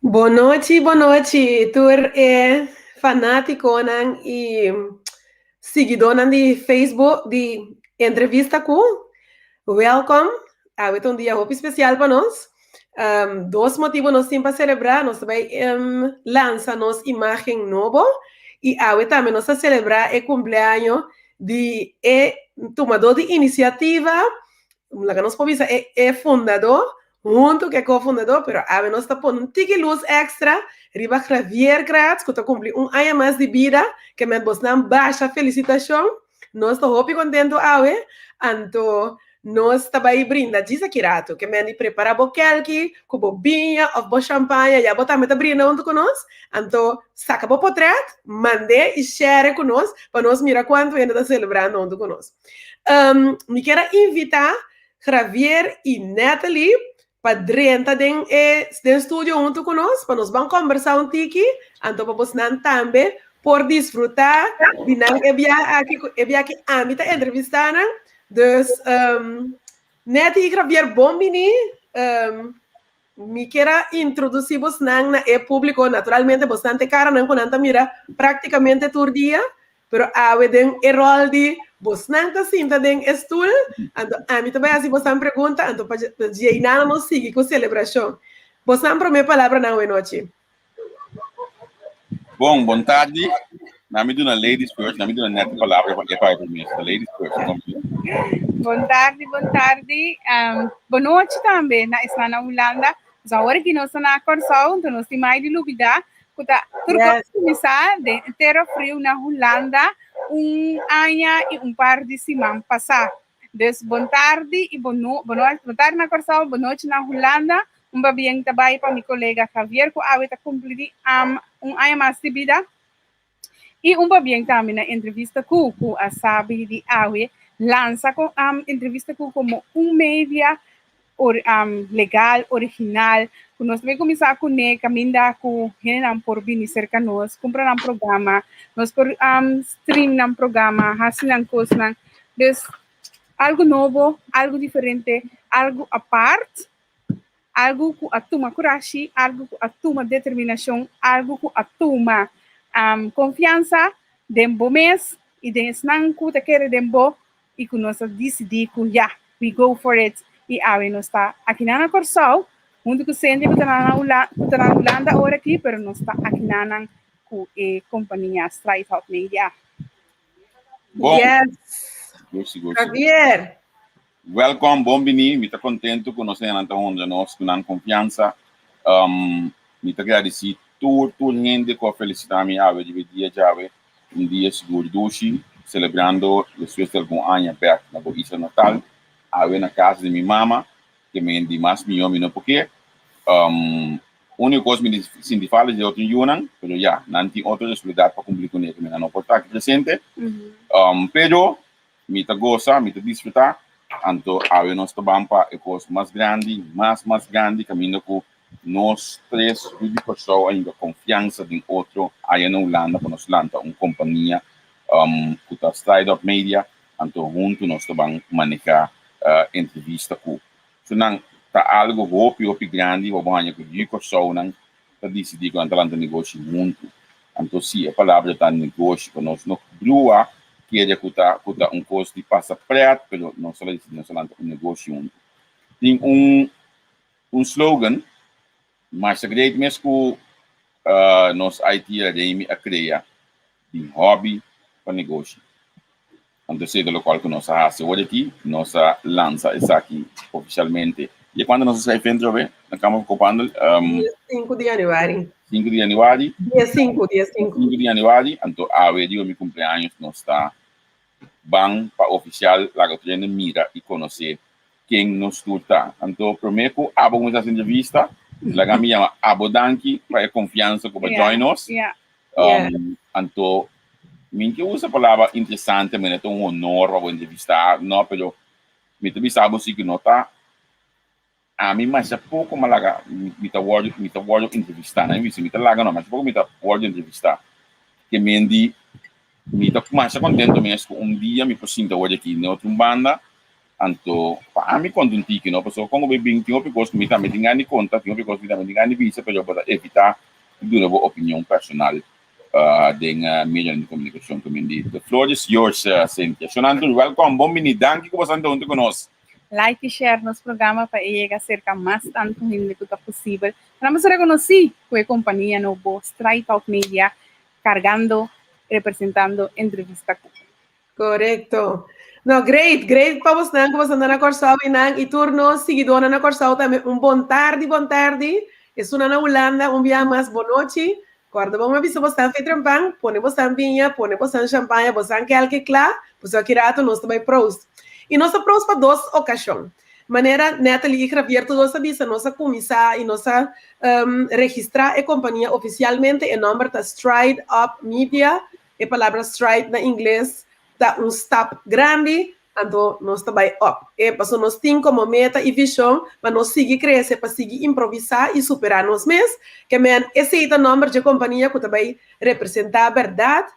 Bon nochi, bon nochi, tur e fanátikonan i siguidónan di Facebook di Entrevista Ku. Welkom. Awe ta un dia hopi spesial pa nos. Dos motibu nos tin pa selebrá. Nos ta bai lansa nos imágen nobo i awe tambe nos ta selebrá e kumpleaño di e tumadó di inisiativa, laga nos por bisa e fundadó Huntu ku e kofundadó, pero awe nos ta pone un tiki lus èkstra riba Javier Kratz ku ta kumpli un aña mas di bida, ke met bosnan basha felisitashon. Nos ta hopi kontentu awe, anto nos ta bai brinda djis aki ratu. Ke men di prepará bo kèlki ku bo biña òf bo shampaña, ya bo tambe ta brinda huntu ku nos. Anto saka bo potrèt, mand'é i share ku nos pa nos mira kuantu hende ta selebrando huntu ku nos. Mi kier a invitá Javier i Natalie pa drenta den e den studio huntu ku nos pa nos ban kombersá un tiki, anto pa bosnan tambe por disfrutá di nan e biaha aki ku e biaha ki ami ta entrevistá nan. Dus Nettie i Javier bon bini. Mi kier a introdusí bosnan na e públiko. Naturalmente bosnan ta e karanan ku nan ta mira práktikamente tur dia, pero awe den e ròl di bosnan ta sinta den e stul, anto ami ta bai hasi bosnan pregunta, anto pa djeiná nos sigui ku selebrashon. Bosnan promé palabranan awe nochi. Bon, bon tardi. Na mi duna ladies first, na mi duna net palabra pa e pai primeiro. The ladies first. Bon tardi, bon tardi. Um, bon nochi tambe na esnan na Hulanda. Dus awor ki nos na Kòrsou, entonces nos tin mai di lubida ku ta tur yes. kuminsá den tera friu na Hulanda un aña i un par di siman pasá. Dus bon tardi i bon, no, bon, bon tardi na Kòrsou, bon nochi na Hulanda. Un pabien ta bai pa mi kolega Javier ku awe ta kumpli di am un aña mas di bida. I un pabien tambe na Entrevista Ku ku a sabi di awe lansa ku am Entrevista Ku komo un media or am legal, original, ku nos ta bai kuminsá kuné kaminda ku hendenan por bini serka nos, kumpra nan programa, nos por am stream nan programa, hasi nan kosnan. Dus algu nobo, algu diferente, algu apart. Algu ku a tuma kurashi, algu ku a tuma determinashon, algu ku a tuma konfiansa den bo mes i den esnan ku ta kere den bo i ku nos a disidí ku ya, we go for it i awe nos ta akinan na Kòrsou huntu ku Cindy ku ta na ku ta na Hulanda ora aki pero nos ta akinanan ku e kompania Stride Hub Media. Bon. Yes. Gushi, gushi. Javier. Welkom, bon bini. Mi ta kontentu ku nos hendenan ta honra nos ku nan konfiansa. Mi ta gradisí tur tur hende ku a felisitá mi awe riba e dia djawe, un dia sigur dushi, selebrando despues di algun aña bèk na bo isla natal, awe na kas di mi mama, ke men di mas mihó mi no por ke. Úniko kos mi di sinti falta di otro yunan, pero ya, nan tin otro responsabilidat pa kumpli kuné ku mi nan no por ta aki presente. Pero Mi ta gosa, mi ta disfrutá. Anto awe nos ta ban pa e kos mas grandi, mas mas grandi, kaminda ku nos tres yu di Kòrsou a hinka konfiansa den otro aya na Hulanda pa nos lanta un kompania ku ta Stride Up Media. Anto huntu nos ta ban manehá entrevista ku su nan. Ta algu hopi hopi grandi pa bo haña ku yu Kòrsounan ta disidí ku nan ta lanta negoshi huntu. Anto si e palabra ta negoshi, pa nos no brua kere ku ta ku ta un kos di pasa prèt, pero nos ta disidí nos ta lanta un negoshi huntu. Tin un un slogan masha great mes ku nos IT Remy a krea di hobby pa negoshi. Anto esei ta lokual ku nos a hasi awor aki, nos a lansa esaki ofishalmente. I e kuantu nos a sai frente awe na Kamer van Koophandel? Dia sinku di yanüari. Sinku di yanüari. Dia sinku, dia sinku. Sinku di yanüari, anto awe riba mi kumpleaños nos ta ban pa ofishal laga tur hende mira i konosé ken nos tur ta. Anto promé ku abo kuminsá hasi entrevista, laga mi yama abo danki pa e konfiansa ku bo a join nos. Anto, mi ke usa palabra interesante, manera ta un honor pa bo entrevistá, no, pero mi ta bisa bo si ku no ta, ami masha poko mi a laga, mi ta wòrdu, mi ta wòrdu entrevistá, no mi bisa mi ta laga no, masha poko mi ta wòrdu entrevistá, ke men di mi ta masha kontento mes ku un dia mi por sinta wòrdu aki den otro un banda. Anto pa ami konta un tiki no, pasobra kon ku bo bin tin hopi kos ku mi tambe tin gana di konta, tin hopi kos ku mi tambe tin gana di bisa, pero bo ta evitá di duna bo opinion personal den medionan di komunikashon. Ku mi di, the floor is yours, Cynthia. Shonantu, wèlkòm, bon bini, danki ku bo sa huntu ku nos. Like i share nos programa pa e yega serka mas tantu hende ku ta posibel. Pa nan rekonosí ku e kompania nobo Stride Talk Media kargando, representando Entrevista Ku. Korekto. No, great, great pa bosnan ku bosan ta na Kòrsou i nan i tur nos siguidónan na Kòrsou tambe un bon tardi, bon tardi. Esunnan na Hulanda un bia mas bon nochi. Kòrda bon mi a bisa bosnan fe trempan, pone bosnan biña, pone bosnan shampaña, bosnan kèlke kla, pasobra ki rato nos ta bai prous. I nos ta prous pa dos okashon. Manera Natalie i Javier tur dos a bisa, nos a kuminsá i nos a registrá e kompania ofisialmente, e nòmber ta Stride Up Media. E palabra stride na ingles ta un stap grandi, anto nos ta bai up. E paso nos tin komo meta i vishon pa nos sigui krese, pa sigui improvisá i superá nos mes. Ke men esei ta nòmber dje kompania ku ta bai representá bèrdat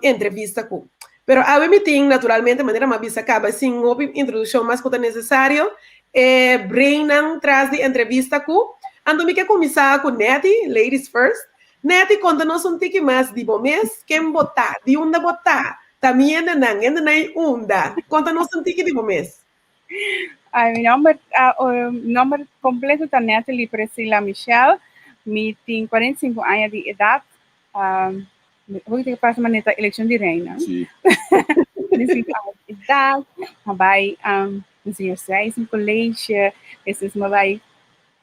entrevista ku. Pero awe mi tin, naturalmente, manera mi a bisa kaba sin hopi introdukshon mas ku ta nesesario, e brainnan tras di entrevista ku. Anto mi ke kuminsá ku Netty, ladies first. Netty, konta nos un tiki mas di bo mes, ken bo ta, di unda bo ta, ta mi hendenan, hendenan i unda. Konta nos un tiki di bo mes. Ay, mi nomber, uh, nomber completo ta Natalie Priscilla Michelle. Mi tin 45 aña di edad. Um, hoe ik pasa maneta eleccion di reina. Sí. 45 aña di edad. Ma bai um, señor Swijs college. Despues ma bai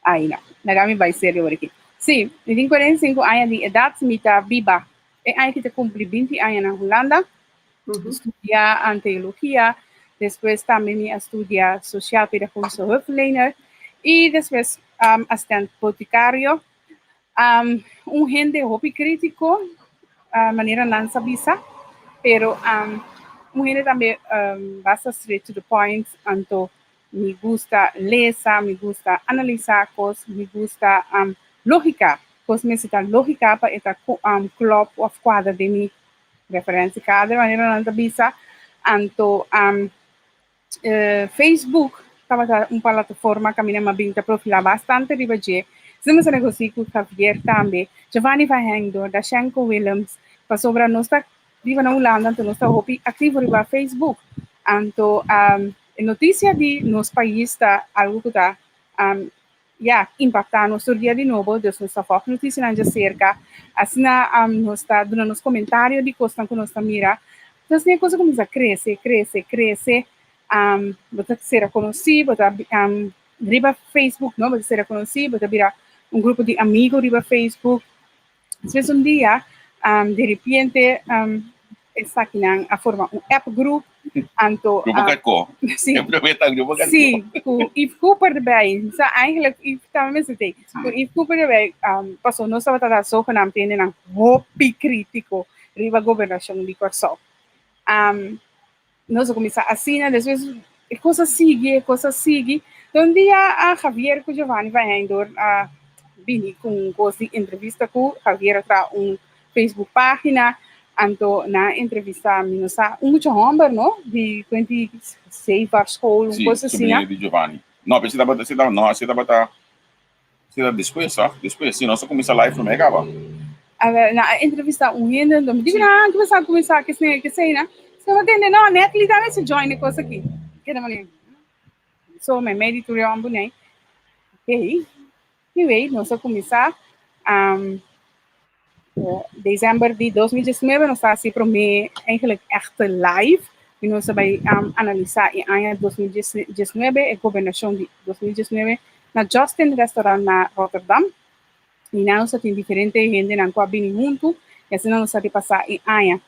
Ai no, laga mi bai serio awor aki. Sí, mi tin 45 aña di edat, mi ta biba e aña ki ta kumpli 20 aña na Hulanda. Studia teologia, despues tambe mi a studia sociaal pedagogische hulpverlener i despues um, asistent boticario. Um, un hende hopi krítiko, uh, manera nan sa bisa, pero um, un hende tambe um, basta straight to the point, anto Mi gusta lesa, mi gusta analisá kos, mi gusta lógika. Kos mester ta lógika pa e ta klòp òf kuadra den mi referentiekader, manera nan ta bisa. Anto Facebook tabata un plataforma kaminda mi a bin ta profilá bastante riba dje. Si mi a negosia ku Javier tambe, Giovanni van Hengdor, Dashenko Willems, pasobra nos ta biba na Hulanda anto nos ta hopi aktivo riba Facebook. Anto e notisia di nos pais ta algu ku ta ya impaktá nos tur dia di nobo, dus nos ta fòg notisianan djaserka, asina nos ta duna nos komentario di kosnan ku nos ta mira. Entonces e kos a kuminsá krese, krese, krese, bo ta sera konosí, bo ta riba Facebook no, bo ta sera konosí, bo ta bira un grupo di amigu riba Facebook. Despues un dia, um, de repente, um, esakinan a forma un app group. Anto, Grupo Carcó. Sí. Grupo Carcó. Sí, ku Yves Cooper erbij. Sa eigenlijk Yves tambe mester tei. Ku Yves Cooper erbij, um, paso nos tabata da zogenaamd hendenan hopi krítiko riba gobernashon di Kòrsou. Um, Nos a kuminsá asina, despues e kos a sigui, e kos a sigui. Ta un dia a Javier ku Giovanni van Heijndor a bini ku un kos di entrevista ku Javier a traha un Facebook página, anto nan a entrevistá mi no sa un mucha hòmber no, di kuenti Seivar school, un Sí, kos asina. subrina di Giovanni. No, pero si tabata, si tabata, no, si tabata, si tabata despues, toch? Despues, si nos a kuminsá live promé kaba. A ver, nan a entrevistá un hende, anto mi di, nan a kuminsá kuminsá kesei, kesei nan. So mi tende, no, Natalie tambe se join e kos aki. Keda manera, so meimei di tur e hòmber nei. Ok, anyway, nos a kuminsá, um, December di 2019 nos ta hasi promé eigenlijk echte live i nos ta bai um, analisá e aña 2019, e gobernashon di 2019 na Justin Restaurant na Rotterdam. I nan nos ta tin diferente hendenan ku a bini huntu i asina nos ta repasá e aña.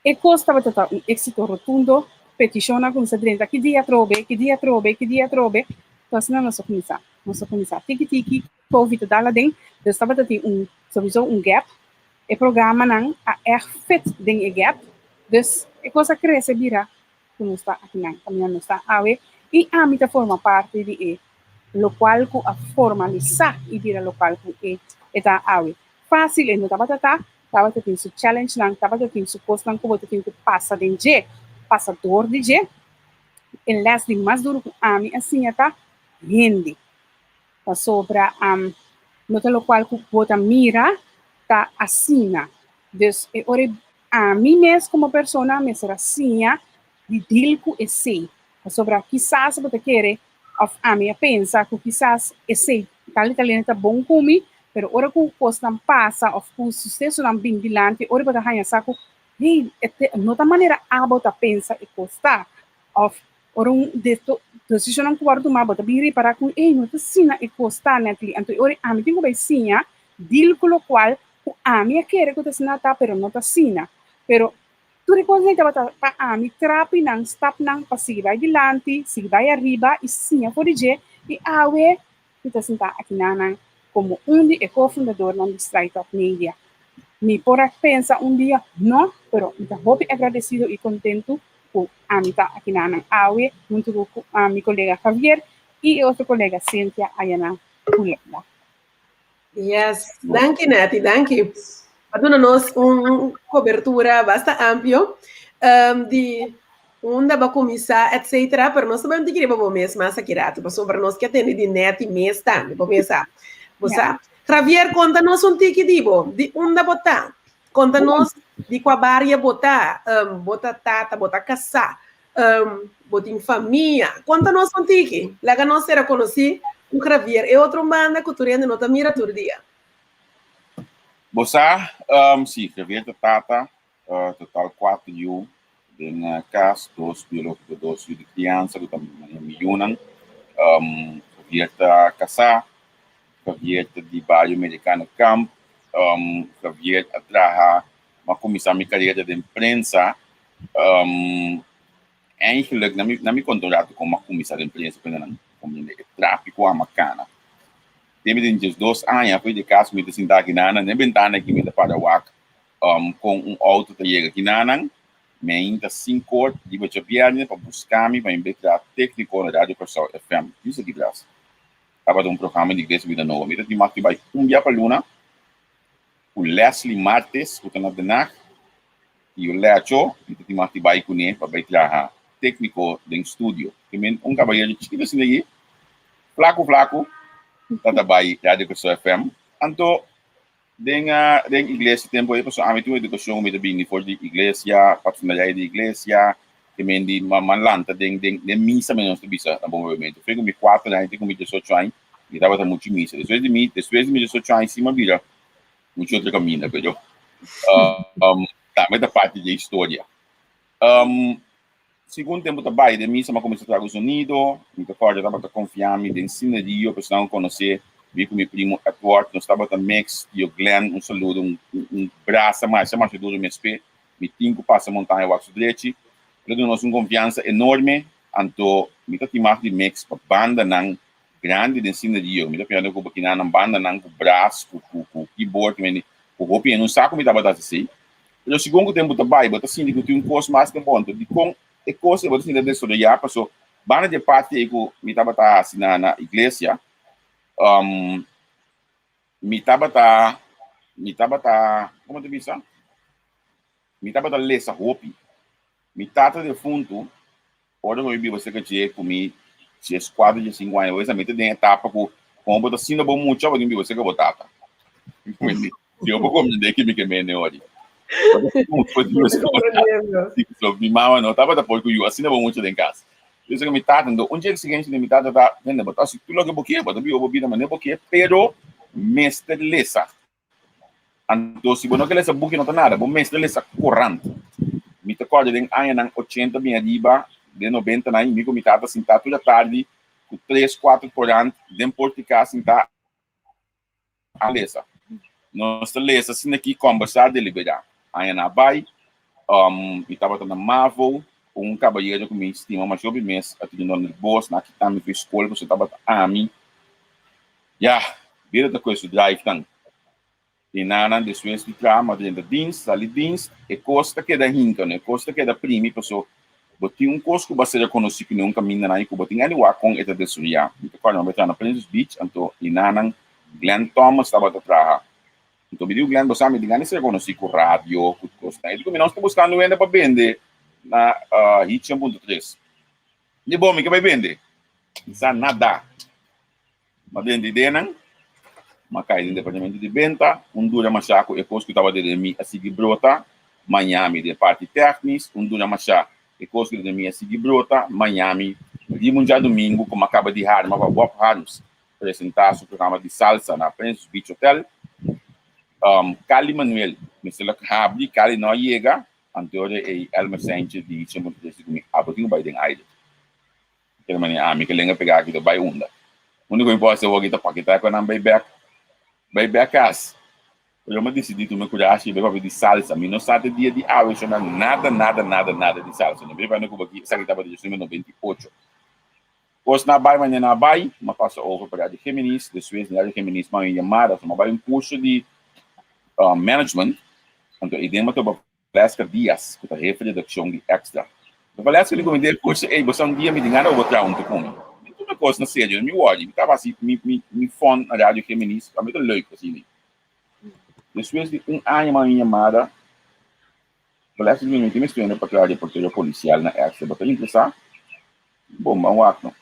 E kos tabata ta un éksito rotundo, petishonnan kuminsá drenta ki dia atrobe, ki dia atrobe, ki dia atrobe. Entonces asina nos a kuminsá. Nos a kuminsá tiki tiki, Covid ta dal aden, dus tabata tin un souiso un gap. E programanan a ègt fit den e gap, dus e kos a krese bira ku nos ta akinan, kaminda nos ta awe, i ami ta forma parti di e lokual ku a formalisá i bira lokual ku e e ta awe. Fásil e no tabata ta, tabata tin su challengenan, tabata tin su kosnan ku bo ta tin ku pasa den dje, pasa dor di dje. E les di mas duru ku ami a siña ta hende. Pasobra no ta lokual ku bo ta mira ta asina. Dus e ora ami mes komo persona mester a siña di deal ku esei. Pasobra kisas bo ta kere òf ami a pensa ku kisas esei tal i tal hende ta bon ku mi, pero ora ku kosnan pasa òf ku susesonan bin dilanti ora bo ta haña sa ku hey, no ta manera abo ta pensa e kos ta. Òf ora un desishonnan ku wòrdu tumá bo ta bin ripará ku ey no ta asina e kos ta nètli. Anto e ora ami tin ku bai siña deal ku lokual ku ami a kere ku ta asina ta pero no ta asina. Pero tur e kosnan ei tabata pa ami trapinan, stapnan pa sigui bai dilanti, sigui bai ariba i siña for di dje i awe mi ta sintá akinanan komo un di e kofundadornan di Straight Up Media. Mi por a pensa un dia? No, pero mi ta hopi agradesido i kontentu ku ami ta akinanan awe huntu ku mi kolega Javier i e otro kolega Cynthia aya na Hulanda. Yes, danki Netty, danki. A duna nos un cobertura basta amplio di unda bo a cuminsa etcetera, pero nos ta bai un tiki riba bo mes mas aki rato, pasobra nos ke tende di Netty mes tambe, bo mes sa. Bo sa. Javier, conta nos un tiki di bo, di unda bo ta? Conta nos di cua bario bo ta, bo ta tata, bo ta casá, bo tin famia. Konta nos un tiki. Laga nos sera konosí ku Javier, e otro banda ku tur hende no ta mira tur dia. Bo sa, si, Javier ta tata, total kuater yu den kas, dos biológiko, dos yu di kriansa ku ta manera mi yunan. Javier ta kasá, Javier ta di bario Merikano Kamp, Javier a traha, mi a kuminsá mi karera den prensa. Eigenlijk, na mi, na mi konta un ratu kon mi a kuminsá den prensa, p'e nan komprendé e trapi ku amo a kana. Te mi tin 12 aña, afuer di kas mi ta sinta aki nan, na e bentana aki mi ta para wak kon un outo ta yega aki nan. Mi ainda sin kort riba djabièrnè pa buska mi pa mi bai traha tékniko na Radio Kòrsou FM. Djis aki tras tabata un programa di Iglesia Bida Nobo. Mi ta tin mag di bai un bia pa luna ku Leslie Martes ku ta na Den Haag. I un lecho, mi ta tin mas di bai kuné pa bai traha tékniko den studio. Te men un kabayero chikitu asina ei, flaku flaku, ta ta bai Radio Kòrsou FM. Anto den den iglesia tempu ei pasobra ami tin un edukashon mi ta bini for di iglesia, parsonalidad di iglesia, te men di m'a lanta den den den misa men nos ta bisa na bon papiamentu. Fe ku mi kuater aña te ku mi diesocho aña mi tabata muchu misa. Despues di mi despues di mi diesocho aña si m'a bira mucho otro caminda, pero tambe ta parte di e historia. Segun tempo ta bai, den misa mi a cuminsa traga sonido, mi ta corda tabata confia mi den Cinerio, personanan cu conoce, mi cu mi primo Edward, nos tabata mix, tio Glenn, un saludo, un, un brasa masha masha duro mi espe, mi tin cu pasa montaña wak su drechi, el a duna nos un confiansa enorme, anto mi ta tin mag di mix pa bandanan grandi den scenerio. Mi ta piensa ku kinanan bandanan ku brass, ku ku ku keyboard, meni ku hopi en un saku mi tabata hasi esei. Pero segun ku tempu ta bai, bo ta sinti ku tin un kos mas den bo. Anto dikon e kos ei bo ta sinti ta desaroyá? Paso banda di e parti ei ku mi tabata hasi na na iglesia, mi tabata mi tabata, komo ta bisa? Mi tabata lesa hopi. Mi tata defuntu Ora ku mi biba serka dje ku mi 14, 15 aña, mi ta den etapa ku komo bo ta sinta bo mucha, bo tin biba serka bo tata. Yo por komprendé ke mi ke mende ori. So mi mama no tabata por ku yu asina bo mucha den kas. Yo serka mi tata, ento un dje eksigensia di mi tata ta, hende bo ta hasi tur loke bo ke, bo ta biba bo bida manera bo ke, pero mester lesa. Anto si bo no ke lesa buki no ta nada, bo mester lesa korant. Mi ta kòrda den añanan ochenta bin ariba, den nobentanan, mi ku mi tata sintá tur atardi ku tres, kuater korant den portiká sintá a lesa. Nos ta lesa asina aki, kòmbersá, deliberá. Añanan a bai, mi tabata na Mavo, un kabayero ku mi stima masha hopi mes a tene nòmber Bos, nan a kita mi for skol pasobra tabata ami. Ya, bira ta koe su drive tan. I nanan despues di traha ma drenta dienst, sali dienst, e kos ta keda hinka, no? E kos ta keda primi paso bo tin un kos ku bo a ser rekonosí ku niun kaminda nan i ku bo tin ani wak kon e ta desaroyá. Mi ta kòrda mi a traha na Princess Beach, anto i nanan Glenn Thomas tabata traha. Anto mi di ku Glenn, bo sa mi tin gana di ser rekonosí ku radio, ku kosnan. E di ku mi nos ta buskando hende pa bende na Hit 100.3. Di bon, mi ke bai bende. Mi sa nada. Ma den di ideanan, m'a kai den departamento di benta, un dura masha ku e kos ku tabata den mi a sigui brota, maña mi den parti tèknis, un dura masha e kos ku den mi a sigui brota, maña mi riba un djadumingu ku m'a kaba di harma pa Bob Harms presentá su programa di salsa na Princess Beach Hotel. Cali Manuel mester lo habri, Cali no a yega, anto ora ei Elmer Sanchez di 100.3 di ku mi abo tin ku bai den aire. Kere manera ami ke lenga pega aki ta bai unda. Unico mi por hasi awor aki ta paketa ku nan bai bek, bai bek kas. Pero mi a disidí tuma kurashi i bai papia di salsa. Mi no sa te dia di awe shona nada, nada, nada, nada di salsa. No bira ku bo aki, esaki tabata dies numero 98. Kos na bai manera na bai, mi a pasa over pa Radio Geminis. Despues di Radio Geminis mi a yamada, so mi a bai un kurso di management. Anto ei den mi a topa Valeska Diaz, ku ta hefe di redakshon di Extra. Ta Valeska di komend'é e kurso, Ey, bo sa un dia mi tin gana bo traha huntu ku mi. Mi tuma e kos na serio, mi wòrdi, mi tabata hasi mi mi mi fòn na Radio Geminis, a mi ta leuk asina. Despues di un aña manda mi yamada, Valeska di mi, Mi tin mester pa traha reportero polisial na Extra, bo ta interesá? Bon, ban wak no.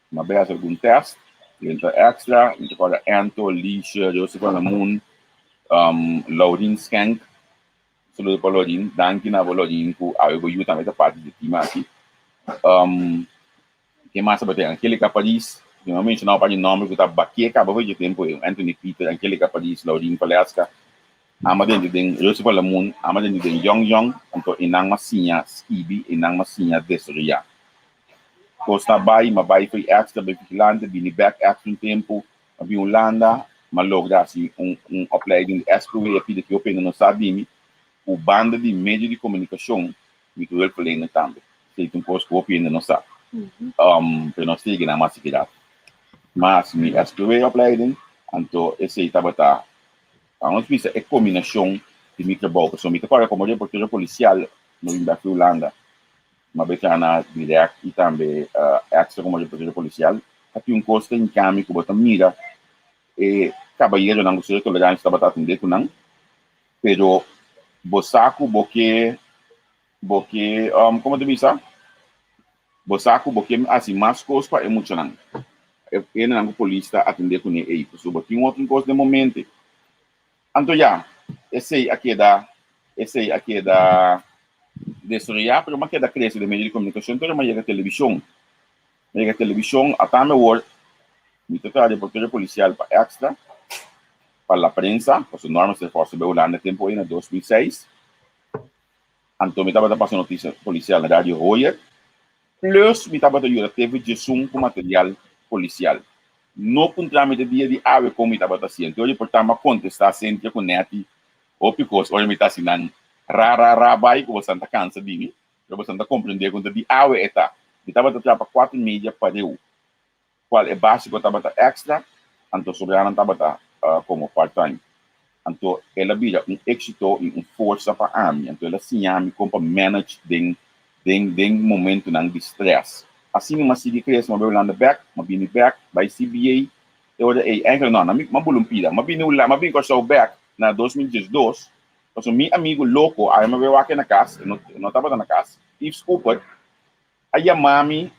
Mi a bai hasi algun tèst, mi entra Extra, mi ta kòrda Anto, Lisha, Joseph van Lamoen, Laurien Schenk, Saludo pa Lorin, danki na bo Lorin ku awe bo yu tambe ta parti di e team aki. Ken mas tabata ei? Angelica Paris, mi a menshona un par di nomber ku ta bakia kaba for dje tempu ei, Anthony Peter, Angelica Paris, Laurin Valeska, ama dentro den Joseph Alamun, ama dentro den Yong Yong, anto einan m'a siña skibi, einan m'a siña desaroyá. Kos ta bai, m'a bai for extra, bai vigilante, bini bèk extra un tempu, M'a bin Hulanda, m'a logra hasi un un opleiding di SQE, e pida ki hopi hende no sa di mi, ku banda di medio di komunikashon mi ta hulpverlener tambe. Esei ta un kos ku hopi hende no sa. Pero nos ta yega nan mas sikidat. Mas mi SQE opleiding, anto esei tabata, nos bisa e kombinashon di mi trabou, pasobra mi ta kòrda komo reportero polisial no bin bèk di Hulanda. M'a bay traha na direct y tambe extra como reportero policial. Ta tin un cos ta hinca mi cu bo ta mira e cabayeronan cu cierto tolerancia tabata atende cu nan, pero bo sa cu bo ke, bo ke, como ta bisa? Bo sa cu bo ke haci mas cos pa e muchanan. E hendenan cu polis ta atende cune ey, pasobra bo tin otro cos den bo mente. Anto ya, esei a keda, esei a keda desaroyá, pero m'a keda krese den medio di komunikashon, pero m'a yega televishon. M'a yega televishon, ata mi awor mi ta traha reportero polisial pa Extra, pa La Prensa, pasobra Norma Esther Foster bai Hulanda e tempu ei na 2006. Anto mi tabata pasa notisia polisial na Radio Hoyer. Plus mi tabata yuda TV Djesun ku material polisial. No puntra mi te dia di awe kon mi tabata sienti. Ora di por ta mi a kontestá Cynthia ku Netty hopi kos. Ora mi ta hasi nan ra ra ra bai ku bosan ta kansa di mi, pero bosan ta komprendé ku ta di awe e ta. Mi tabata traha pa kuater media pareu, kual e básiko tabata èkstra, anto sobranan tabata komo part time. Anto el a bira un éxito i un forsa pa ami. Anto el a siña mi kon pa manage den den den momentunan di stress. Asina mi a sigui crece, mi a bai Hulanda bek, mi a bini bek, bai CBA. E ora ei, eigenlijk no, na mi a bula un pida. Mi a bini Hulanda, mi a bini Kòrsou bek na 2012, pasobra mi amigu loko, awe mi a bai wak e na kas, e no e no tabata na kas, Yves Cooper, a yama mi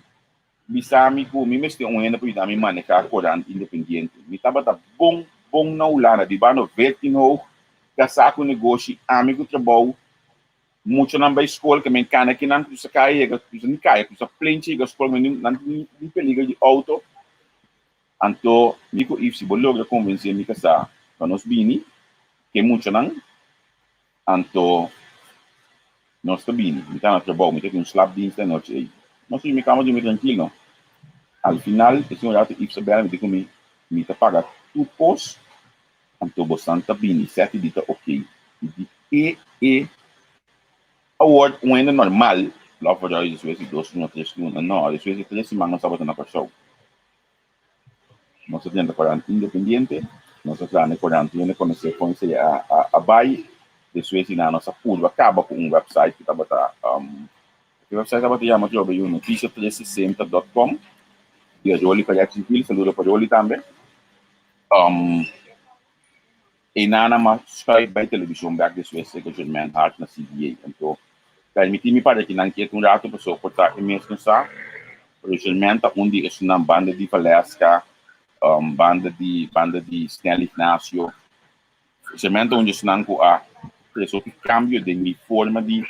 Bisa mi ku mi mester un hende pa yuda mi manehá korant independiente. Mi tabata bon bon na Hulanda, di bano veertien hoog, kasá ku negoshi, ami ku trabou, muchanan bai skol, ke men kana kinan krusa kaya yega, krusa ni kaya, krusa plenchi yega skol, men nan tin ni peligro di outo. Anto mi ku Yves, si bo logra konvensé mi kasá pa nos bini ke muchanan, Anto nos ta bini, mi ta na trabou, mi ta tin un slapdienst e anochi ei. Nos ta mi kama drumi trankil no. Al final e señor Arthur Yves a bel mi di ku mi, mi ta paga tur kos, anto bosan ta bini, sèti di ta okey. Mi di e e. Awor un hende normal lo a vooruit despues di dos luna, tres luna. No, despues di tres siman nos tabata na Kòrsou. Nos a drenta korant independiente, nos a traha na e korant hende konosé kon esei a bai. Despues di nan nos a purba kaba ku un website ku tabata, e website tabata yama atrobe yu noticia 360 dot com di Rolly Paredes Gil, saludo pa Rolly tambe. Einan a mas schuif bai televishon bek despues e Germain Hart na CBA. Anto, permití mi para ki nan ketu un ratu pasobra por ta e mes no sa. Pero Germain ta un di esunnan banda di Valeska, banda di Stanley Ignacio. Germain ta un di esunnan ku a trese hopi kambio den mi forma di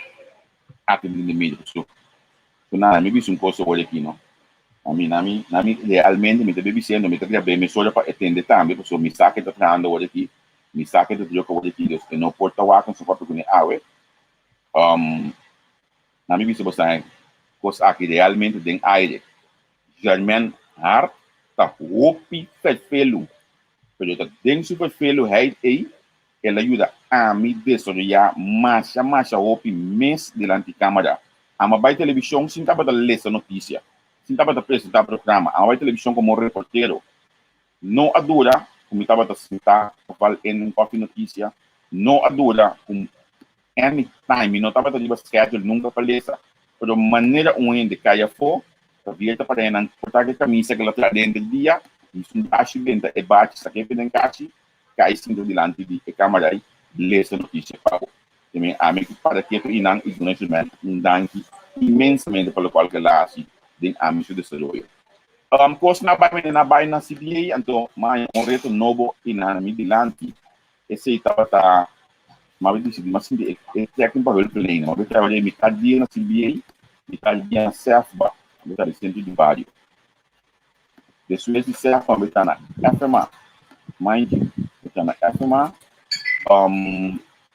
atendé den media. So, nada, mi bisa un kos awor aki, no? Ami realmente mi ta diciendo, mi ta grabé mi solo pa atendé tambe, pasobra mi sa ku ta trahando awor aki, mi sa ku ta druk awor aki, dus e no por ta wak so papia kuné awe. Ami bisa boso kos aki realmente den aire. Germain Hart ta hopi ferfelu, pero ta den su ferfeluheid ei, el a yuda ami desaroyá masha masha hopi mes dilanti kámara. Ami a bai televishon sin tabata lesa notisia, sin tabata presentá programa. Ami a bai televishon komo reportero. No a dura ku mi tabata sentá val en un kòfi notisia. No a dura ku anytime mi no tabata riba schedule nunka pa lesa. Pero manera un hende kai afó, ta bierta pa nan kortá e kamisa ku el a traha denter dia, i su bashi benta e bachi sak'é den kashi, kai sinta dilanti di e kámara ei, lesa notisia pa bo. I ami ku para ketu einan i duna Germain un danki inmensamente pa lokual ku el a hasi den ami su desaroyo. Kos na bai manera na bai na CBA, anto m'a haña un reto nobo einan mi dilanti. Esei tabata m'a bai disidí, m'a sinti e trekking pa hulpverlening. M'a bai traha mitar dia na CBA, mitar dia na SEFBA, m'a bai traha den sentro di bario. Despues di SEFBA m'a bai traha na FMA. Mind you, m'a traha na FMA.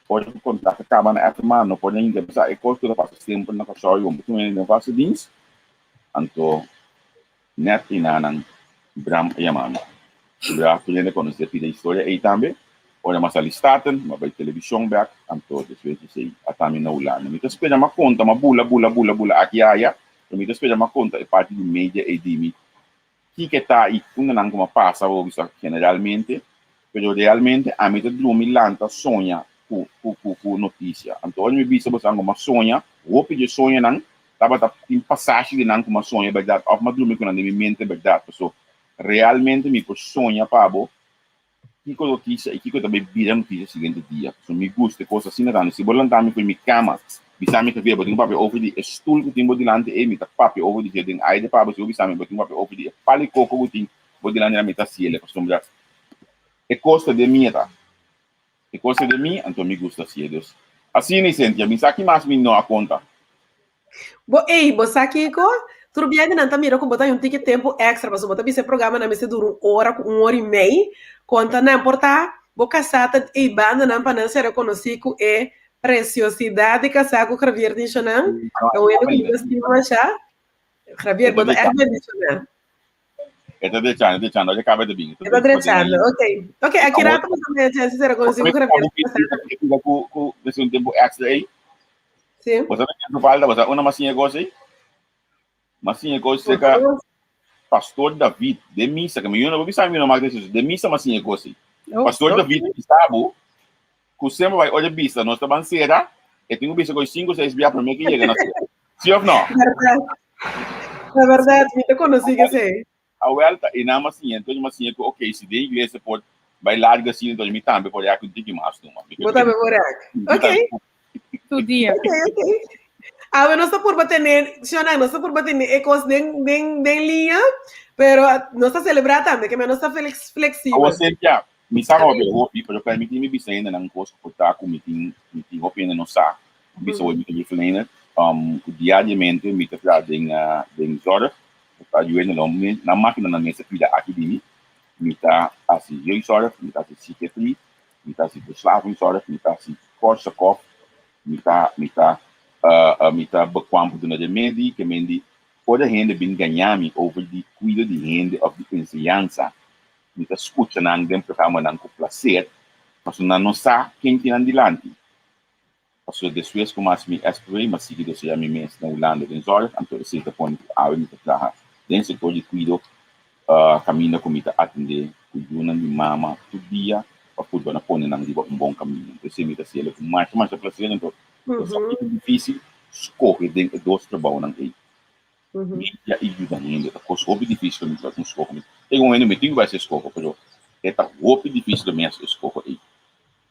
Ora ku kontrakt a kaba na FMA, no por ainda bisa e kos ku ta pasa semper na Kòrsou, i bo tin den vaste dienst. Anto net einanan Bram a yama mi. Bra tur hende konosé pida historia ei tambe. Ora m'a sali Staten, m'a bai televishon bèk, anto despues di esei a ta mi na Hulanda. Mi ta spera m'a konta, m'a bula bula bula bula aki aya, pero mi ta spera m'a konta e parti di media ei di mi. Kiko ta i unda nan ku m'a pasa bo bisa generalmente, pero realmente ami ta drumi lanta soña ku notisia. Anto ora mi bisa boso ku m'a soña, hopi di e soñonan tabata tin pasashi di nan ku m'a soña bèrdat òf m'a drumi ku nan den mi mente bèrdat. Paso realmente mi por soña pa bo kiko notisia i kiko ta bai bira notisia siguiente dia. Paso mi gusta e kos asina tantu. Si bo lanta mi for mi kama, bisa mi Javier, bo tin ku papia over di e stul ku tin bo dilanti ei, mi ta papia over di dje den aire pa bo. Si bo bisa mi bo tin ku papia over di e pal di koko ku tin bo dilanti, mi ta hasiel. Pasobra e kos ta den mi e ta. E kos ta den mi, anto mi gusta hasié. Dus, asina, Cynthia, mi sa ki mas mi no a konta. Bo, ei, bo sa kiko? Tur biaha nan ta mira ku bo ta un tiki tempu extra, pasobra bo ta bisa e programa nan mester dura un ora ku un ora i mei. Konta nan, por ta bo kasá ta ei banda nan pa nan sera konosí ku e presiosidat di kasá ku Javier tin shonan. Ta un hende ku mi ta stima mashá. Javier, bo ta ègt bendishoná. E ta drechando, e drechando, oye kaba e ta bin. E ta drechando, ok. Ok, aki rato bo ta mira chance sera konosí ku Javier. Ku un tempu extra ei. Sí. Bo sabe ken falta, bo sabe una mas siña kos ei? Mas siña kos seka Pastor David de misa, que mi yo no bisa mi no mak de misa mas siña kos ei. Pastor David bisabo ku semper bai oye bisa nos ta ban sera, e tin ku bisa kos 5 6 bia promé ke yega na sera. Sí of no? Berdad. La verdad, mi te konosí ke sei. Awel ta e nan mas siña, entonces mas siña ku ok, si den iglesia por bai largo asina, entonces mi tambe por yak un tiki mas numa. Bo tambe por yak. Ok. Tu dia. Ok. Awe nos ta purba tene, Shona, nos ta purba tene e kos den liña, pero nos ta selebrá tambe, ke nos ta fleksibel. Awo Cynthia, mi sa hopi hopi, pero permití mi bisa hende nan kos ku por ta ku mi tin hopi hende no sa. Mi bisa hopi mi ta hulpverlener, ku diariamente mi ta traha den zorg, ta yuda nan mákina nan mester kuida aki di mi. Mi ta hasi jeugdzorg, mi ta hasi psikiatrie, mi ta hasi verslavingszorg, mi ta hasi Korsakoff, mi ta bekwaam pa duna remedi, ke men di ora hende bin gaña mi over di kuido di hende òf di enseñansa, mi ta skucha nan den programanan ku plaser, pasobra nan no sa ken tin nan dilanti. Pasobra despues ku mas mi SPV, mi a sigui desaroyá mi mes na Hulanda den zorg, anto esei ta pone ku awe mi ta traha den sektor di kuido, kaminda ku mi ta atendé ku yunan di mama tur dia pa purba na pone nan riba un bon kaminda. Anto esei mi ta hasiel ku masha masha plaser, anto ta sa hopi difísil skohe den e dos trabounan ei. Media i yuda hende ta kos hopi difísil pa mi traha un skoho. Tin un hende mi tin ku bai hasi e skoho, pero e ta hopi difísil pa mi hasi e skoho ei.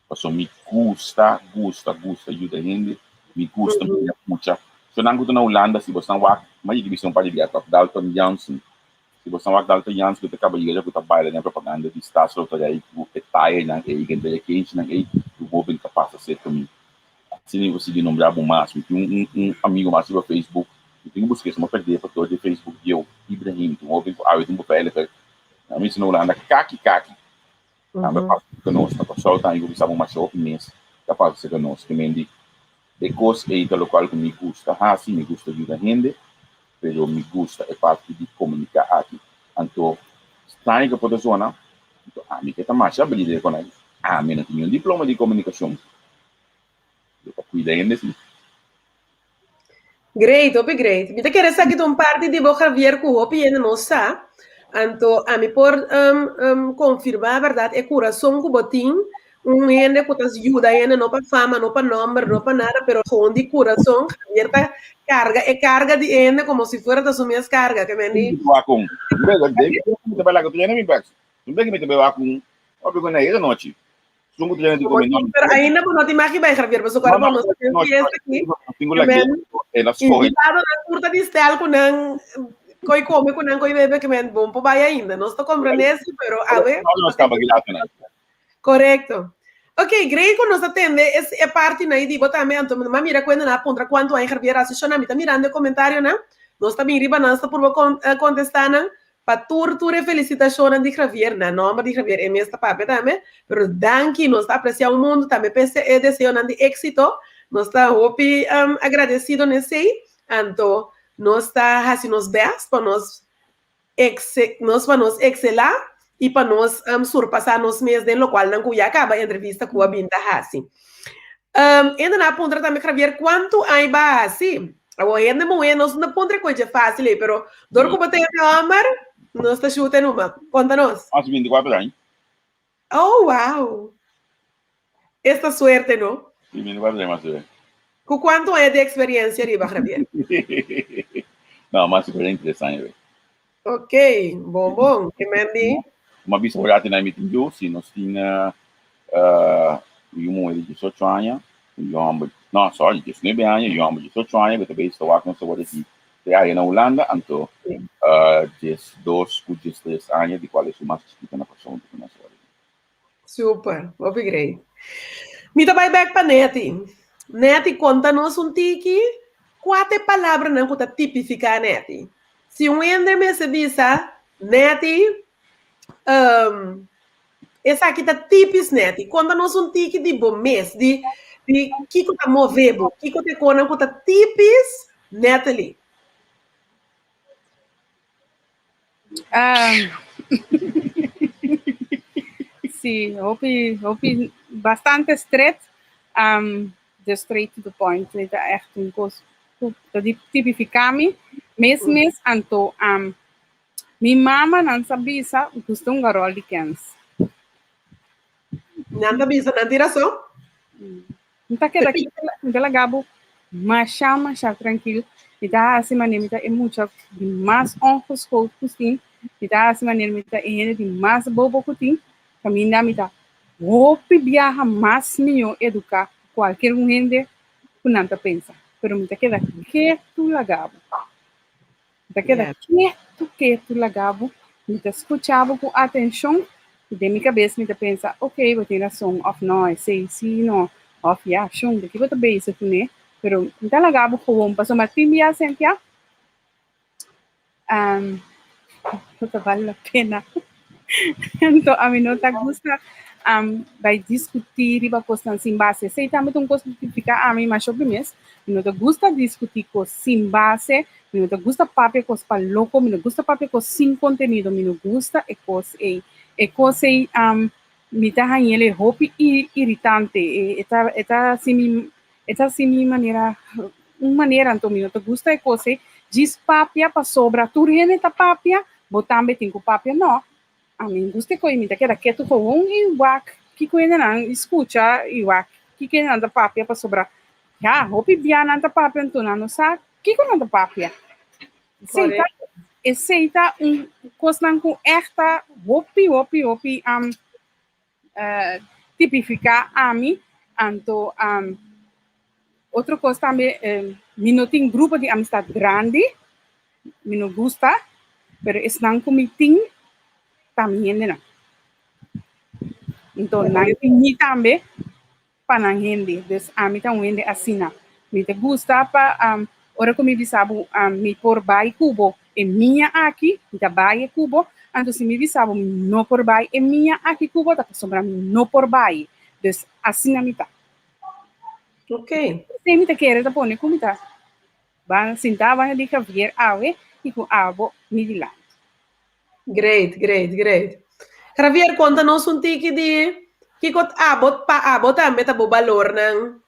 Pasobra mi gusta, gusta, gusta yuda hende, mi gusta mira mucha. Esnan ku ta na Hulanda, si bosan wak, m'a yega bisa un par di bia tòg, Dalton Jansen. Si bosan wak Dalton Jansen ku ta kabayero ku ta baila den propaganda di Staatsloterij ku e tayenan ei, ku e kenchinan ei, ku hoben ta pasa serka mi. Asina mi por sigui nombra bo mas. Mi tin un un amigo mas riba Facebook, mi tin ku buska esei, mi a perdé pa tur di Facebook bieu, Ibrahim, ta un hoben ku awe tin beveiliger. Mi bisa na Hulanda, kaki kaki. Tambe pasa serka nos na Kòrsou tambe ku bisa bo masha hopi mes ta pasa serka nos. Ke men di e kos ei ta lokual ku mi gusta hasi, mi gusta yuda hende, pero mi gusta e parti di komuniká aki. Anto straño ku por ta zona, anto ami ke ta masha abrí den konai, ami no tin niun diploma di komunikashon, pero pa kuida hende si. Great, hopi great. Mi ta kere sa ki ta un parti di bo Javier ku hopi hende no sa. Anto ami por um, um, konfirmá bèrdat e kurason ku bo tin, un hende ku ta yuda hende no pa fama, no pa nòmber, no pa nada, pero gewoon di kurason. Javier ta karga e karga di e hende komo si fuera ta su mes karga. Ke men di. Wakun. Mi ta bai laga tu yena mi bèks. Mi bèk mi ta bai wakun. Hopi ku na hera nochi. Pero ainda bo no tin maki bai Javier, pasobra ora bo no tin fiesta aki. Invitado nan tur ta di stel ku nan koi kome ku nan koi bebe ke men bon por bai ainda. Nos ta komprende si, pero awe. Korekto. Ok, great ku nos a tende es e parti nan di bo tambe anto mi mira ku nan a puntra kuantu aña Javier hasi shona mi ta mirando e komentarionan. Nos ta bin riba nan, nos ta purba kontestá nan. Pa tur tur e felicitacionnan di Javier, na nomber di Javier e mes ta papia tambe, pero danki, nos ta aprecia un mundo tambe p'e e deseonan di exito, nos ta hopi agradecido n'esey, anto nos ta haci nos best pa nos nos pa nos excela y pa nos surpasa nos mes den locualnan cu ya caba entrevista cu a bin ta haci. Hende nan a puntra tambe Javier cuanto aña ba haci? Awor hende muhé nos no ta puntra e koe fácil ei, pero dor ku bo ta hende hòmber, nos ta shuta numa. Konta nos. Mas 24 aña. Oh, wow! Esta suerte, no? Sí, 24 aña mas suerte. Ku kuantu aña di eksperiencia riba, Javier? No, mas 43 aña, ve. Ok, bon, bon. Ke men di? Kuma bisa ora tin mi tin yu, si nos tin uh, yu muhé di 18 aña, un yu homber, no, sorry, 19 aña, yu homber 18 aña, ku ta bezig ta wak nos awor aki te aya na Hulanda, anto uh, 12 ku 13 aña, di kual esun mas chikito na Kòrsou ku nos awor aki. Super, hopi great. Mi ta bai bek pa Netty. Netty, konta nos un tiki kua ta e palabranan ku ta tipifiká Netty. Si un hende mester bisa, Netty, um, esaki ta tipis Netty. Konta nos un tiki di bo mes, di, di kiko ta move bo, kiko ta e konan ku ta tipis Natalie. Um, sí, hopi, hopi, bastante straight. Um, de straight to the point. Ta echt un kos ku ta di tipifiká mi. Mes mes anto um, mi mama nan sa bisa gusta un garol di kens. Nan ta bisa, nan tin rason. Mi ta keda mi ta laga bo masha masha trankil. Mi ta hasi manera mi ta e mucha di mas ongeschoold ku tin. Mi ta hasi manera mi ta e hende di mas bobo ku tin. Kaminda mi ta hopi biaha mas mihó eduká ku kualkier un hende ku nan ta pensa. Pero mi ta keda ketu laga bo. Mi ta keda ketu ketu laga bo. Mi ta skucha bo ku atenshon i den mi kabes mi ta pensa, ok, bo tin rason òf nò, esei si no, òf ya, shon, di ki bo ta bezig kuné? Pero mi ta laga bo gewoon pasobra tin bia Cynthia, no ta bale la pena. Anto ami no ta gusta bai diskutí riba kosnan sin base. Esei tambe ta un kos ku tipifiká ami masha hopi mes. Mi no ta gusta diskutí kos sin base, mi no ta gusta papia kos pa loko, mi no gusta papia kos sin kontenido, mi no gusta e kos ei. E kos ei mi ta hañ'el e hopi iritante, e ta e ta hasi mi e ta hasi mi manera un manera anto mi no ta gusta e kos ei. Djis papia pasobra tur hende ta papia, bo tambe tin ku papia. No, ami no gusta e kos ei, mi ta keda ketu gewoon i wak kiko hendenan i skucha i wak kiko hendenan ta papia pasobra Ya, hopi bia nan ta papia anto nan no sa kiko nan ta papia. Esei ta, esei ta un kosnan ku ègt ta hopi, hopi, hopi um, uh, tipifiká ami. Anto um, otro kos tambe, um, Mi no tin grupo di amistad grandi, mi no gusta, pero esnan ku mi tin ta mi hendenan. Enton nan tin mi tambe pa nan hende. Dus ami ta un hende asina. Mi ta gusta pa ora ku mi bisa bo mi por bai ku bo e mia aki, mi ta bai e ku bo. Anto si mi bisa bo mi no por bai e mia aki ku bo, ta pasobra mi no por bai. Dus asina mi ta. Ok. Esei mi ta kere ta pone ku mi ta ban sinta banda di Javier awe i ku abo mi dilanti. Great, great, great. Javier, konta nos un tiki di kiko abo pa abo tambe ta bo balornan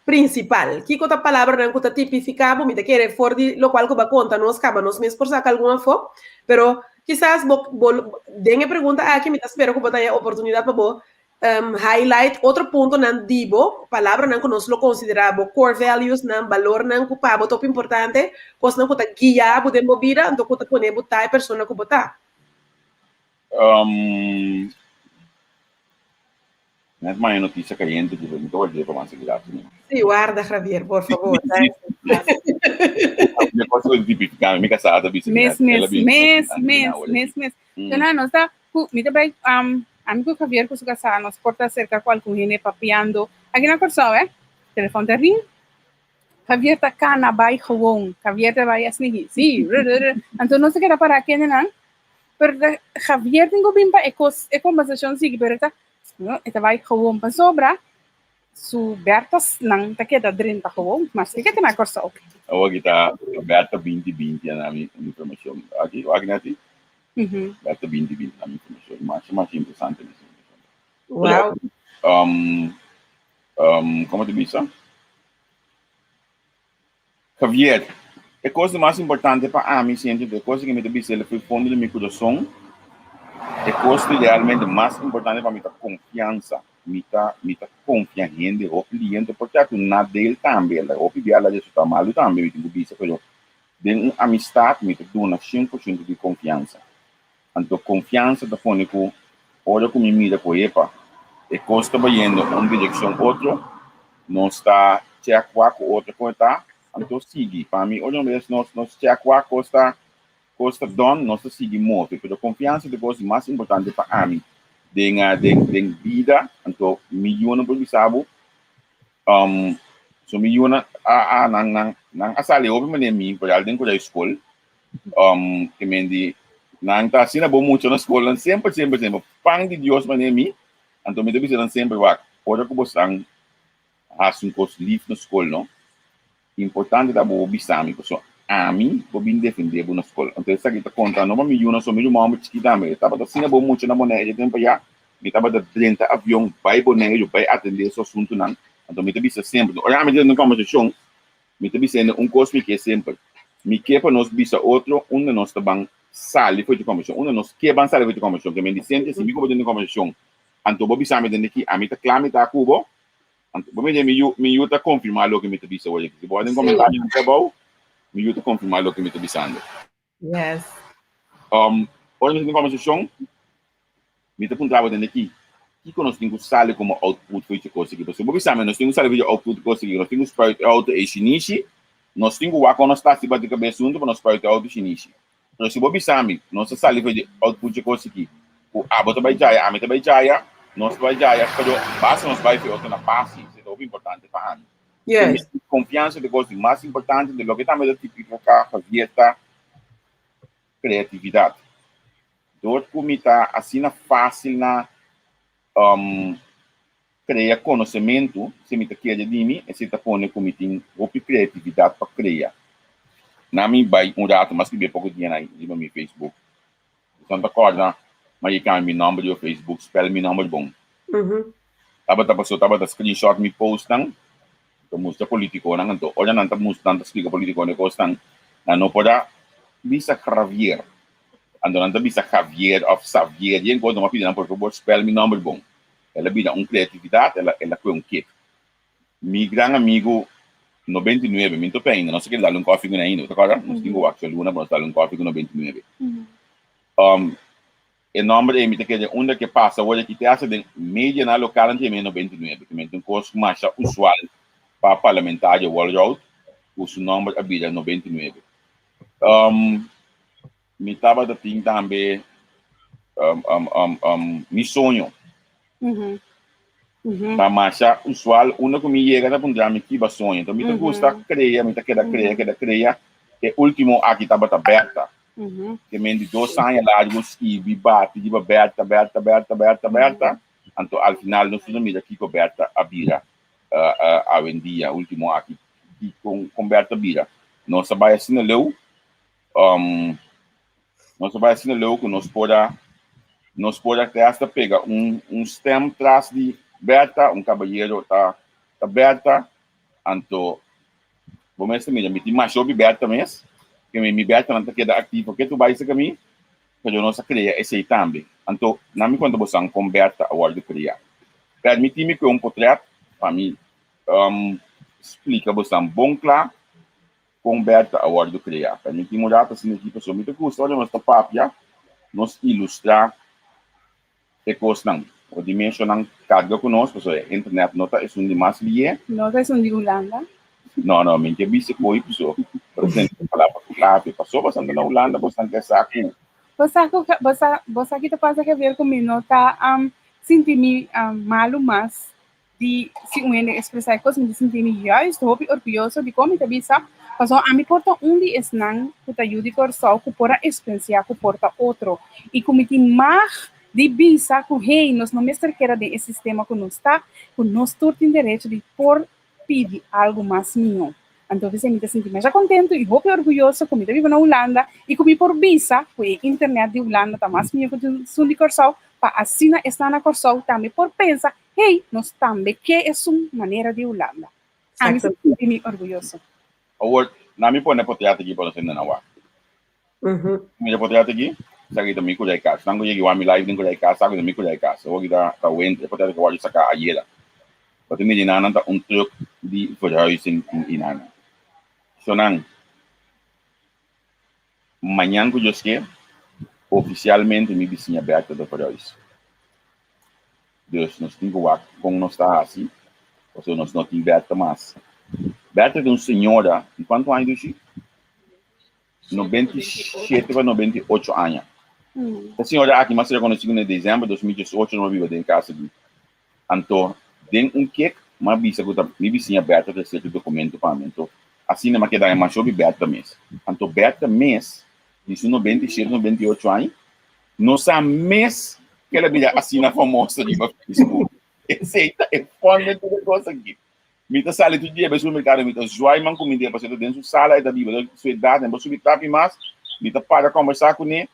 prinsipal. Kiko ta palabranan ku ta tipifiká bo? Mi ta kere for di lokual ku bo a konta nos kaba nos mes por saka algun afó, pero kisas bo bo den e pregunta aki mi ta spera ku bo ta haña oportunidat pa bo Highlight otro puntonan di bo, palabranan ku nos lo konsiderá bo core values-nan, balornan ku pa bo ta hopi importante, kosnan ku ta guia bo den bo bida, anto ku ta pone bo ta e persona ku bo ta. Net maña notisia kayente di bo, mi ta ward'é pa mas seguridad mi. Sí, warda Javier, por favor. Mi cosa ku tipifiká mi, mi kasá ta bisa mi. Mes, mes, mes, mes, mes, mes. Tona nos ta ku mi ta bai ami ku Javier ku su kasá nos por ta aserka ku algun hende papiando aki na Kòrsou eh telefòn ta ring Javier ta kana bai gewoon Javier ta bai asina aki si anto nos ta keda para kendenan pero ta Javier tin ku bin pa e kos e kombersashon sigui pero ta no e ta bai gewoon pasobra su bertasnan ta keda drenta gewoon maske ke ta na Kòrsou. Awor aki ta Berta binti binti a na mi informashon. Aki, wak Netty? Berta binti binti na mi informashon. Masha masha interesante mes informashon. Wow. Um, um, komo ta bisa? Javier, e kos di mas importante pa ami siente e kos ku mi ta bisa el for fondo di mi kurason, e kos di realmente mas importante pa mi ta konfiansa. Mi ta mi ta konfia hende hopi liento por ta ku nadeel tambe, hopi bia la resulta malu tambe mi tin ku bisa, pero den un amistat mi ta duna 100% di konfiansa. Anto konfiansa ta pone ku ora ku mi mira ku epa e kos ta bayendo un direkshon otro, nos ta chèk wak ku otro kon e ta, anto sigui. Pa mi ora un bes nos nos chèk wak kos ta kos ta done, nos ta sigui move. Pero konfiansa ta e kos di mas importante pa ami den den den bida. Anto mi yunan por bisa bo, so mi yunan a a nan nan nan a sali hopi manera mi, por den ku skol. Ke men di nan ta asina bo mucha na skol nan semper semper semper pan di Dios manera mi anto mi ta bisa nan semper wak ora ku bosan hasi un kos lif na skol no importante ta bo bisa mi pasobra ami bo bin defende bo na skol anto esaki ta konta no pa mi yunan so mi ruman homber chikit tambe e tabata asina bo mucha na Bonaire tempo ya mi tabata drenta avion bai Bonaire bai atende su asuntunan anto mi ta bisa semper ora ami ta tene un kombersashon Mi ta bisende un kos mi ke semper. Mi ke pa nos bisa otro unda nos ta ban sali for di kombersashon, unda nos ke ban sali for di kombersashon. Ke men di sente si mi ku bo den kombersashon, anto bo bisa mi den ki ami ta kla mi ta ku bo, anto bo mira mi yu mi yu ta konfirmá loke mi ta bisa wor. Si bo a den komentario nan abou, mi yu ta konfirmá loke mi ta bisando. Yes. Ora nos tin conversacion, mi ta puntra bo den aki, kiko nos tin ku sali komo output for e kos aki? Pasobra bo bisa mi, nos tin ku sali for e output kos aki, nos tin ku spuit e auto e shinishi, nos tin ku wak kon nos ta hasi bati kabes huntu pa nos spuit e auto shinishi. Pero si bo bisa mi, nos ta sali for e output dje kos aki, ku abo ta bai djaya, ami ta bai djaya, nos ta bai djaya, pero basta nos bai for e otro na pas, esei ta hopi importante pa ami. Yes. Confianza ta e cos di mas importante, de loke tambe ta tipifica Javier ta creatividad. Door cu mi ta asina facil na um, crea conocemento, si mi ta kere di mi, esey ta pone cu mi tin hopi creatividad pa crea. Na mi bay un rato, mas ki poco dia na riba mi Facebook. Boso ta corda, ma y cambia mi nomber riba Facebook, spel mi nomber bon. Tabata paso tabata screenshot mi postnan, ta mustra politiconan, anto ora nan ta mustra, nan ta splica politiconan e cosnan, nan no por a bisa Javier, anto nan ta bisa Javier of Xavier, yen cos, nan a pidi nan por favor spel mi nomber bon. El a bira un creatividad, el a el a cue un kick. Mi gran amigo 99, mi no ta ainda, nos a kere dal un koffie cu ne ainda, bo ta corda? Nos tin cu wak luna pa nos dal un koffie cu 99. E nomber ei mi ta kere unda ke pasa awor aki te hasta den medianan lokal nan tin e 99, ke men ta un kos masha usual pa parlamentario world road. Ku su nòmber a bira 99. Mi tabata tin tambe mi soño. Ta masha usual unda ku mi yega ta puntra mi kiba soño. Enton mi ta gusta krea, mi ta keda krea, keda krea. E ultimo aki tabata Bertha. Ke men di dos aña largu skibi, bati riba Bertha, Bertha, Bertha, Bertha, Bertha. Anto al final nos tur a mira kiko Bertha a bira awendia. Ultimo aki kon Bertha bira. Nos a bai asina leu. Nos a bai asina leu ku nos por a nos por a te hasta pega un un stem tras di Bertha, un kabayero ta ta Bertha, anto bo mes ta mira mi tin masha hopi Bertha mes, ke mi mi Berthanan ta keda aktivo ke tu bai serka mi, pero nos a krea esei tambe. Anto nan mi konta bosan kon Bertha a wòrdu krea. Permití mi ku e un potrèt pa mi splika bosan bon kla Kon Bertha a wòrdu kreá? Permití mi un ratu asina aki pasobra mi ta gusta ora nos ta papia, nos ilustrá e kosnan. O dimenshonnan karga ku nos pasobra e internet no ta esun di mas lié. No ta esun di Hulanda. No, no, mi ke bisa koe pasobra por esempel e palabra klave. Pasobra bosan ta na Hulanda bosan ke sa ku. Bo sa ku bo sa bo sa ki ta pasa Javier ku mi no ta sinti mi malu mas di si un hende expresa e cos mi ta sinti mi juist hopi orguyoso di con mi ta bisa pasobra ami por ta un di esnan cu ta yu di Corsou cu por a experiencia cu por ta otro y cu mi tin mag di bisa cu hey nos no mester keda den e sistema cu nos ta cu nos tur tin derecho di por pidi algo mas miho. Anto p'esei mi ta sinti masha contento y hopi orguyoso cu mi ta biba na Hulanda y cu mi por bisa cu e internet di Hulanda ta mas miho cu esun di Corsou pa asina esnan na Corsou tambe por pensa Hey, nos tambe ke esun manera di Hulanda. Ami sa sinti mi orguyoso. Awor, na mi pone potret aki pa nos hende nan wak. Mira potret aki, esaki ta mi ku dai kas. Nan ku yega wak mi live den ku dai kas, sa ku ta mi ku dai kas. Awor aki ta ta winter, e potret aki wòrdu saká ayera. Bo ta mira nan ta un truck di verhuizing tin einan. So nan, mañan ku Dios ke, ofisialmente mi bisiña Bertha ta verhuis. Dus nos tin ku wak kon nos ta hasi, pasobra nos no tin Bertha mas. Bertha ta un señora di kuantu aña dushi? 97 pa 98 aña. E señora aki mas rekonosí ku na desèmber 2018 no a biba den kas aki. Anto den un kek m'a bisa ku ta mi bisiña Bertha ta sierto dokumento pa mi. Anto asina m'a keda masha hopi Bertha mes. Anto Bertha mes di su 97, 98 aña No sa mes ku el a bira asina famoso riba Facebook. Esei ta e fondo di tur e kos aki. Mi ta sali tur dia bai supermerkado, mi ta zwaai man ku mi den pasobra ta den su sala e ta biba. Su edat no por subi trapi mas. Mi ta para kombersá kuné.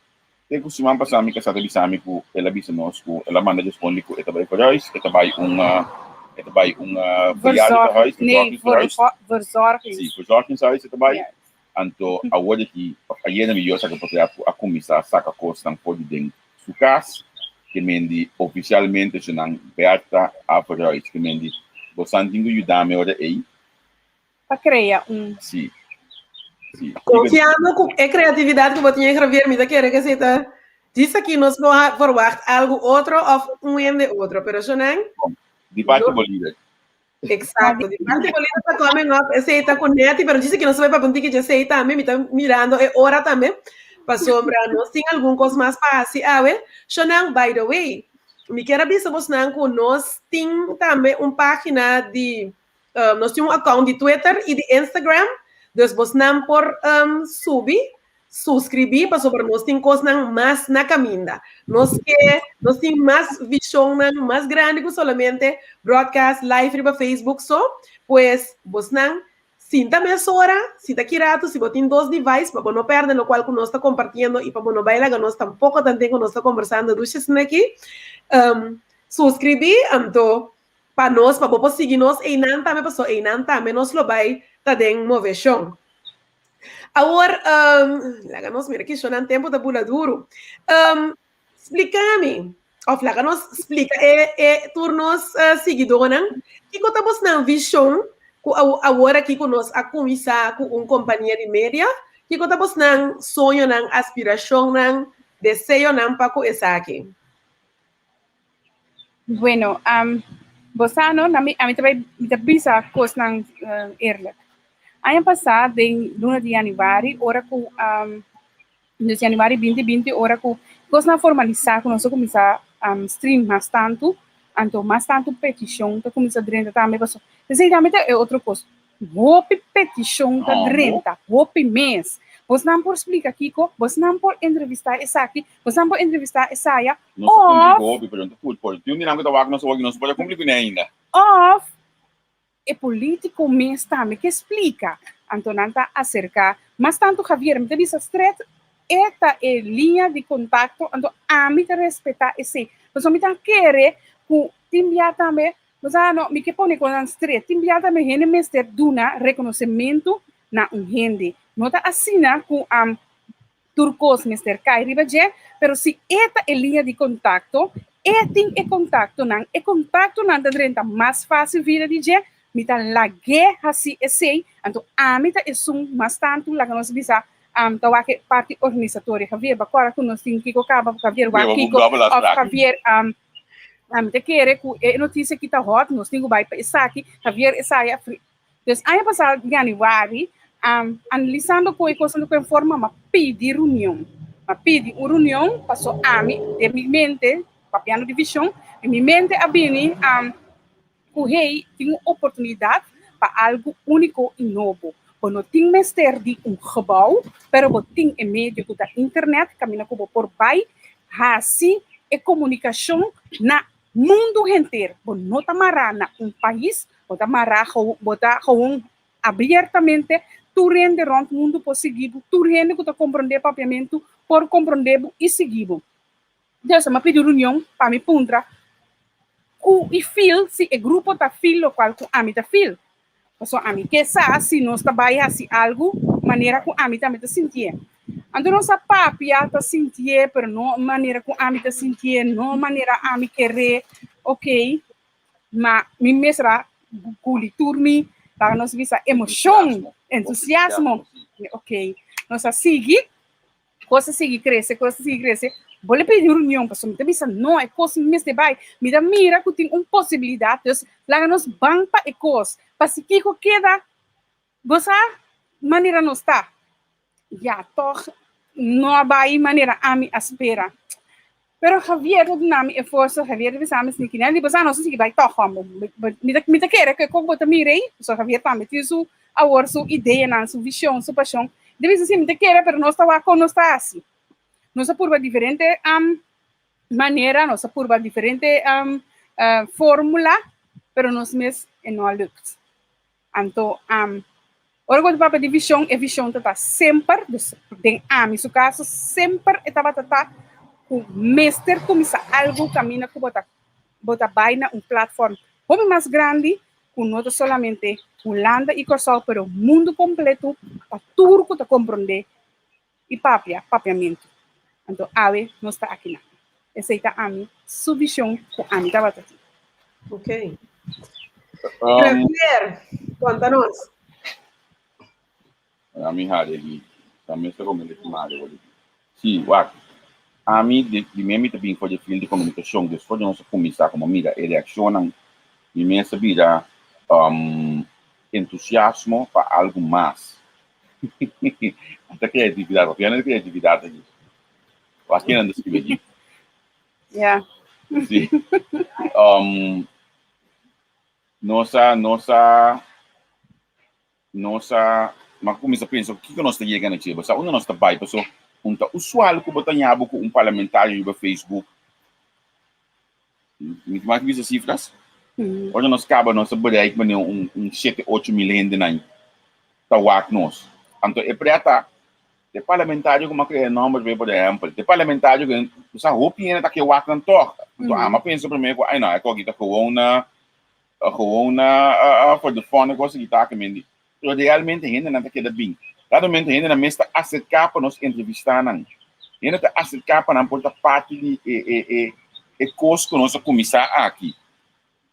Te ku siman pasá mi kasá ta bisa mi ku el a bisa nos ku el a manda respondi ku e ta bai verhuis, e ta bai un e ta bai un bejaardentehuis, verzorgingshuis. Verzorgings. Si, verzorgingshuis e ta bai. Anto awor aki, of ayera mi yo saka portrèt ku a kuminsá saka kosnan for di den su kas, ke men di ofisialmente su nan Bertha a verhuis, ke men di bosan tin ku yuda mi ora ei. Pa krea un. Si, si. Konfiando ku e kreatividat ku bo tin, Javier, mi ta kere ku esei ta djis aki nos por verwagt algu otro òf un hende otro, pero su nan. Di parti bo lider. Exacto. Di parte Bolívar ta coming up. Esei ta con Netty, pero dice que no sabe pa un tiki esei tambe. Mi ta mirando e hora tambe. Pasobra nos tin algun cos mas pa hasi awe. Shonan, by the way, mi kier a bisa bosnan cu nos tin tambe un pagina di, nos tin un account di Twitter y di Instagram. Dus bosnan por subi Suscribí pasobra nos tin kosnan mas na kaminda. Nos ke, nos tin mas vishonnan mas grandi ku solamente broadcast live riba Facebook so. Pues bosnan sinta mesora, sinta ki ratu, si bo tin dos device pa bo no pèrdè lokual ku nos ta kompartiendo i pa bo no bai laga nos tampoko tanten ku nos ta kombersando dushi asina aki. Suscribí anto pa nos, pa bo por sigui nos einan tambe pasobra einan tambe nos lo bai ta den moveshon. Awor, um, laga nos mira ki shonan tempo ta bula duru. Um, splika mi, of laga nos splika e, e tur nos uh, siguidónan, kiko ta bosnan vishon ku awor aki ku nos a kuminsá ku un kompania di media? Kiko ta bosnan soñonan, aspirashonnan, deseonan pa ku esaki? Bueno, um, bo sa no, na mi, a mi ta bai, mi ta bisa kosnan uh, eerlijk. Aña pasá den luna di yanüari ora ku dus yanüari 2020 ora ku kosnan a formalisá ku nos a kuminsá stream mas tantu, anto mas tantu petishon ta kuminsá drenta tambe pasobra esei tambe ta e otro kos. Hopi petishon ta drenta, hopi mes. Bosnan por splika kiko, bosnan por entrevistá esaki, bosnan por entrevistá esaya, Nos ta kumpli ku hopi, pero no ta tur por. Tin un di nan ku ta wak nos awor ku nos no por a kumpli kuné ainda. Òf e polítiko mes tambe ke splika. Anto nan ta aserká. Mas tantu Javier, mi ta bisa stret, e ta e liña di kontakto, anto ami ta respetá esei. Pasobra mi ta kere ku tin bia tambe Bo sa, no, mi ke pone konan stret. Tin bia tambe hende mester duna rekonosementu na un hende. No ta asina ku tur kos mester kai riba dje, pero si e ta e liña di kontakto, e tin e kontaktonan, e kontaktonan ta drenta mas fásil vida di dje, mi ta lag'é hasi esei, anto ami ta esun mas tantu, laga nos bisa, ta wak e parti organisatorio. Javier, bo a kòrda ku nos tin kiko kaba, Javier wak kiko, òf Javier, Ami ta kere ku e notisia ki ta hot, nos tin ku bai pa esaki, Javier esaya fri. Dus aña pasá yanüari, analisando kon e kosnan ta ku forma, m'a pidi reunion. M'a pidi un reunion paso ami den mi mente, papiando di vishon, den mi mente a bini ku hey tin un oportunidat pa algu úniko i nobo. Bo no tin mester di un gebou, pero bo tin e medio ku ta internet kaminda ku bo por bai hasi e komunikashon na mundu henter. Bo no ta mará na un pais, bo ta mará bo ta gewoon abiertamente tur hende rònt mundu por sigui bo, tur hende ku ta komprondé papiamentu por komprondé bo i sigui bo. Entonces mi a pidi reunion pa mi puntra ku i feel si e grupo ta feel lokual ku ami ta feel. Pasobra ami ke sa si nos ta bai hasi algu manera ku ami tambe ta sintié. Anto nos a papia ta sintié pero no manera ku ami ta sintié, no manera ami keré, ok. Ma mi mes ra guli tur mi, laga nos bisa emoshon, entusiasmo. Ok, nos a sigui. Kos a sigui krese, kos a sigui krese. Bo le pidi un reunion, pasobra mi ta bisa no, e kos mester bai. Mi ta mira ku tin un posibilidat, dus laga nos ban pa e kos. Pa si kiko keda, bo sa manera nos ta. Ya, tòg no a bai manera ami a spera. Pero Javier ta duna mi e forsa, Javier ta bisa mi sneaky Nelly, bo sa nos a sigui bai tòg hòmber. Mi ta mi ta kere ku e kos bo ta mira ei, pasobra Javier tambe tin su awor su ideanan, su vishon, su pashon. Mi ta bisa si, mi ta kere, pero nos ta wak kon nos ta hasi. Nos a purba diferente manera, nos a purba diferente fórmula, pero nos mes e no a lukt. Anto, ora ku ta papia di vishon, e vishon ta ta semper, dus den ami su kaso, semper e tabata ta ku mester kuminsá algu kaminda ku bo ta bo ta bai na un platform hopi mas grandi ku no ta solamente Hulanda i Kòrsou, pero mundu kompleto pa tur ku ta komprondé i papia papiamentu. Anto awe nos ta akinan. Esei ta ami su vishon ku ami tabata tin. Ok. Javier, konta nos. Ami hari aki. Tambe sta come de madre word. Sí, wak. Ami de primer mi ta bin for de field de comunicacion, dus for de nos a cuminsa como mira e reaccionnan, mi mes a bira entusiasmo pa algo mas. Ata creatividad, papi anda creatividad aki. Wak ken anda scribi aki. Ja. Sí. Nos a, nos a, nos a, m'a cuminsa pensa kico nos ta yega na dje, bo sa unda nos ta bay, paso un ta usual cu bo ta ña bo cu un parlamentario riba Facebook. Mi tin mas bisa cifras? Ora nos caba nos a bereik manera un un shete ocho mil hendenan ta wak nos. Anto e preta e parlamentario ku m'a krea nomber be por ehempel, e parlamentario ku bo sa hopi hende ta ke wak nan tog. Anto ami a pensa primer ku ai no e koki ta gewoon na gewoon na for the fun e kos aki ta aki mendi. Pero realmente hendenan ta keda bin. Dado momento hendenan mes ta aserká pa nos entrevistá nan. Hende ta aserká pa nan por ta parti di e e e e kos ku nos a kuminsá aki.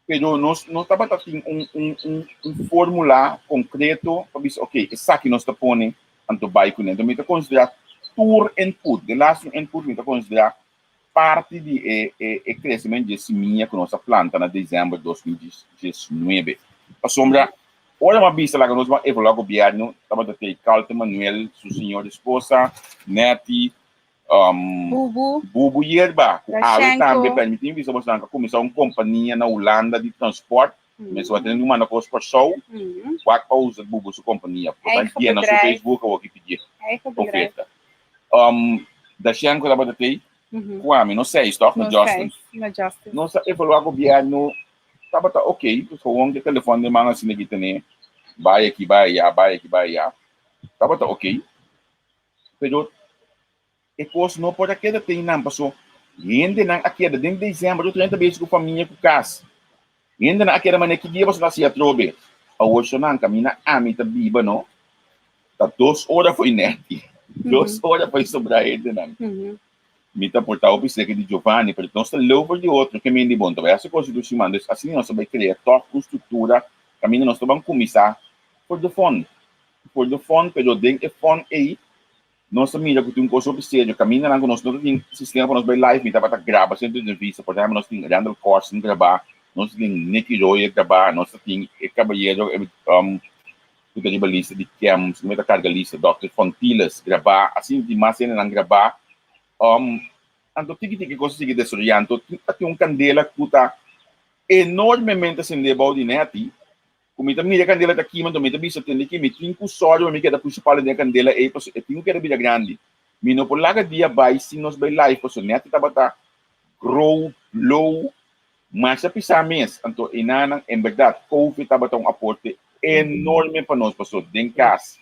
Pero nos no tabata tin un un un un fórmula konkreto pa bisa oké esaki nos ta pone anto bai kuné. Anto mi ta konsiderá tur input, de laatste input mi ta konsiderá parti di e e e kresementu di e simia ku nos a planta na desèmber 2019. Pasobra. Ora m'a bisa laga nos ban evaluá gobièrnu, tabata tei Carlton Manuel, su señora esposa, Netty, Bubu. Bubu Yerba, ku awe tambe Dashenko. permití mi bisa bosnan ku a kuminsá un kompania na Hulanda di transpòrt, mester bo a tene di manda kos Kòrsou, wak pa usa Bubu su kompania. Bo ta Eigen yena su bedrijf. Facebook awor ki pidié Eigen bedrijf. oferta. Dashenko tabata tei ku ami, nos seis tòg, na Nos Justin. seis, na Justin. Nos a evaluá gobièrnu. Tabata ok, pues gewoon ke telefon den man asina ki tene, bai aki, bai aya, bai aki, bai aya. Tabata ok, pero e kos no por a keda ten nan paso hendenan a keda den december tur hende ta bezig ku famia ku kas. Hendenan a keda manera ki dia boso ta hasi atrobe? Awor shonan kaminda ami ta biba no, ta dos ora fo'i nèti, dos ora fo'i sobra hendenan. Mi ta porta hopi serka di Giovanni, pero nos ta leu for di otro, ke men di bon ta bai hasi kos di tur siman. Dus asina nos ta bai krea tòg un struktura kaminda nos ta ban kuminsá for de fon. For de fon, pero den e fon ei nos ta mira ku tin un kos hopi serio, kamindanan ku nos no ta tin sistema pa nos bai live, mi tabata graba sierto entrevista, por ehempel nos tin Randall Corsen grabá, nos tin Nicky Royer grabá, nos ta tin e kabayero ku ta riba lista di kem, si no ta karga lista, Dòkter Fontiles grabá, asina tin mas hendenan grabá. Anto tiki tiki kos a sigui desaroyá. Anto a tin un kandela ku ta enormemente sendé bou di nèti, ku mi ta mira e kandela ta kima, anto mi ta bisa tende ki mi tin ku sòru pa mi keda pusha palo den e kandela ei, pasobra e tin ku keda bira grandi. Mi no por laga dia bai sin nos bai live, pasobra nèti tabata grow, blow, Masha pisá mes, anto enanan en berdad Covid tabata un aporte enorme pa nos paso den kas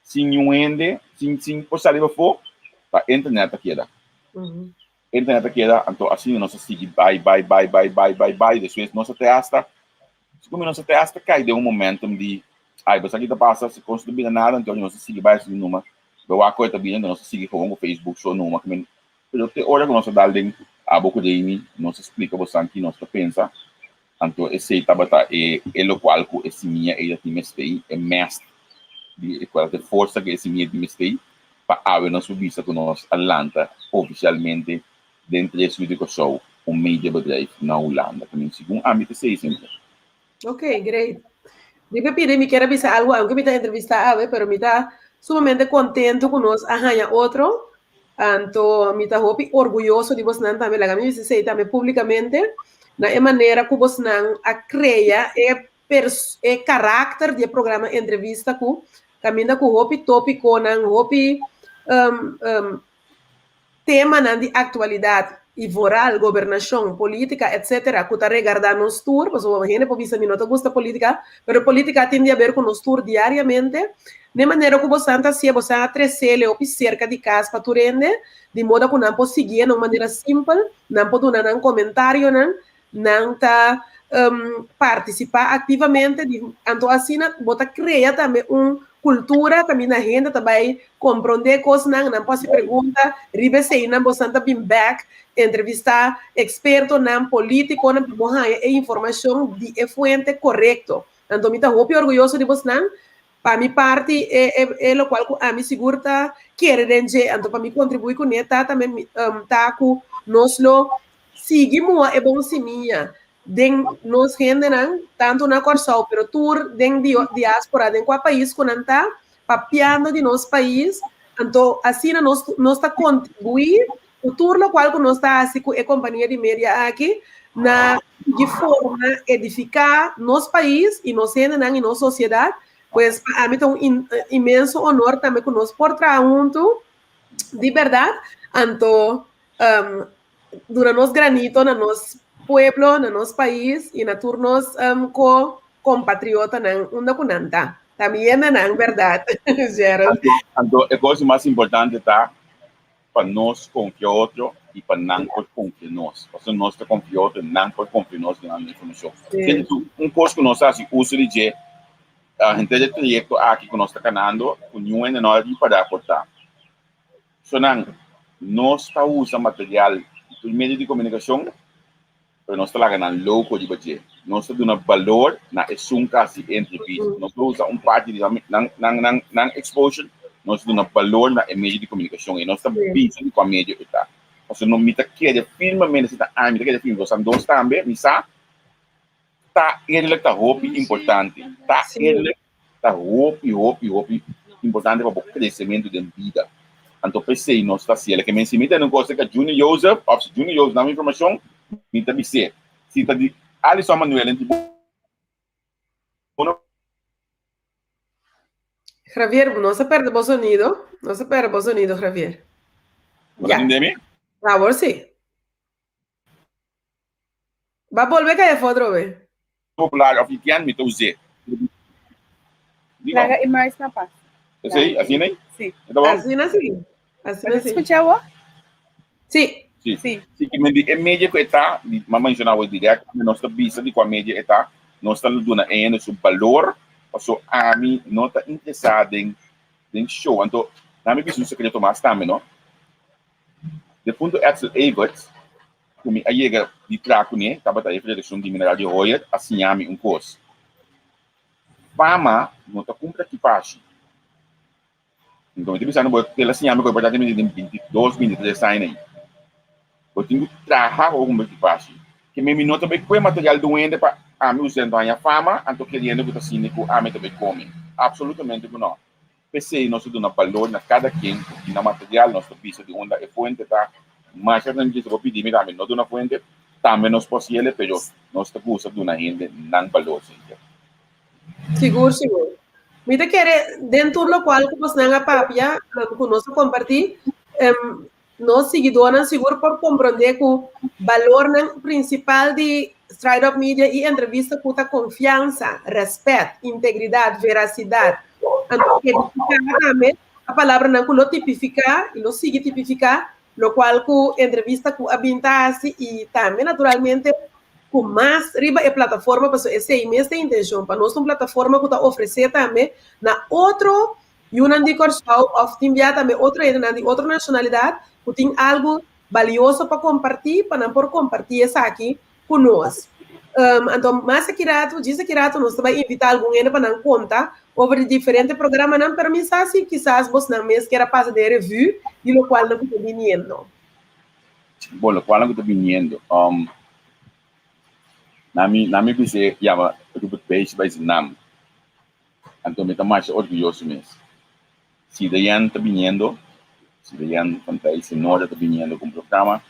sin niun hende, sin sin por sali pafó, pa internet a keda. Internet a keda, anto asina nos a sigui bai bai bai bai bai bai bai, despues nos a te hasta, segun mi nos a te hasta kai den un momentum di ay bo sa ki ta pasa, si kos no bira nada anto nos a sigui bai asina numa, bo wak koe ta bira anto nos a sigui gewoon ku Facebook so numa, Pero te ora ku nos a dal den abo ku Jamie, nos a splika bosan ki nos ta pensa, anto esei tabata e e lokual ku e simia ei ta tin mester, e mest di e kual e forsa ku e simia tin mester pa awe nos por bisa ku nos a lanta ofisialmente den tres yu di Kòrsou un mediabedrijf na Hulanda. Ta men segun ami ta esei semper. Ok, great. Riba pidi mi kier a bisa algo, aunke mi ta entrevista awe, pero mi ta sumamente contento cu nos a haña otro. Anto mi ta hopi orguyoso di bosnan tambe, laga mi bisa esei tambe publicamente, na e manera cu bosnan a crea e pers e karakter di e programa entrevista cu caminda cu hopi topiconan, hopi Temanan di aktualidat i voral, gobernashon, politika, etc. Ku ta regardá nos tur, pasobra hende por bisa mi no ta gusta politika, pero politika tin di aber ku nos tur diariamente. N'e manera ku bosan ta hasié, bosan a tres'é hopi serka di kas pa tur hende, di moda ku nan por siguié na un manera simpel, nan por duna nan komentarionan, nan ta partisipá aktivamente, di anto asina bo ta krea tambe un kultura kaminda hende ta bai komprondé kosnan, nan por hasi pregunta riba eseinan, bosan ta bin bèk entrevistá ekspertonan, polítikonan pa bo haña e informashon di e fuente korekto. Anto mi ta hopi orguyoso di bosnan, pa mi parti e e e lokual ku ami sigur ta kere den dje, anto pa mi kontribuí kuné ta tambe ta ku nos lo Sigui mua e bon simia den nos hendenan, tantu na Kòrsou pero tur den diaspora, den kua pais ku nan ta, papiando di nos pais, anto asina nos nos ta kontribuí ku tur lokual ku nos ta hasi ku e kompania di media aki na sigui forma, edifiká nos pais i nos hendenan i nos sosiedat. Pues pa ami ta un inmenso honor tambe ku nos por traha huntu di bèrdat, anto um, duna nos granito na nos pueblo, na nos pais y na tur nos um, co compatriotanan unda cu nan ta. Ta mi yenda nan, berdad, Gerald. Anto, anto e cosa mas importante ta pa nos confia otro y pa nan por confia nos. Pasobra nos ta confia otro, nan por confia nos dunando informacion. Sí. Un cos cu nos haci uso di dje, uh, henter e trayecto aki cu nos ta canando, cu niun hende no a ripara por ta. Sonan, nos ta usa material tur medio di komunikashon, pero nos ta laga nan loko riba dje. Nos ta duna balor na esun ku a hasi e entrevista. Nos ta usa un parti di nan nan nan nan exposure, nos ta duna balor na e medio di komunikashon i nos ta bisa di kua medio e ta. Pasobra mi ta kere firmemente, si ta ami, mi ta kere firme, bosan dos tambe, mi sa. Ta eerlijk ta hopi importante. Ta eerlijk ta hopi, hopi, hopi importante pa bo crecemento den bida. Anto p'esey nos ta haciel. Ke men si mi tene un cosa ka Junior Joseph of si Junior Joseph dami informacion, mi ta bis'é. Si ta di Alison Manuel en ti bo no. Javier, nos a perde bo sonido. Nos a perde bo sonido, Javier. Bo ta tende mi? Awor si. Ba bolbe kai afó atrobe. Popular of Itian mi ta us'é. Laga e muis na pas. Esei, asina ei? Sí. E ta bon? Asina sí. Asina Bo ta sí. skucha awor? Sí. Sí. Sí. Sí, ki men di e media ku e ta, di m'a menshoná awor direktamente, nos ta bisa di kua media e ta, nos ta duna e hende su balor, paso ami no ta interesá den den show. Anto, na mi bisa un sekreto mas tambe, no. Defunto Edsel Everts, ku mi a yega di traha kuné, tabata e redakshon di Mineral di Hoyer, a siña mi un kos. Fama no ta kumpra kipashi. Nton mi ta bisa bo, el a siña mi ku e por ta den bintidos, bintitres aña ei. Bo tin ku traha pa bo kumpra kipashi. Ke mi no ta bai kue material di un hende pa ami usa anto haña fama, anto keriendo ku ta sinti ku ami ta bai kome. Apsolutamente ku no. P'esei nos ta duna balor na kada ken ku tin na material, nos ta bisa di unda e fuente ta. Masha nan bisa bo pidi mi tambe no duna fuente, tambe nos por hasiel, pero nos ta gusta duna hende nan balor singer. Sigur, sigur. Mi ta kere den tur lokual ku bosnan a papia, ku nos a kompartí, Nos siguidónan sigur por komprondé ku balornan prinsipal di Stride Up Media i entrevista ku ta konfiansa, rèspèt, integridat, verasidat. Anto edifiká tambe ta palabranan ku lo tipifiká i lo sigui tipifiká lokual ku entrevista ku a bin ta hasi i tambe naturalmente ku mas riba e plataforma pasobra esei mes ta e intenshon pa nos ta un plataforma ku ta ofresé tambe na otro Yunan di Kòrsou òf tin bia tambe otro hendenan di otro nashonalidat ku tin algu balioso pa kompartí, pa nan por kompartí esaki ku nos. Anto mas aki ratu, djis aki ratu nos ta bai invitá algun hende pa nan konta over di diferente programanan, pero mi sa si kisas bosnan mes kier a pasa den revue di lokual nan ku ta biniendo. Bon, lokual nan ku ta biniendo. Nan mi bis'é yama Rupert Beesje bai si nam. Anto mi ta masha orguyoso mes. Si Dayan ta biniendo, si Dayan van Thijs Senora ta biniendo ku un programa,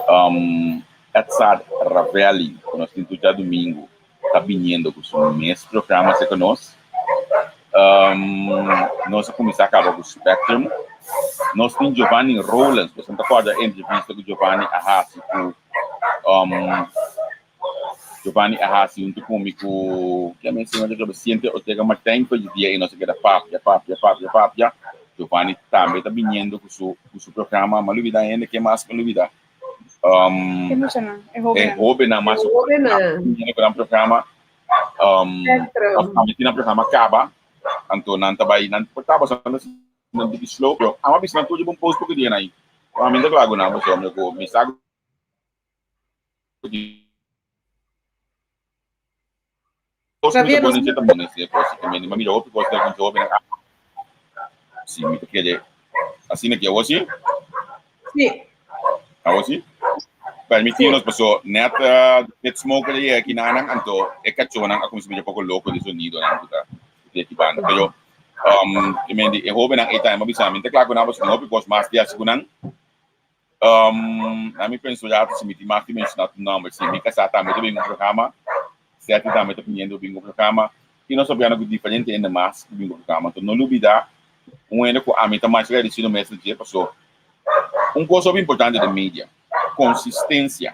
um, Edzard Ravelli, ku nos tin tur djadumingu, ta biniendo ku su mes programa serka nos. Um, nos a kuminsá kaba ku Spectrum. Nos tin Giovanni Rollins, boso ta kòrda e entrevista ku Giovanni a hasi ku um, Giovanni a hasi huntu ku mi ku ke men señor de Siente Ortega Martijn pa dia i nos a keda papia, papia, papia, papia. Giovanni tambe ta biniendo ku su ku su programa. Ma lubida hende, ke mas mi lubida? Um, E muchanan, e e hobennan. hobennan mas E hobennan. biniendo ku nan programa. Um, Spectrum. tambe tin nan programa kaba. Anto nan ta bai, nan por tabata nan biki slow, pero amo a bisa nan tur riba un post poko dia nan. Ami ta kla ku nan pasobra ku mi sa ku Javier, nos... Si, mi ta kere asina ki awor si? Si. Awor si? Permitinos paso net uh, net smoker di aki nanan anto e cachonan a kuminsá medio poko loko di sonido nan ku ta di aki banda. Pero um, I mean, e hobennan e time a bisa mi ta kla ku nan paso tin hopi kos mas di hasi ku nan. Um, na mi penso rato si mi tin mag di menciona tu nomber. Si mi casá tambe ta bin un programa. Seti tambe ta piniendo bin un programa. I nos ta ku diferente hende mas ku bin un programa. Entonces no lubida un hende ku ami ta mas agradecido mes na dje paso un kos hopi importante den media, consistencia.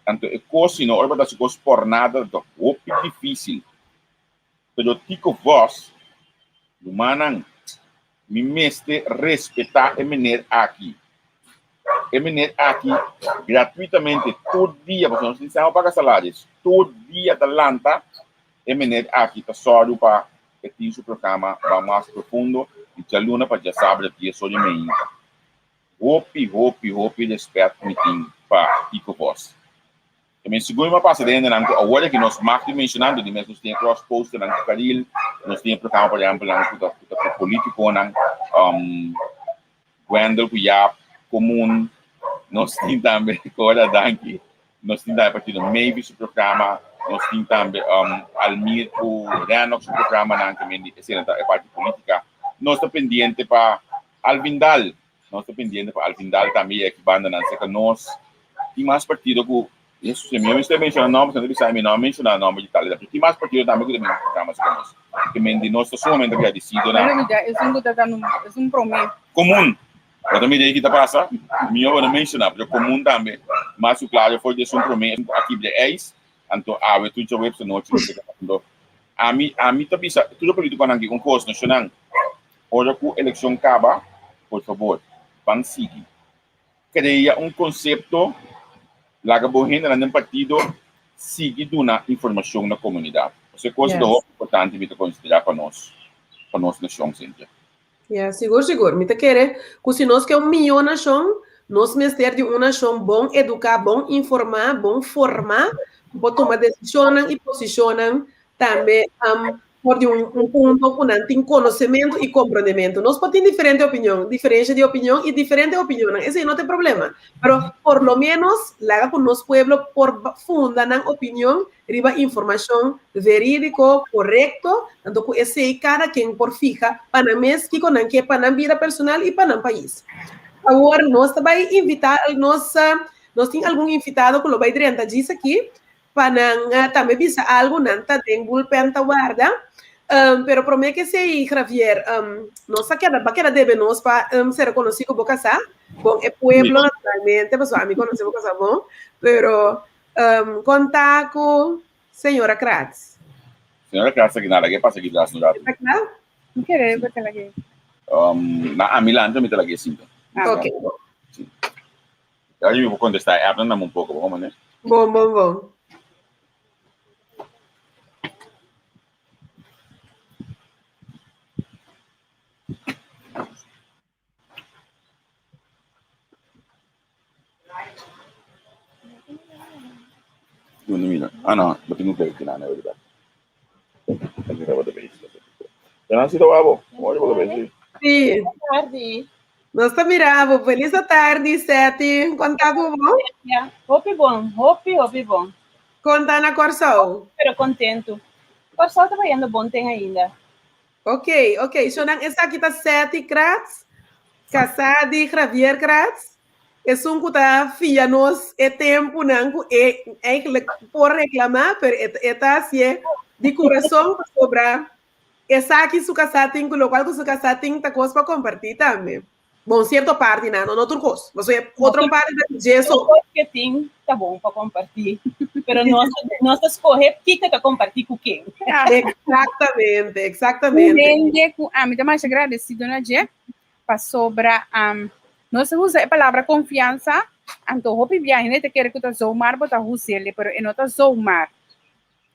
Anto e kos si no ora bo ta hasi kos por nada ta hopi dificil. Pero Tico Vos, rumannan, mi mester respetá e meneer aki. E meneer aki gratuitamente tur dia, pasobra nos tin sèn pa paga salaris, tur dia ta lanta e meneer aki ta sòru pa e tin su programa Ban Mas Profundo di djaluna pa djasabra dies ora i meinta. Hopi, hopi, hopi respèt mi tin pa Tico Vos. Ta men sigur mi a pasa den hendenan ku awor aki nos mag di menshonando di mes nos tin e cross posternan ku Caril, nos tin e programa por ehempelnan ku ta ku ta ku politikonan, um, Gwendel ku Jaap Komun, nos tin tambe Cora danki, nos tin tambe partido Maybe su programa. Nos tin tambe um, Almir ku Rennox su programanan ke men di esei ta e parti polítika. Nos ta pendiente pa Alvin Dal. Nos ta pendiente pa Alvin Dal tambe i aki bandanan serka nos. Tin mas partido ku Jesus, mi no mester menciona nomber, sino bisa mi no a menciona nomber di tal y tal. Pero tin mas partido tambe ku ta bini programa serka nos. Ke men di nos ta sumamente agradecido na. Pero mira, esun ku ta ta esun prome. Komun. Bo ta mira ei ki ta pasa? Mihó bo no menshoná, pero komun tambe. Mas ku klaro for di esun promé esun ku a kibra e ijs, anto awe tur djaweps anochi nos ta kaba. Anto ami ami ta bisa tur e polítikonan aki un kos, nashonnan, ora ku elekshon kaba, por fabor, ban sigui krea un konsepto, laga bo hendenan den partido sigui duna informashon na komunidat. Pasobra e kos ta hopi importante mi ta konsiderá pa nos, pa nos nashon, Cynthia. Ya, sigur, sigur. Mi ta kere ku si nos ke un mihó nashon, nos mester di un nashon bon eduká, bon informá, bon formá, ku por tuma desishonnan i posishonnan tambe for di un un punto ku nan tin konosementu i komprondementu. Nos por tin diferente opinion, diferensha di opinion i diferente opinionnan, esei no ta e problema. Pero por lo ménos laga ku nos pueblo por funda nan opinion riba informashon verídiko, korekto, anto ku esei kada ken por fiha pa nan mes kiko nan ke pa nan bida personal i pa nan pais. Awor nos ta bai invitá nos nos tin algun invitado ku lo bai drenta djis aki pa nan tambe bisa algu, nan ta den bullpen ta warda. Pero promé ke esei Javier, nos a keda ba keda debe nos pa sera konosí ku bo kasá, bon e pueblo naturalmente pasobra ami konosé bo kasá bon, pero Um, konta ku señora Kratz. Señora Kratz aki nada, ke pasa aki tras un rato? Está kla? Mi kere bo ta lag'é. Um, na ami lanta mi ta lag'é sinta. Ah, Ok. Si. Ya mi por kontestá e app nan un poko, bon mané? Bon, bon, bon. Duna mira. Ah no, bo tin un play kina na verdad. Aquí tabata bezig. Pero así ta wabo. Como bo bezig? Sí. Tardi. Nos ta mira bo. Feliz tardi, Seti. Konta ku bo? Ja, hopi bon, hopi, hopi bon. Konta na Kòrsou. Pero kontentu. Kòrsou ta bayendo bon ten ainda. Ok, ok. Shonan esaki ta Seti Kratz, kasá di Javier Kratz. Esun ku ta fia nos e tempunan ku e eigenlijk por reklamá, pero e, e ta hasié di kurason pasobra esaki su kasá tin ku lokual ku su kasá tin ta kos pa kompartí tambe. Bon, cierto parti na, no, no tur cos. Paso e otro parti ta di dje so. Tur que tin ta bon pa comparti. Pero nos, nos ta scoge kiko ta comparti cu ken. Exactamente, exactamente. Un hende cu ami ta masha agradecido na dje, pasobra um, nos ta usa e palabra confiansa, anto hopi bia hende ta kere cu ta zomaar bo ta us'e, pero e no ta zomaar.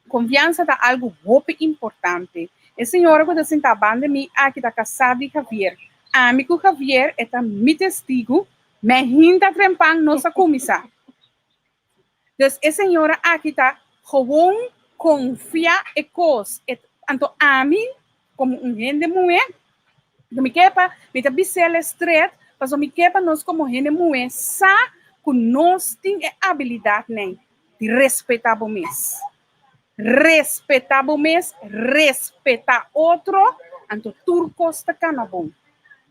Konfiansa ta algu hopi importante. E señora ku ta sintá banda mi aki ta kasá di Javier. Ami ku Javier, e ta mi testigu, mei hinta trempan nos a kuminsá. Dus e señora aki ta gewoon konfia e kos. E, anto ami, komo un hende muhé, mi ke pa, mi ta bis'el e stret, pasobra mi ke pa nos komo hende muhé sa ku nos tin e abilidatnan di respetá bo mes. Respetá bo mes, respetá otro, anto tur kos ta kana bon.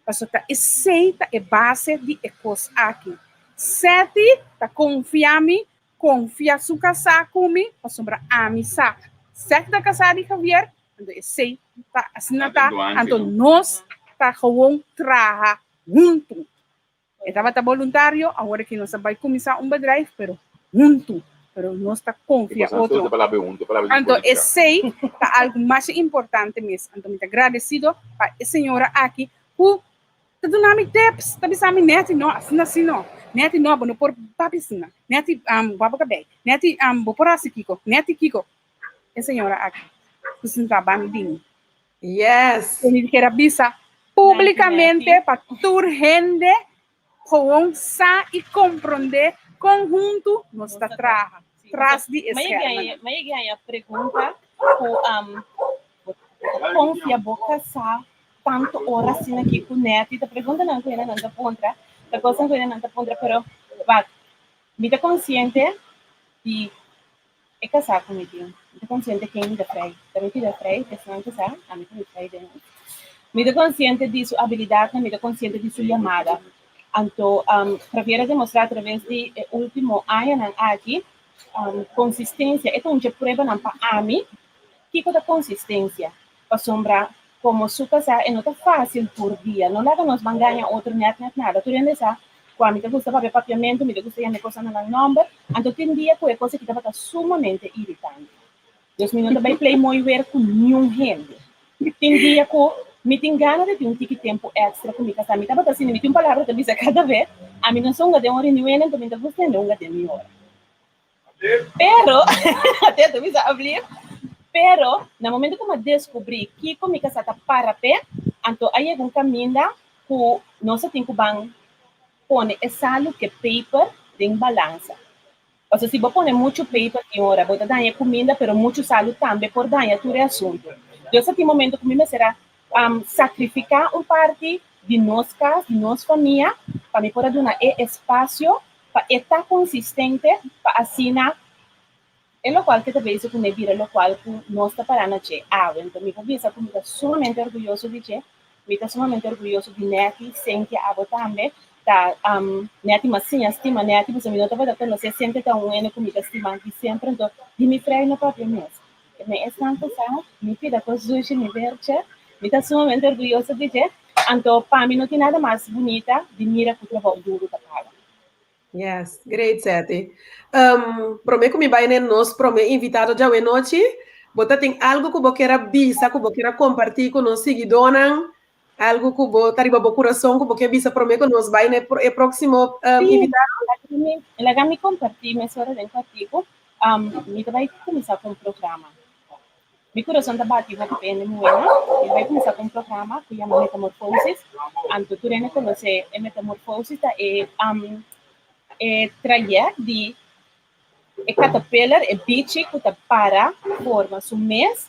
Pasobra ta esei ta e base di e kos aki. Seti ta konfia mi, konfia su kasá ku mi, pasobra ami sa. Seti ta kasá di Javier, anto esei ta asina ta, anto nos ta gewoon traha huntu. E tabata boluntario, awor aki nos a bai kuminsá un bedrijf, pero huntu, pero nos ta konfia otro. Anto esei ta algu masha importante mes. Anto mi ta gradesido pa e señora aki ku ta duna mi tips, ta bisa mi, Netty, no, asina así no. Netty, no, bo no por papia asina. Netty, wak bo kabei. Netty, bo por hasi kiko. Netty, kiko. E señora aki ku sinta banda di mi. Yes. Mi kier a bisa públikamente pa tur hende gewoon sa i komprondé kon huntu nos ta traha tras di e schermen. Mi a yega haña pregunta ku bo ta konfia bo kasá tantu ora asina aki ku Netty? Ta preguntanan ku hendenan ta puntra, ta kosnan ku hendenan ta puntra, pero wak, mi ta konsiente di. E kasá ku mi tin. Mi ta konsiente ken mi ta frei. Ta mi pida frei, esnan ku sa, ami ta mi frei den nos. Mi ta konsiente di su abilidatnan, mi ta konsiente di su yamada. Anto, Javier a demostrá atraves di e último añanan aki, konsistensia. E ta un dje pruebanan pa ami kiko ta konsistensia. Pasobra komo su kasá e no ta fásil tur dia. No laga nos ban gaña otro nèt nèt nada. Tur hende sa ku ami ta gusta papia papiamentu, mi ta gusta yama e kosnan na nan nòmber. Anto tin dia ku e kos aki tabata sumamente iritante. Dus mi no ta bai play mooi weer ku niun hende. Tin dia ku mi tin gana di tin un tiki tempu èkstra ku mi kasá. Mi tabata asina, mi tin un palabra ta bisa kada bes, ami no sa hunga den ora i niun hende, anto mi ta gusta hende hunga den mi ora. Pero, te bisa ablir, pero na momento ku mi a deskubrí kiko mi kasá ta para p'e, anto a yega un kaminda ku nos a tin ku ban pone e salu ku e peper den balansa. Pasobra si bo pone muchu peper tin ora bo ta daña e kuminda, pero muchu salu tambe por daña tur e asuntu. Dios a tin momento ku mi mester a sakrifiká un parti di nos kas, di nos famia, pa mi por a duna e espasio pa e ta konsistente, pa asina e lokual ke ta bezig kuné bira lokual ku nos ta pará na dje awe. Anto mi por bisa ku mi ta sumamente orguyoso di dje, mi ta sumamente orguyoso di Netty, Cynthia, abo tambe ta Netty mas siña stima Netty pasobra mi no tabata konosé Cynthia ta un hende ku mi ta stima di semper, anto di mi frei no papia mes. Me esnan ku sa mi pida kos dushi mi berche, mi ta sumamente orguyoso di dje, anto pa mi no tin nada mas bunita di mira ku trabou duru ta paga. Yes, great Seti. Prome ku mi bai ne nos prome invitado djawe nochi, bo ta tin algu ku bo kier a bisa, ku bo kier a kompartí ku nos siguidónan, algu ku bo ta riba bo kurason ku bo kier bisa prome ku nos bai ne e próksimo invitado? Laga mi kompartí mesora den kòrtiku. Mi ta bai kuminsá ku un programa. Mi kurason ta bati hopi pa hende muhénan. Mi ta bai kuminsá ku un programa ku yama Metamorfosis. Anto tur hende konosé e metamorfosis ta e e trayèkt di e caterpillar, e bichi ku ta para forma su mes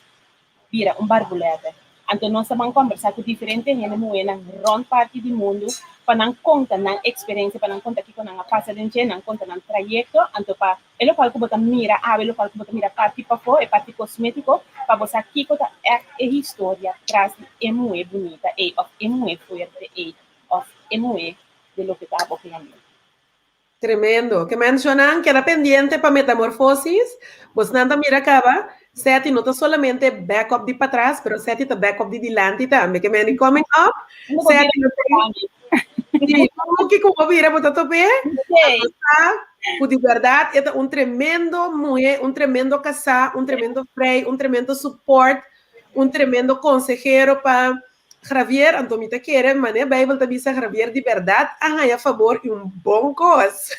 bira un barbulètè. Anto nos ta ban kòmbersá ku diferente hende muhénan rònt parti di mundu pa nan konta nan eksperensia, pa nan konta kiko nan a pasa den dje, nan konta nan trayekto, anto pa e lokual ku bo ta mira awe, e lokual ku bo ta mira parti pafó, e parti kosmétiko, pa bo sa kiko ta ègt e historia tras di e muhé bunita ei òf e muhé fuerte ei òf e muhé di loke ta abo kende. Tremendo. Ke menshonan keda pendiente pa Metamorfosis. Bosnan ta mira kaba, Seti no ta solamente backup di patras, pero Seti ta backup di dilanti tambe. Ke meni coming up, Seti no ta Sí, como ki como bira bo ta top'é? Anto sa ku di bèrdat e ta un tremendo muhé, un tremendo kasá, un tremendo frei, un tremendo support, un tremendo konsehero pa Javier, anto mi ta kere manera Bijbel ta bisa Javier di berdad a haña fabor i un bon kos.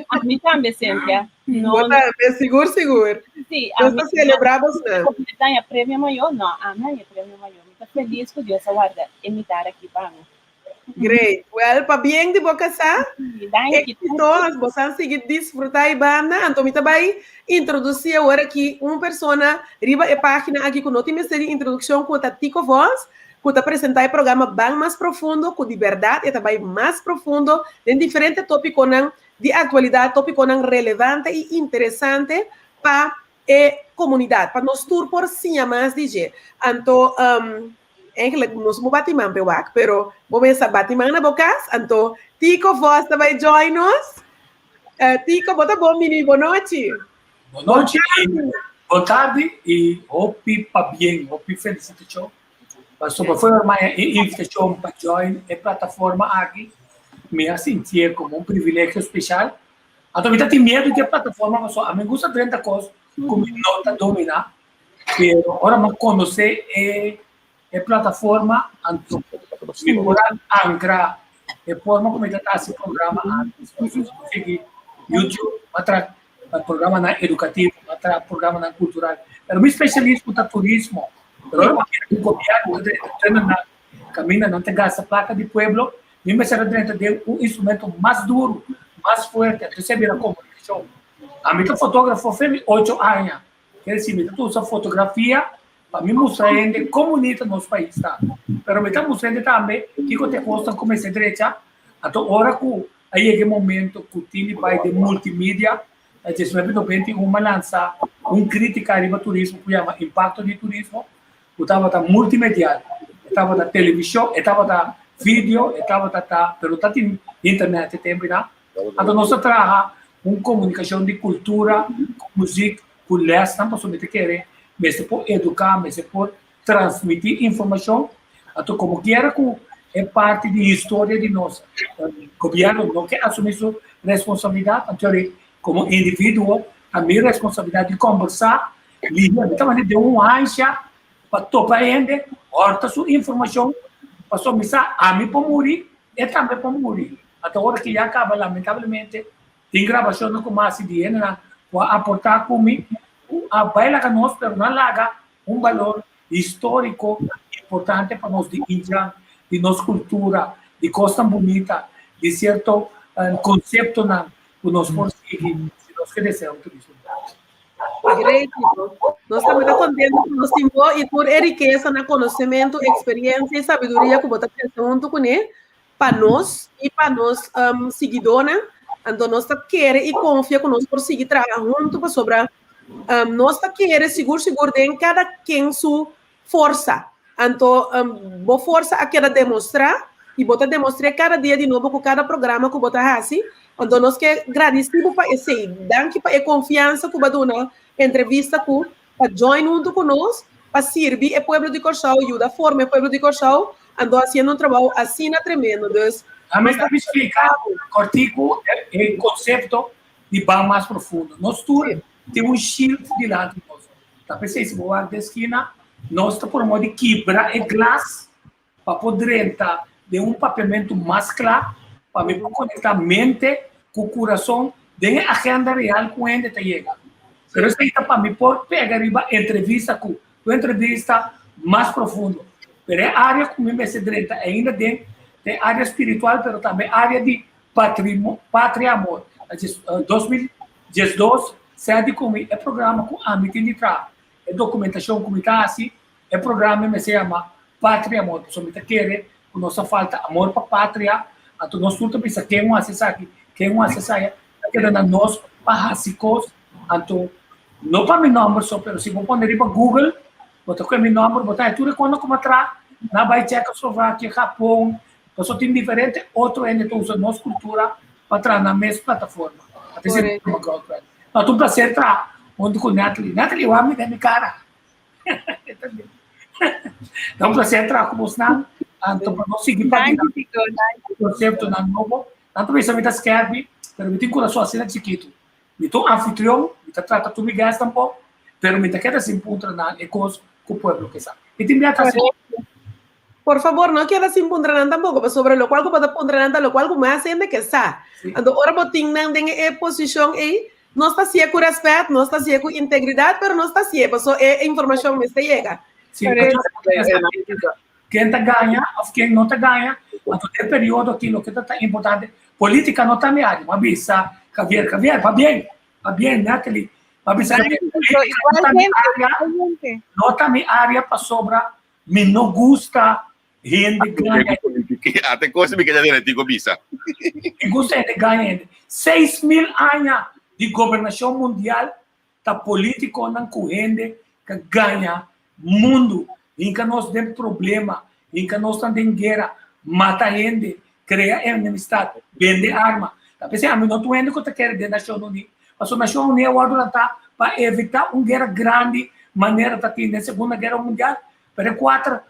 Ami tambe, Cynthia. No, Bo tambe, sigur, sigur. Sí, Nos ta celebra bosnan. Mi ta haña premio mayor? No, ami haña premio mayor. Mi ta feliz ku Dios a warda e mitar aki pa mi. Great. Well, pabien di bo kasá. Danki. Éxito, bosan sigui disfrutá e banda. Anto mi ta bai introdusí awor aki un persona riba e página aki ku no tin mester di introdukshon ku ta Tico Vos, ku ta presentá e programa Ban Mas Profundo, ku di bèrdat e ta bai mas profundo den diferente tópikonan di aktualidat, tópikonan relevante i interesante pa e komunidat, pa nos tur por siña mas di dje. Anto, eigenlijk nos no bati man p'e wak, pero bo mester bati man na bo kas, anto Tico Vos ta bai join nos. Tico, bo ta bon bini, bo nochi. Bo nochi, bo tardi i hopi pabien, hopi felisitashon. Pasobra for mi haña e invitashon pa join e plataforma aki, mi a sintié komo un privilegio speshal. Anto mi ta tin miedu di e plataforma pasobra ami gusta drenta kos ku mi no ta dominá. Pero ora mi a konosé e e plataforma, anto mi por a ankra e forma ku mi ta hasi programa antes. Sigui YouTube, mi a traha programanan edukativo, mi a traha programanan kultural. Pero mi spesialismo ta turismo. Pero ora mi a mira ku gobièrnu ta drenta trenanan kaminda nan ta gasta plaka di pueblo, mi mester a drenta den un instrumento mas duru, mas fuerte. Anto esei a bira komunikashon. Ami ta fotografo fe mi ocho aña. Ker disi mi ta usa fotografia pa mi mustra hende kon bunita nos pais ta. Pero mi ta mustra hende tambe kiko ta e kosnan ku mester drecha. Anto ora ku a yega e momento ku tin di bai den multimedia, 1991 m'a lansa un krítika riba turismo ku yama Impakto di Turismo, ku tabata multimedial. E tabata televishon, e tabata video, e tabata ta, pero no tatin internet e tempu einan. Anto nos a traha un komunikashon di kultura ku muzik, ku lèsnan, pasobra mi ta kere mester por eduká, mester por transmití informashon. Anto komo kiera ku e parti di historia di nos gobièrnu no ke asumí su responsabilidat, anto yori komo individuo ta mi responsabilidat di kombersá lihe. Mi ta manda den un hansha pa topa hende, hòrta su informashon, pasobra mi sa ami por muri, e tambe por muri. Anto ora ki ya kaba lamentablemente Tin grabashonnan ku masi di hendenan ku a aportá ku mi ku a bai laga nos pero no a laga un balor históriko importante pa nos di Indjan, di nos kultura, di kosnan bunita, di sierto konseptonan ku nos por sigui si nos ke desea un turismo grandi. Great, Tito. Nos tambe ta contento ku nos tin bo i tur e rikesa na konosementu, eksperensia i sabiduria ku bo ta trese huntu kuné. Pa nos i pa nos siguidónan. Anto nos ta kere i konfia ku nos por sigui traha huntu pasobra nos ta kere sigur sigur den kada ken su forsa. Anto bo forsa a keda demostrá i bo ta demostr'é kada dia di nobo ku kada programa ku bo ta hasi. Anto nos ke gradisí bo pa esei. Danki pa e konfiansa ku bo a duna entrevista ku pa join huntu ku nos pa sirbi e pueblo di Kòrsou, yuda forma e pueblo di Kòrsou, anto hasiendo un trabou asina tremendo. Dus, Ami ta splika kòrtiku e konsepto di ban mas profundo. Nos tur tin un shield dilanti nos. Ta p'esei si bo wak den skina, nos ta por modo di kibra e glas pa por drenta den un papiamentu mas kla, pa mi por konektá mente ku kurason den e agenda real ku hende ta yega. Pero esei ta pa mi por pega riba entrevista ku un entrevista mas profundo. Pero e área ku mi mester drenta ainda den ta e área spiritual pero tambe área di patria amor. 2012 sèdi ku mi e programa ku ami tin di traha, e dokumentashon ku mi ta hasi, E programa mester yama Patria Amor, pasobra mi ta kere ku nos a falta amor pa patria, anto nos tur ta bisa ken un hasi esaki, ken un hasi esaya, ta keda na nos pa hasi kos, anto no pa mi nòmber so, pero si bo pone riba Google, bo ta kohe mi nòmber, bo ta haña tur e kosnan ku mi a traha, nan a bai Checoslovakia, Japon, pasobra tin diferente otro hende ta usa nos kultura pa traha nan mes plataforma. A ta esei mi girlfriend. No, ta un plaser traha huntu ku Natalie. Natalie, wak mi den mi kara. Ta un placer traha ku bosnan. Anto pa nos sigui pa Danki, Tito. Danki. Konseptonan nobo. Tanto bisa mi ta skerpi, pero mi tin kurason asina chikitu. Mi ta un anfitrion, mi ta trata tur mi gèstnan bon, pero mi ta keda sin puntra nan e kos ku pueblo ke sa. Mi tin bia ta hasi. Por favor, no keda sin puntra nan tampoco, pasobra locual cu bo ta puntra nan ta locual cu mas hende ke sa. Anto ora bo tin nan den e posicion ei, nos ta hacié cu respet, nos ta hacié cu integridad, pero nos ta hacié paso e informacion mester yega. Sí, ken ta gaña of ken no ta gaña, anto den periodo aki loke ta ta importante, politica no ta mi área, mi a bisa Javier, Javier, pabien, pabien Natalie, mi a bisa Javier, politica no ta mi área, no ta mi área pasobra Mi no gusta hende gaña. Ate cosa mi quería decir, tico bisa. Mi gusta hende gaña hende. 6000 aña di gobernacion mundial ta politiconan cu hende ka gaña mundo. Hinca nos den problema, hinca nos nan den guera, mata hende, crea enemistad, bende arma. Ta p'esei ami no tur hende cu ta kere den Nacion Uní. Pasobra Nacion Uní a wordo lantá pa evitá un guera grandi manera ta tin den Segunda Guera Mundial. Pero e kuater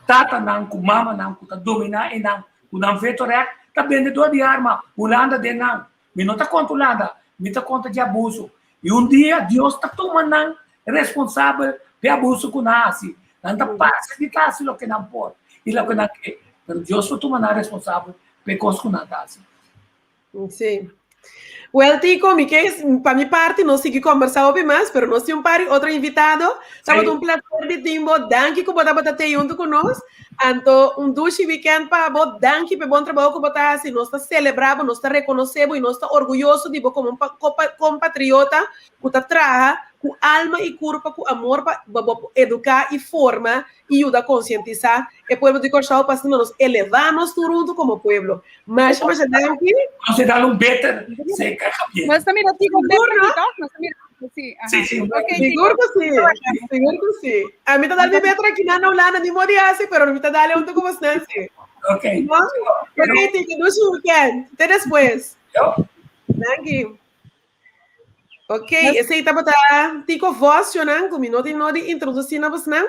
tatanan ku mamanan ku ta dominá einan ku nan veto recht ta bendedor di arma. Hulanda den nan. Mi no ta konta Hulanda, mi ta konta di abuso. I un dia Dios ta tuma nan responsabel p'e abuso ku nan hasi. Nan ta parse di ta hasi loke nan por i loke nan ke, pero Dios lo tuma nan responsabel p'e kos ku nan ta hasi. Sí. Well, Tico, mi ke, pa mi parti, nos sigui kombersá hopi mas, pero nos tin un par di otro invitado. Tabata un placer di tin bo. Danki ku bo tabata te huntu ku nos. Anto, un dushi weekend pa bo. Danki pa e bon trabou ku bo ta hasi. Nos ta selebrá bo, nos ta rekonosé bo i nos ta orguyoso di bo komo un kompatriota ku ta traha. ku alma i kurpa ku amor pa bo por eduká i forma i yuda konsientisá e pueblo di Kòrsou pa asina nos elevá nos tur huntu komo pueblo. Masha masha danki. Nos ta dal un beter zeker Javier. Nos ta mira Tico Sigur, no? toch? Nos ta mira Sí, aha. Sí, sí. Ok, Sigur Tico. ku sí, sigur ku sí. Ami ta dal mi beter aki na Hulanda, ni modi hasi, pero mi ta dal huntu ku bosnan sí. Ok. No? Ok, Tico, dushi weekend. Te despues. Yo. Danki. Ok, esei tabata Tico Vos, nan, ku mi no tin nodi introdusí na bosnan.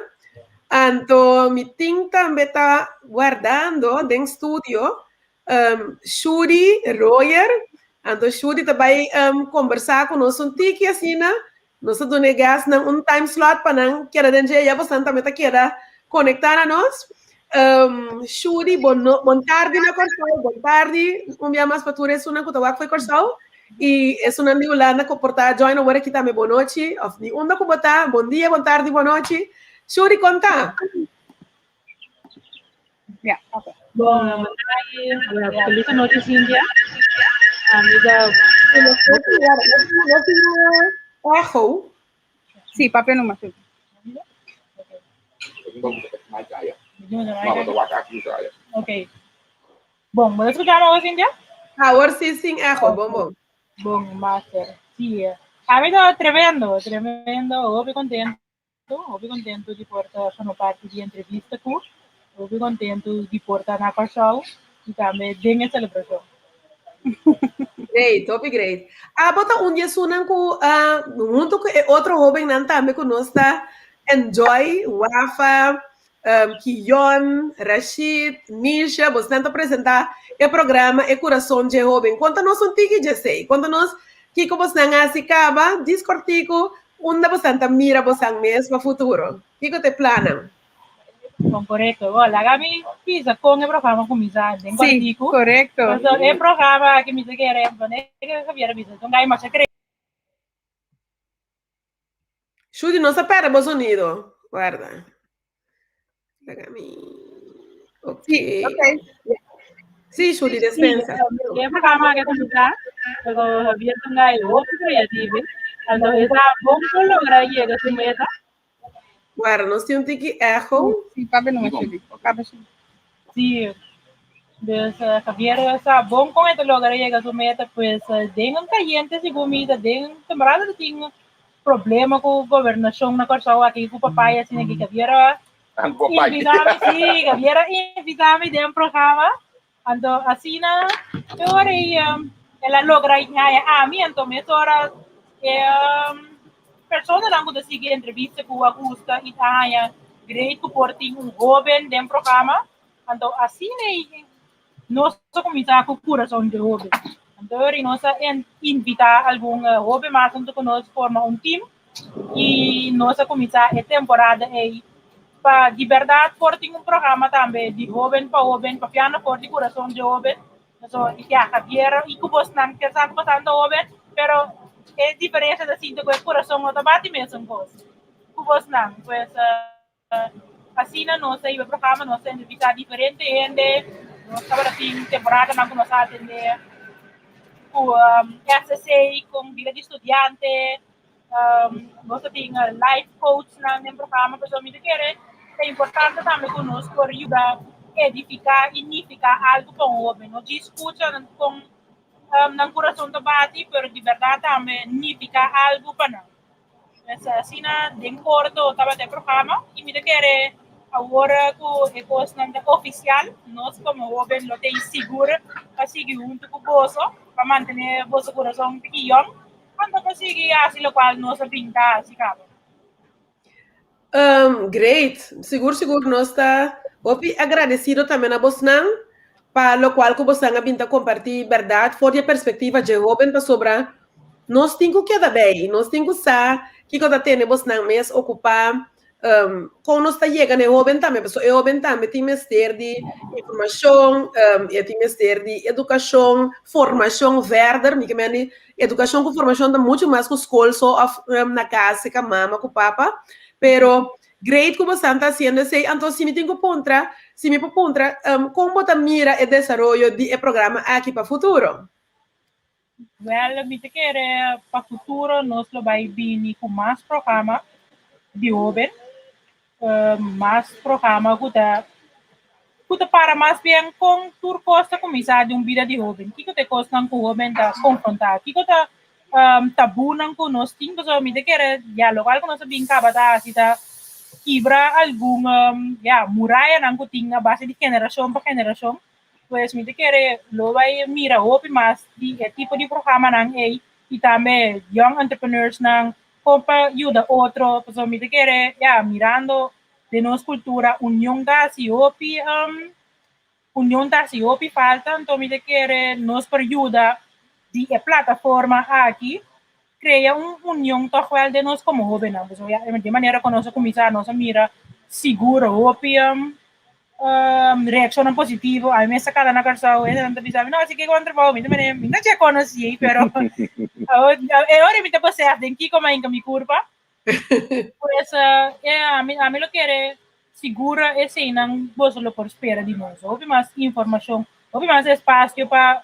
Anto mi tin tambe ta guardando den studio Shuri Royer. Anto Shuri ta bai kombersá ku nos un tiki asina. Nos ta duna e gastnan un time slot pa nan keda den dje, ya bosnan tambe ta keda konektá na nos. Shuri, bon, no, bon tardi na Kòrsou, bon tardi un bia mas pa tur esunnan ku ta wak fo'i Kòrsou i esunnan di Hulanda ku por ta join awor aki tambe bon nochi òf di unda ku bo ta, bon dia, bon tardi, bon nochi. Shuri, kon ta? Ja, oké. Bon, felis nochi, Cynthia. Amiga. Echo. Sí, papia numa. Sí. Ok. Bon, bo escuchar ahora, Cynthia? Awor sí, sin echo, bon, bon. Bon, master. Sí. Amigo, tremendo, tremendo. Hopi contento, hopi contento di por ta forma parti di entrevista ku. Hopi contento di por ta na Kòrsou i tambe den e celebracion. Great, hopi great. Abo ta un di esunnan ku ah, huntu ku e otro hóbennan tambe ku nos ta enjoy, Wafa, Kiyon, Rashid, Nisha, bosnan ta presentá e programa E Kurason dje Hóben. Konta nos un tiki dje esei. Konta nos kiko bosnan hasi kaba, dis kòrtiku, unda bosnan ta mira bosnan mes pa futuro. Kiko ta e plannan? Bon, korekto. Bon, laga mi bisa kon e programa kuminsá den Sí, kòrtiku. korekto. Paso e programa aki mi ta kere, wanneer Javier a bisa, un gai masha kre. Shudy, nos a perde bo sonido. Guarda. Laga mi. Ok. Sí, ok. Sí, Shudy, despensa. E programa aki a kuminsá, pero Javier ta un gai hopi kreativo. Anto e sa bon por logra yega su meta. Guarda, nos tin un tiki echo. Sí, papia numa, Shudy. Papia, Shudy. Sí. Dus eh, Javier sa bon kon e ta logra yega su meta, pues eh, den un kayente segun mi ta den temporada ta tin problema ku gobernashon na Kòrsou aki ku papaya asina ki Javier a Tanto papai. invitami, sí, Javier a invitami den programa. Anto asina e ora ei um, el a logra haya ami, anto mesora e um, personanan ku ta sigui entrevista ku a gusta i ta haña great ku por tin un hóben den programa. Anto asina ei nos a kuminsá ku Kurason di Hóben. Anto ora ei nos a invitá algun hóben mas huntu ku nos forma un tim i nos a kuminsá e temporada ei pa di bèrdat por tin un programa tambe di hóben pa hóben, papiando for di kurason di hóben. So, i ya, Javier i ku bosnan ke sa ku bastante hóben, pero e diferensia ta sinti ku e kurason no ta bati mesun kos ku bosnan. Pues asina nos a hiba e programa, nos a entrevistá diferente hende, nos tabata tin temporadanan ku nos a atendé ku SSC, kon bida di studiante, nos a tin life coachnan den programa, pasobra mi ta kere ta importante tambe ku nos por yuda edifiká i nifiká algu pa un hoben, no djis skucha kon nan kurason ta bati, pero di bèrdat tambe nifiká algu pa nan. Pues asina den korto tabata e programa i mi ta kere awor ku e kosnan ta ofisial, nos komo hoben lo ta sigur pa sigui huntu ku boso pa mantené boso kurason tiki yòn anto pa sigui hasi lokual nos a bin ta hasi kaba. Great! Sigur sigur nos ta hopi agradesido tambe na bosnan pa lokual ku bosnan a bin ta kompartí bèrdat for di e perspektiva dje hóben pasobra nos tin ku keda bei, nos tin ku sa kiko ta tene bosnan mes okupá, kon nos ta yega na e hóben tambe pasobra e hóben tambe tin mester di informashon, e tin mester di edukashon, formashon vèrder, mi ke mende Edukashon ku formashon ta muchu mas ku skol so òf na kas serka mama ku papa. Pero great ku bosan ta hasiendo esei. Anto si mi tin ku puntra, si mi por puntra, kon bo ta mira e desaroyo di e programa aki pa futuro? Wèl, mi ta kere pa futuro nos lo bai bini ku mas programa di hóben, mas programa ku ta ku ta para mas bien kon tur kos ta kuminsá den un bida di hóben. Kiko ta e kosnan ku hóben ta konfrontá? Kiko ta tabunan ku nos tin? Pasobra mi ta kere ya lokual ku nos a bin kaba ta hasi ta kibra algun ya murayanan ku tin a base di generashon pa generashon. Pues mi ta kere lo bai mira hopi mas di e tipo di programanan ei i tambe young entrepreneursnan kon pa yuda otro. Pasobra mi ta kere ya mirando den nos kultura union ta hasi hopi union ta hasi hopi falta anto mi ta kere nos por yuda di e plataforma aki krea un union tòg wèl den nos komo hóbennan. Pasobra ya di manera ku nos a kuminsá nos a mira sigur hopi reaccionnan positivo. A mi mes a cala na Kòrsou, e nan ta bisa mi, no, así ke kon trabou, mi ta mene, mi no che konosí, pero e ora mi ta besef den kiko mi a hinka mi kurpa. Pues, eh, ami lo kere sigura eseinan boso lo por spera di nos. Hopi mas informashon, hopi mas espasio pa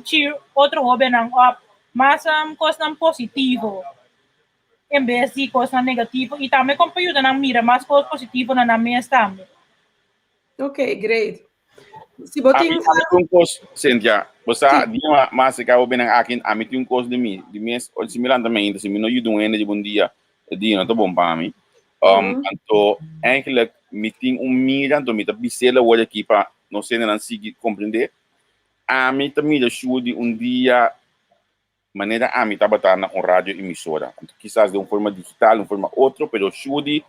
cheer otro hóbennan op, mas kosnan positivo. en bes di kosnan negativo i tambe kon pa yuda nan mira mas kos positivo na nan mes tambe. Ok, great. Si bo tin... Ami tin un kos, Cynthia, bo sa, di mas acerca bo binan aki, ami tin un kos di mi, di mes, si mi lanta mainta, si mi no yuda un hende riba un dia, e dia no ta bon pa mi. Anto, eigenlijk, mi tin un mira, anto mi ta bis'el awor aki pa nos hendenan sigui comprende, ami ta mira shu di un dia manera ami tabata na un radio emisora. Anto kisas den un forma digital, un forma otro, pero Shudi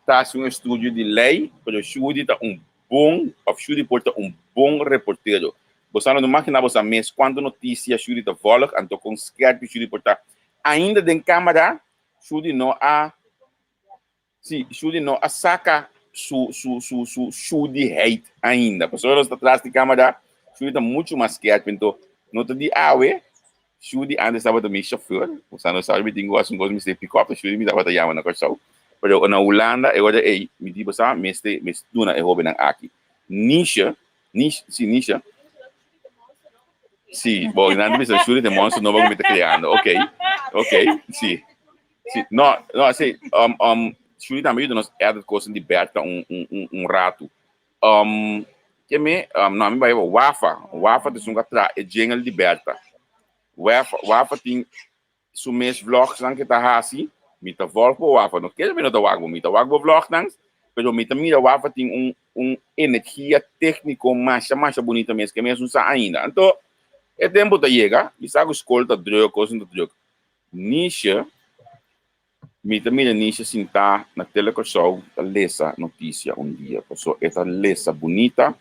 ta hasi un estudio di ley, pero Shudi ta un bon, of Shudi por ta un bon reportero. Bo sa no magina bo sa mes cuanto noticia Shudi ta volg, anto con skerpi Shudi por ta. Ainda den camara, Shudi no a Sí, Shudi no a saca su, su, su, su Shudiheid ainda. Pasobra nos ta tras di camera, Shudi ta mucho mas skerp. Ento, no ta di awe, Shudi antes tabata mi chauffeur. Osea, no sabi mi tin cu haci un cos, mi mester pick up, Shudi mi tabata yama na Curaçao. Pero na Hulanda, e ora ey, mi di, bo sa, mester, mester duna e hobennan aki. Nisha, Nish, si, Nisha. Si, bo, nan ta bisa Shudi ta e monster nobo cu mi ta creando. Ok, ok, si. Si, no, no, si, um, um, Shuri tambe yuda nos edit kosen di Bertha un, un, un, un ratu. Um, ke me, um, no, mi bai Wafa, Wafa te sunga tra e jingle di Bertha. Wafa, Wafa tin su mes vlogs nan ke ta hasi, mi ta volg bo Wafa, no kere mi no ta wak bo, mi ta wak bo vlog nan, pero mi ta mira Wafa tin un, un energia técnico masha, masha bonita mes, ke mes no sa ainda. Anto, e tempo ta yega, mi sa ku skol ta druk, kosen ta druk. Nisha, Mi ta mira Nisha sintá na Tele Kòrsou ta lesa notisia un dia. Paso e ta lesa bunita,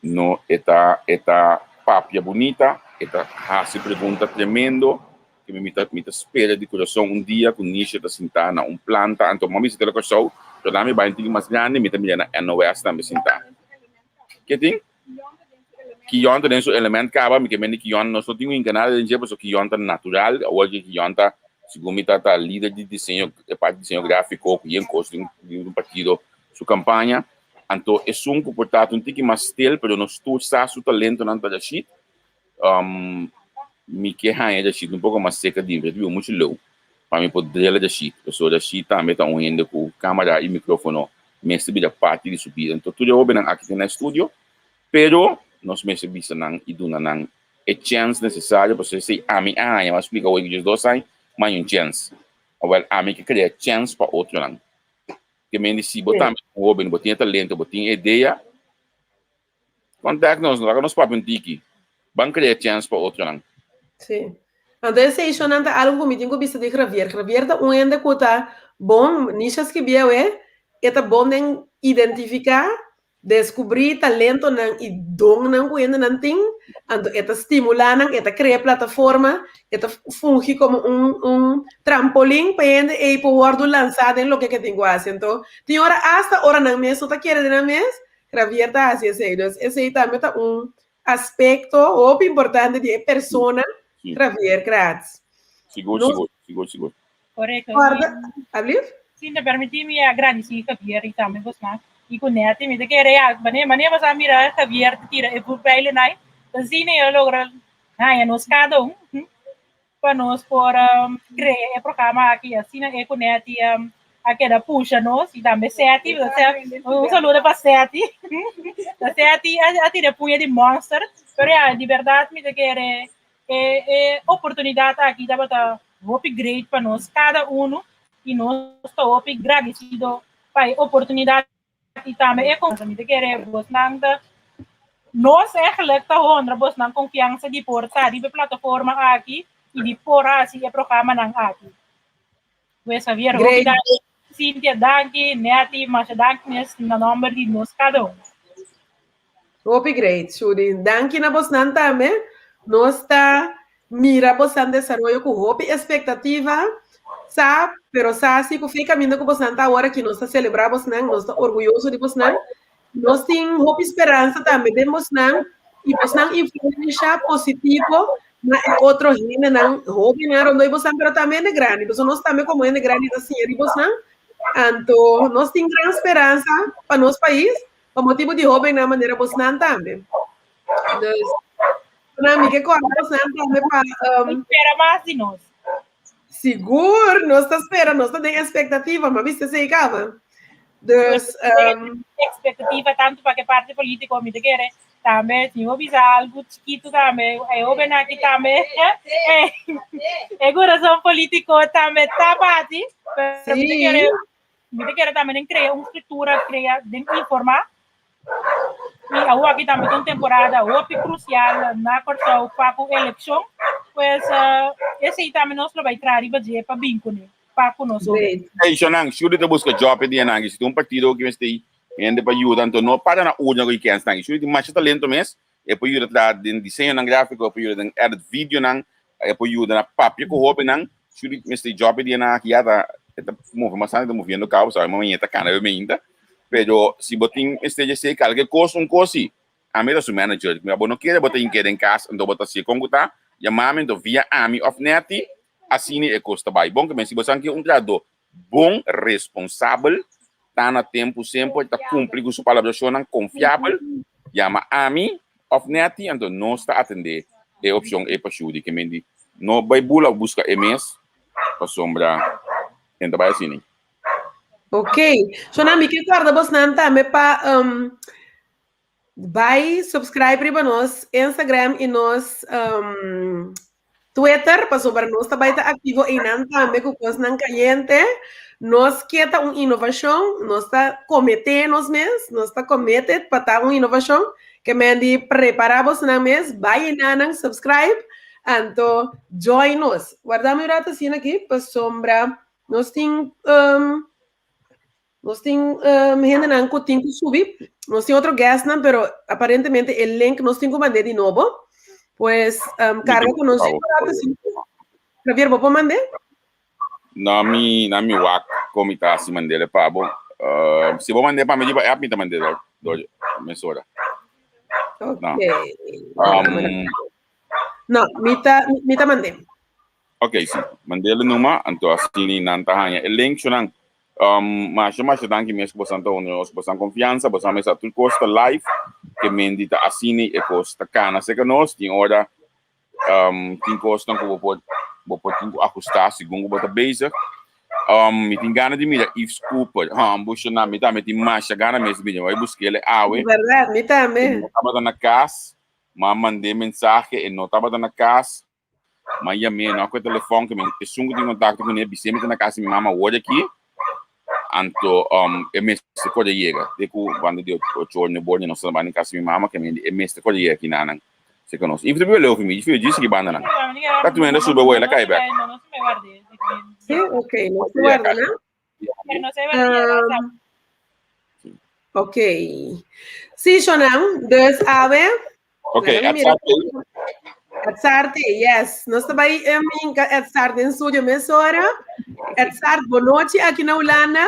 no e ta e ta papia bunita, e ta hasi pregunta tremendo. Ke mi ta mi ta spera di kurason un dia ku Nisha ta sintá na un planta. Anto mami bisa Tele Kòrsou, pero nan mi bai un tiki mas grandi mi ta mira na NOS tambe sintá. Ke tin? Kion ta den su element kaba, mi ke mende kion nos no tin winka nada den dje pasobra kion ta natural, awor ke kion ta segun mi ta ta lider di diseño e parti di diseño grafiko ku yen kos di un partido su kampaña, anto esun ku por ta un tiki mas stil pero nos tur sa su talentonan ta Rashid, mi ke haña Rashid un poko mas seka di mi, pasobra muchu leu pa mi por drela Rashid, pasobra Rashid tambe ta un hende ku kamara i mikrofono mester bira parti di su bida. Enton tur e hobennan aki tin na estudio, pero nos mester bisa nan i duna nan e chèns nesesario pasobra esei ami a haña, mi a splika awor ki djesdos aña, mi a haña un chèns. Awèl ami ke krea chèns pa otronan. Ke men di si bo tambe ta un hoben, bo tin e talento, bo tin e idea, Contact nos, laga nos papia un tiki. Ban crea chance pa otronan. Sí. Anto esei shonnan ta algo ku mi tin ku bisa di Javier. Javier ta un hende ku ta bon, Nisha skibieu e, e ta bon den identifiká, deskubrí talentonan i donnan ku hendenan tin, anto e ta stimulá nan, e ta krea plataforma, e ta fungi komo un un trampolin pa e hende ei por wòrdu lansá den loke ke tin ku hasi. Anto tin ora asta ora nan mes no ta kere den nan mes, Javier ta hasi esei. Dus esei tambe ta un aspekto hopi importante di e persona Javier Kratz. Sigur, sigur, sigur, sigur. Korekto. Guarda, alblief? Si ta permití mi a gradisí Javier i tambe bosnan i ku Netty. Mi ta kere ya, manera manera bos a mira Javier ta tira e vuurpijlen ai, ta asina e a logra. haña nos kada un pa nos por krea e programa aki. Asina e ku Netty a keda pusha nos i tambe Seti, un saludo pa Seti. Seti a tira puña di monster, pero ya, di bèrdat mi ta kere e e oportunidat aki tabata hopi great pa nos kada uno i nos ta hopi gradisido pa e oportunidat i tambe e konfiansa. Mi ta kere bosnan ta nos eigenlijk ta honra bosnan konfiansa di por ta riba e plataforma aki i di por hasi e programanan aki. Pues Javier, hopi danki. Cynthia, danki. Netty, masha danki mes na nomber di nos kada un. Hopi great, Shuri. Danki na bosnan tambe. Nos ta mira bosnan desaroyo ku hopi espektativa. Sa, pero sa si ku fe kaminda ku bosnan ta awor aki, nos ta selebrá bosnan, nos ta orguyoso di bosnan. Nos tin hopi speransa tambe den bosnan i bosnan influensha positivo na e otro hendenan, hóbennan rondó di bosnan, pero tambe hende grandi. Pasobra nos tambe komo hende grandi ta siña di bosnan. Anto nos tin gran speransa pa nos pais. Pa motibu di hóbennan manera bosnan tambe. Dus, na mi ke kòrda bosnan tambe pa... Um, espera mas di nos. Sigur, nos ta spera, nos ta den expectativa, ma viste sei kaba. Dus, um, expectativa tanto pa ke parte político mi te kere, tambe, si mi bisa algo chiquito tambe, e hóben aki tambe, eh, e corazón político tambe ta bati, pero mi te kere, Mi ta kere tambe den krea un struktura, krea den informá. I awor aki tambe ta un temporada hopi krusial na Kòrsou pa ku elekshon. Pues esei tambe nos lo bai traha riba dje pa bin kuné, pa ku nos hopi. Ey, Shonan, Shuri ta buska job e dianan aki. Si tin un partido ku mester hende pa yuda, anto no para na urna ku e kensnan aki. Shuri tin masha talento mes. E por yuda traha den diseñonan gráfiko, e por yuda den edit videonan, e por yuda na papia ku hóbennan. Shuri mester job e dianan aki ya ta e ta move mas tantu, e ta moviendo kaba, sabe mama ta kana be meinta. Pero si bo tin mester dje esei kalke kos un kos si ami ta su manager. Bo no kere bo ta hink'é den kas anto bo ta hasié kon ku ta, yama mi anto via ami òf Netty asina e kos ta bai. Bon ke men si bo sa ke un trahadó bon, responsabel, ta na tempu semper, ta kumpli ku su palabrashonnan, konfiabel, yama ami òf Netty, anto nos ta atendé e opshon ei pa Shudy. Ke men di, no bai bula buska e mes, pasobra e no ta bai asina. Ok. So nan mi ke kòrda bosnan tambe pa Bai subscribe riba nos Instagram i nos um, Twitter, pasobra nos ta bai ta aktivo einan tambe ku kosnan kayente. Nos ke ta un inovashon, nos ta kometé nos mes, nos ta committed pa ta un inovashon. Ke men di prepará bosnan mes, bai einanan, subscribe, anto join nos. Warda mi un rato asina aki, pasobra nos tin um, Nos tin um, hendenan ku tin ku subi. Nos tin otro guestnan, pero aparentemente e link nos tin ku mand'é di nobo. Pues um, karga ku nos Javier, bo por mand'é? Na mi, na mi wak kon mi ta hasi mand'é pa bo. Uh, si bo mand'é pa mi riba app, mi ta mand'é dor, dor mesora. Ok. No. No, mi ta, mi ta mand'é. Ok, si. Mand'é numa, anto asina nan ta haña e link. Shonan, Um, masha masha danki mes ku bosan ta honra nos, bosan konfiansa, bosan mesa tur kos ta live, ke mendi ta asini e kos ta kana seka nos, tin ora um, tin kosnan ku bo por bo por tin ku ahusta segun ku bo ta bezig. Um, mi tin gana di mira Yves Cooper, um, busha na, mi tambe tin masha gana mes di mira, mi bai busk'el awe. Berdad, mi tambe. E no tabata na kas, m'a mand'é mensahe, e no tabata na kas. M'a yam'é, no a kohe telefòn, ke men esun ku tin kontakto kuné bis'é mi ta na kas di mi mama awor aki, anto e mester kore yega te ku banda di ocho or nuebe or nos ta banda di kas di mi mama, ke men di e mester kore yega aki nanan serka nos. If ta biba leu fi mi, djis fi djis aki banda nan. Ta tumendo sube awor el a kai bèk. Sí, ok, nos ta warda nan. Ok. Sí, Shonan, dus awe. Ok, Edzard. Edzard, yes. Nos ta bai minka Edzard den studio mesora. Edzard, bon nochi aki na Hulanda.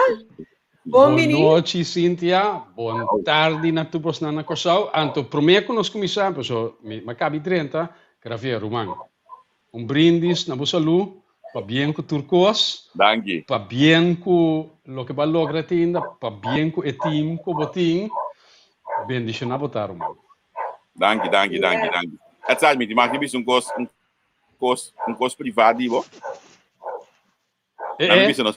Bon bini. Bon nochi, Cynthia. Bon tardi na tur bosnan na Kòrsou. Anto, promé ku nos kuminsá, paso mi a kabi drenta, Gravier, ruman. Un brindis na bo salú, pabien ku tur kos. Danki. Pabien ku loke bo a logra te ainda, pabien ku e team ku bo tin. Bendishoná bo ta, ruman. Danki, danki, danki, danki. Etzar, mi tin mag di bisa un kos, un kos, un kos privá di bo. Eh, Laat me eh. bisa nos.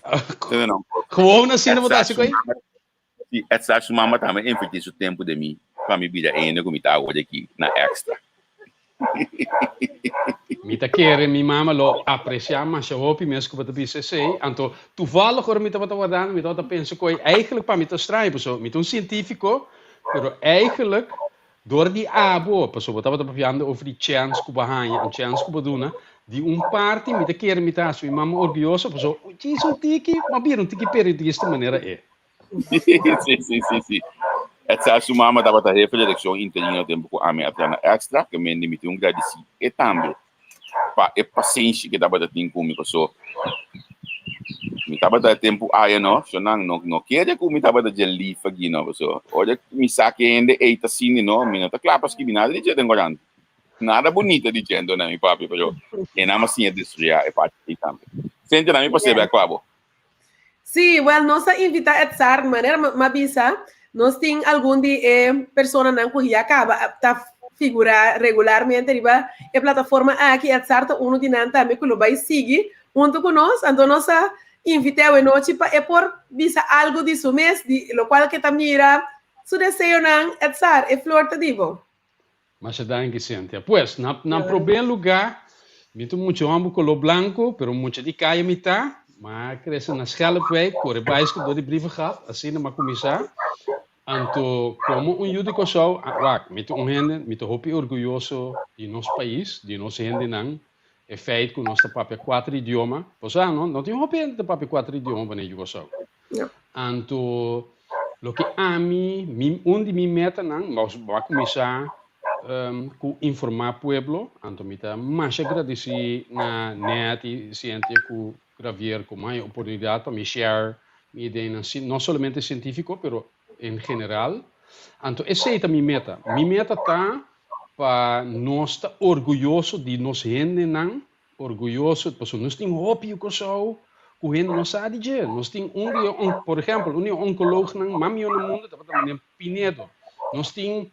Tende no. Gewoon asina bo ta Etzar hasi su koe? mama, si, Etzar su mama tambe invertí su tempo den mi pa mi bira hende ku mi ta awor aki na Extra. Mi ta kere mi mama lo apreciá masha hopi mes ku bo ta bisa esei. Anto, toevallig ora mi tabata wardando, mi tabata pensa koe eigenlijk pa mi ta straño, pasobra mi ta un científico, pero eigenlijk Dor di abo, pasobra bo tabata papiando over di chèns ku bo a haña, un chèns ku bo duna, di un parti mi ta kere mi ta hasi mi mama orguyoso pasobra djis un tiki, m'a bira un tiki periodista manera e. Sí, sí, sí, sí. Edsel su mama tabata hefe di redakshon interino tempu ku ami a traha na Extra, ke mende mi tin un gradisí e tambe pa e pasenshi ke tabata tin ku mi paso mi tabata e tempu aya no so nan no no kere ku mi tabata dje lif aki no paso ora mi sa ke hende ei ta sini no mi no ta kla pa skibi nada di dje den korant nada bunita di dje anto na mi papia pero e nan a siña destruya e parti ei tambe Cynthia na mi pas'e bek pa bo. Sí, wel nos a invita Edsar, manera m'a bisa, nos tin algun di e personanan ku ya kaba ta figura regularmente riba e plataforma aki, Edsar ta uno di nan tambe ku lo bai sigui huntu ku nos, anto nos a invit'é awenochi pa e por bisa algu di su mes, di lokual ke ta mira, su deseonan, Edsar, e flor ta di bo. Masha danki, Cynthia. Pues, na na promé lugá, mi ta un mucha hòmber koló blanku, pero un mucha di kaya mi ta. Mi a krese na Schelpwijk, kore baiskel dor di Brievengat, asina mi a kuminsá. Anto, komo un yu di Kòrsou, wak, mi ta un hende, mi ta hopi orguyoso di nos pais, di nos hendenan, e feit ku nos ta papia kuater idioma. Bo sa, no? No tin hopi hende ta papia kuater idioma banei yu Kòrsou. Anto loke ami, mi, un di mi metanan, bo a kuminsá ku informá pueblo, anto mi ta masha gradisí na Ned i Cynthia ku Gravier ku mi a oportunidat pa mi share mi ideanan, no solamente sientífiko pero en general. Anto esei ta mi meta. Mi meta ta pa nos ta orguyoso di nos hendenan Orguyoso pasobra nos tin hopi yu Kòrsou ku hende no sa di dje. Nos tin un di e por ehèmpel, un di e onkoloognan mas mihó na mundu tabata meneer Pinedo. Nos tin,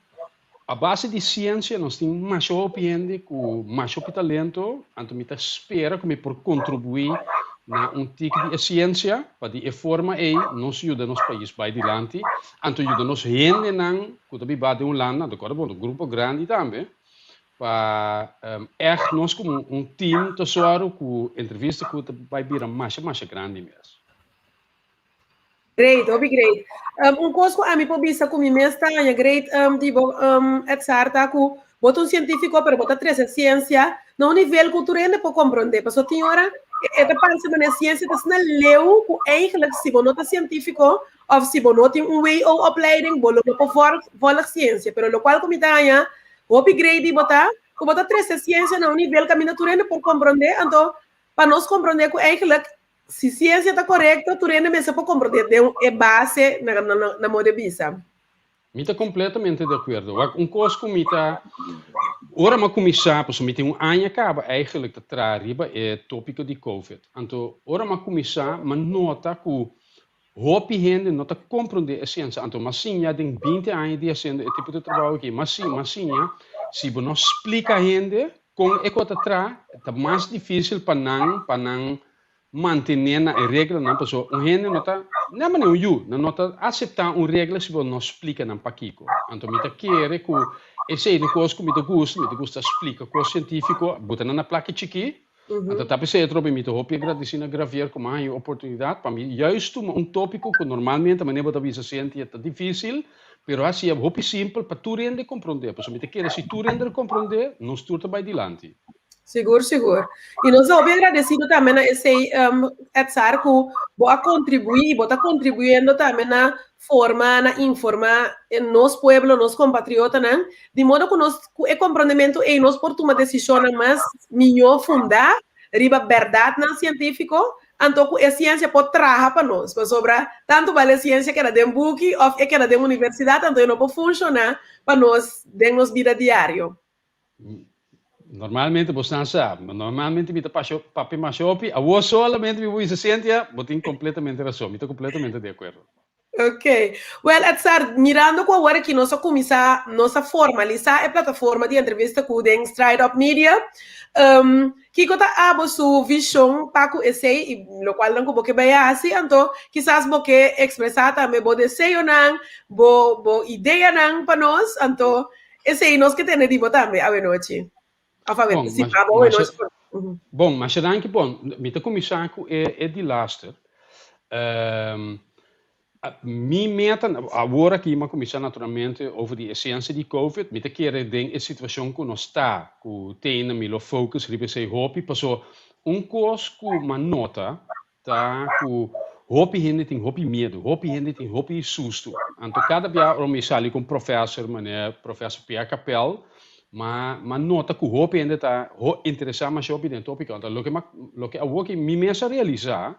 a base di siensia, nos tin masha hopi hende ku masha hopi talento, anto mi ta spera ku mi por kontribuí na un tiki di e siensia pa di e forma ei nos yuda nos pais bai dilanti, anto yuda nos hendenan ku ta biba den Hulanda, anto kòrda bon, grupo grandi tambe, Pa ègt nos komo un team ta sòru ku entrevista ku ta bai bira masha masha grandi mes. Great, hopi great. Un kos ku ami por bisa ku mi mes ta haña great di bo Edsar ta ku bo ta un sientífiko pero bo ta trese siensia na un nivel ku tur hende por komprondé. Pasobra tin ora e ta parse manera siensia ta asina leu ku eigenlijk si bo no ta sientífiko òf si bo no tin un WO-opleiding bo lo no por vòlg siensia. Pero lokual ku mi ta haña Hopi grei di bo ta ku bo ta trese siensia na un nivel kaminda tur hende por komprondé, anto pa nos komprondé ku eigenlijk si siensia ta korekto tur hende mester por komprondé den e base na na modo di bisa. Mi ta kompletamente di akuerdo. Wak, un kos ku mi ta, ora mi a kuminsá, pasobra mi tin un aña kaba eigenlijk ta traha riba e topiko di covid. Anto ora mi a kuminsá, mi a nota ku Hopi hende no ta komprondé e siensia, anto m'a siña den binti aña di hasiendo e tipo di trabou aki, m'a si, m'a siña, si bo no splika hende kon e kos ta traha, ta mas difísil pa nan, pa nan mantené na e reglanan, pasobra un hende no ta, nèt manera un yu, nan no ta aseptá un regla si bo no splika nan pakiko. Anto mi ta kere ku esei ta un kos ku mi ta gusta, mi ta gusta splika kos sientífiko, buta nan na plaki chikí, Anto ta p'esei atrobe mi ta hopi agradeci na Gravier ku mi a haña e oportunidad pa mi juist tuma un topico ku normalmente manera bo ta bisa Cynthia ta dificil, pero hasi e hopi simpel pa tur hende comprende, pasobra mi ta kere si tur hende comprende nos tur ta bai dilanti. Sigur sigur. I nos ta hopi agradecido tambe na esei Edsar ku bo a contribui i bo ta contribuyendo tambe na forma, na informa nos pueblo, nos compatriotanan, di modo cu nos cu e comprondemento ey nos por tuma decisionnan mas miyo funda riba berdadnan cientifico, anto cu e ciencia por traha pa nos, pasobra tanto bal e ciencia keda den buki of e keda den universidad, anto e no por funciona pa nos den nos bida diario. Normalmente bo stan sa, normalmente mi ta pasha papia masha hopi, awor solamente mi bo bisa Cynthia, bo tin completamente razon, mi ta completamente di acuerdo. Ok. Well, Edzard, mirando ku awor aki nos a kuminsá, nos a formalisá e plataforma di entrevista ku den Stride Up Media, um, kiko ta abo su vishon pa ku esei i lokualnan ku bo ke bai hasi? Anto kisas bo ke ekspresá tambe bo deseonan, bo bo ideanan pa nos, anto esei nos ke tende di bo tambe awenochi. Of awe, Bon, si mas, pa bo masha, awenochi por. Mhm. bon, masha danki. Bon, mi ta kuminsá ku e, e di laster. Ehm, mi meta, awor aki mi a kuminsá naturalmente over di esensia di Covid. Mi ta kere den e situashon ku nos ta, ku tene mi lo focus riba esei hopi, paso un kos ku mi a nota ta ku hopi hende tin hopi miedu, hopi hende tin hopi sustu. Anto kada bia ora mi sali ku un professor, manera professor Pierre Capel, ma m'a nota ku hopi hende ta ho interesá masha hopi den tópiko. Anto loke m'a loke awor ki mi mes a realisá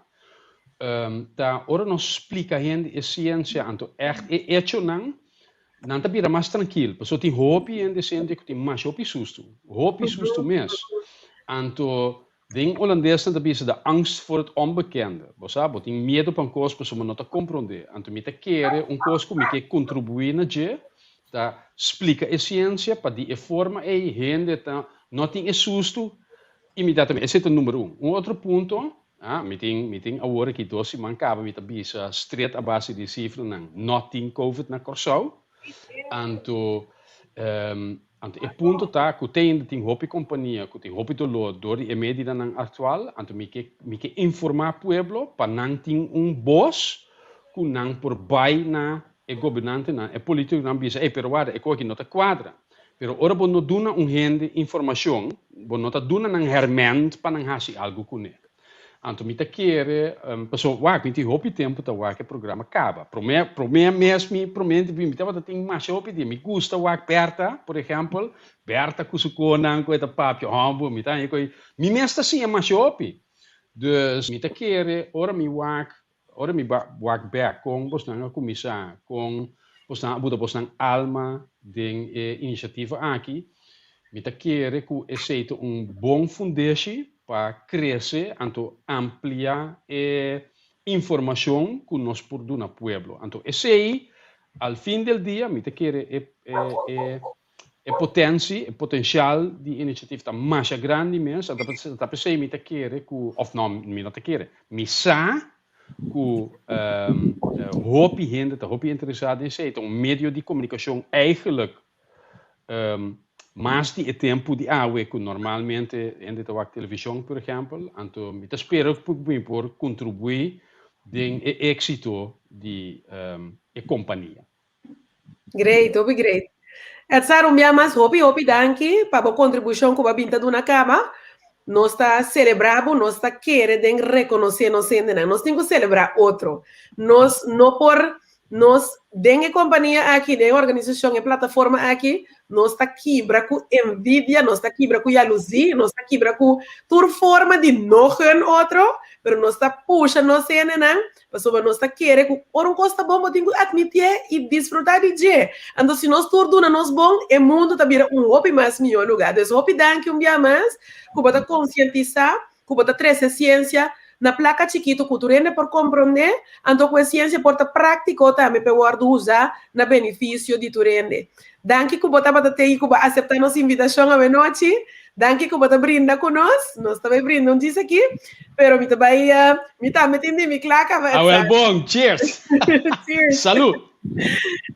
ta ora nos splika hende e siensia anto ègt e echonan, nan ta bira mas trankil. Pasobra tin hopi hende senti ku tin masha hopi sustu, hopi sustu mes. Anto Den Holandes nan ta bisa de angst voor het onbekende. Bo sa, bo tin miedu pa un kos pasobra bo no ta komprondé. Anto mi ta kere un kos ku mi ke kontribuí na dje ta splika e siensia pa di e forma ei hende ta no tin e sustu inmediatamente. Esei ta number un. Un otro punto, ah, mi tin mi tin awor aki dos siman kaba mi ta bisa stret a base di sifranan no tin covid na Kòrsou. Anto Anto e punto ta ku te ainda tin hopi kompania ku tin hopi doló dor di e medidanan aktual, anto mi ke mi ke informá pueblo pa nan tin un bos ku nan por bai na e gobernantenan, e politikonan bisa, ey pero warda e kos aki no ta kuadra. Pero ora bo no duna un hende informashon, bo no ta duna nan hèrmènt pa nan hasi algu kuné. Anto mi ta kere, paso wak mi tin hopi tempu ta wak e programa kaba. Prome, prome mes mi, prome di mi tabata tin masha hopi dia. Mi gusta wak Bertha, por ehempel. Bertha ku su konan ku e ta papia, hombo, mi ta haña ku e, mi mes ta siña masha hopi. Dus mi ta kere ora mi wak, ora mi wak bek kon bosnan a kuminsá, kon bosnan a buta bosnan alma den e inisiativa aki, mi ta kere ku esei ta un bon fundeshi pa krese anto amplia e informashon ku nos por duna pueblo. Anto esei al fin del dia mi ta kere e e e potensi, e potensial di inisiativa ta masha grandi mes, anto ta p'esei mi ta kere ku, òf no mi no ta kere, mi sa ku hopi hende ta hopi interesá den esei, ta un medio di komunikashon eigenlijk Mas di e tempu di awe ku normalmente hende ta wak televishon, por ehèmpel, anto mi ta spera ku mi por kontribuí den e éksito di e kompania. Great, hopi great. Edsar, un bia mas hopi hopi danki pa bo kontribushon ku bo a bin ta duna kaba. Nos ta selebrá bo, nos ta kere den rekonosé nos hendenan. Nos tin ku selebrá otro. Nos no por Nos, den e kompania aki, den e organisashon, e plataforma aki, nos ta kibra ku envidia, nos ta kibra ku yaluzí, nos ta kibra ku tur forma di no gun otro, pero nos ta pusha nos hendenan, pasobra nos ta kere ku ora un kos ta bon, bo tin ku atmitié i disfrutá di dje. Anto si nos tur duna nos bon, e mundu ta bira un hopi mas mihó lugá. Dus hopi danki un bia mas ku bo ta konsientisá ku bo ta trese siensia na plaka chikitu ku tur hende por komprondé, anto ku e siensia por ta práktiko tambe pa e wòrdu usá na benefisio di tur hende. Danki ku bo tabata te i ku bo a aseptá nos invitashon awenochi. Danki ku bo ta brinda ku nos. Nos ta bai brinda un djis aki, pero mi ta bai, mi tambe tin di mi kla kaba. Awel bon, cheers! Cheers! Salú!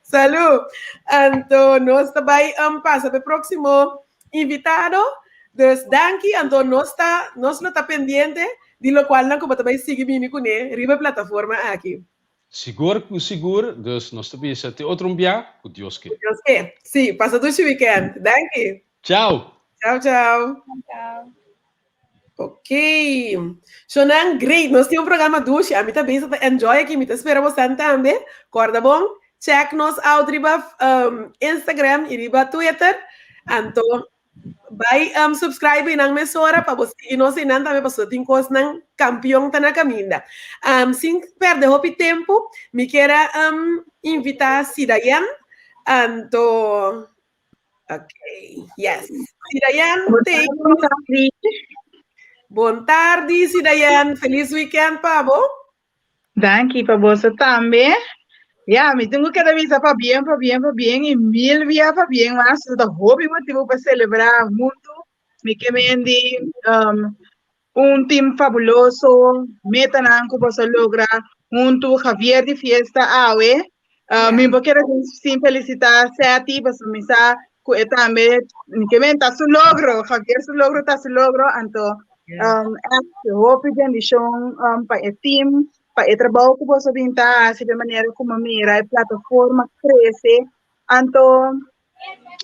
Salú! Anto nos ta bai pasa pa e próksimo invitado. Dus danki, anto nos ta nos lo ta pendiente di locualnan cu bo ta bay sigui bini cune riba e plataforma aki. Sigur cu sigur, dus nos ta bisa te otro un bia, cu Dios ke. Cu Dios ke. Si, pasa dushi weekend. Danki. Ciao. Ciao, ciao. Ciao. Ok. Shonan, great. Nos tin un programa dushi. Ami ta bezig ta enjoy aki. Mi ta spera bosan tambe. Corda bon, check nos out riba um, Instagram y riba Twitter. Anto, bai um, subscribe einan mesora pa bo sigui nos einan tambe pasobra tin kosnan kampion ta na kaminda. Um, sin perde hopi tempu, mi kier a um, invita Sidayen. Anto, ok, yes. Sidayen, thank you. Bon tardi, Sidayen. Feliz weekend pa bo. Danki pa boso tambe. Ja, mi tin ku keda bisa pabien, pabien, pabien i mil bia pabien mas. Ta hopi motibu pa selebrá huntu. Mi ke men di um, un team fabuloso, metanan ku boso logra huntu. Javier di fiesta awe. Mi por keda sin felisitá Seti, pasobra mi sa ku e tambe, mi ke men ta su logro, Javier su logro ta su logro, anto um, echt hopi bendishon um, pa e team. Pa e trabou ku boso bin ta hasi, pa e manera ku bo mira e plataforma krese, anto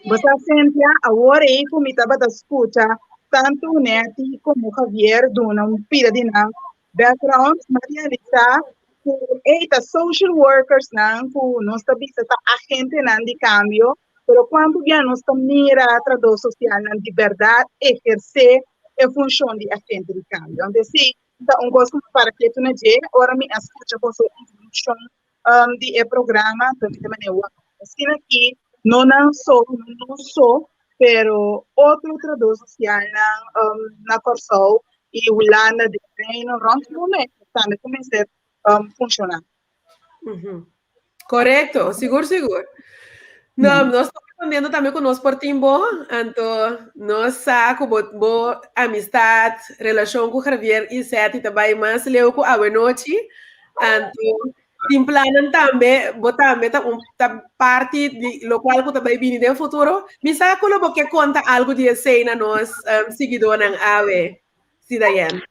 bo sa Cynthia, awor ei ku mi tabata skucha tantu Netty komo Javier duna un pida di nan background, mi a realisá ku ei ta social workersnan ku nos ta bisa ta agentenan di kambio, pero kuantu bia nos ta mira trabou sosialnan di bèrdat ehersé e funshon di agente di kambio? Anto si Ta un kos ku mi para ketu na dje ora mi a skucha boso introdukshon di e programa, anto mi ta manera wou, asina ki no nan so, no nos so, pero otro trabou sosialnan na Kòrsou i Hulanda, den Reino, rònt mundu tambe ku mester funshoná. Korekto, sigur sigur. No, nos ta contento tambe ku nos por tin bo, anto nos sa ku bo, bo amistad, relashon ku Javier i Seti ta bai mas leu ku awenochi, anto tin plannan tambe, bo tambe ta un ta parti di lokual ku ta bai bini den futuro. Mi sa ku lo bo ke konta algu di esei na nos um, siguidónan awe. Sí, Diane.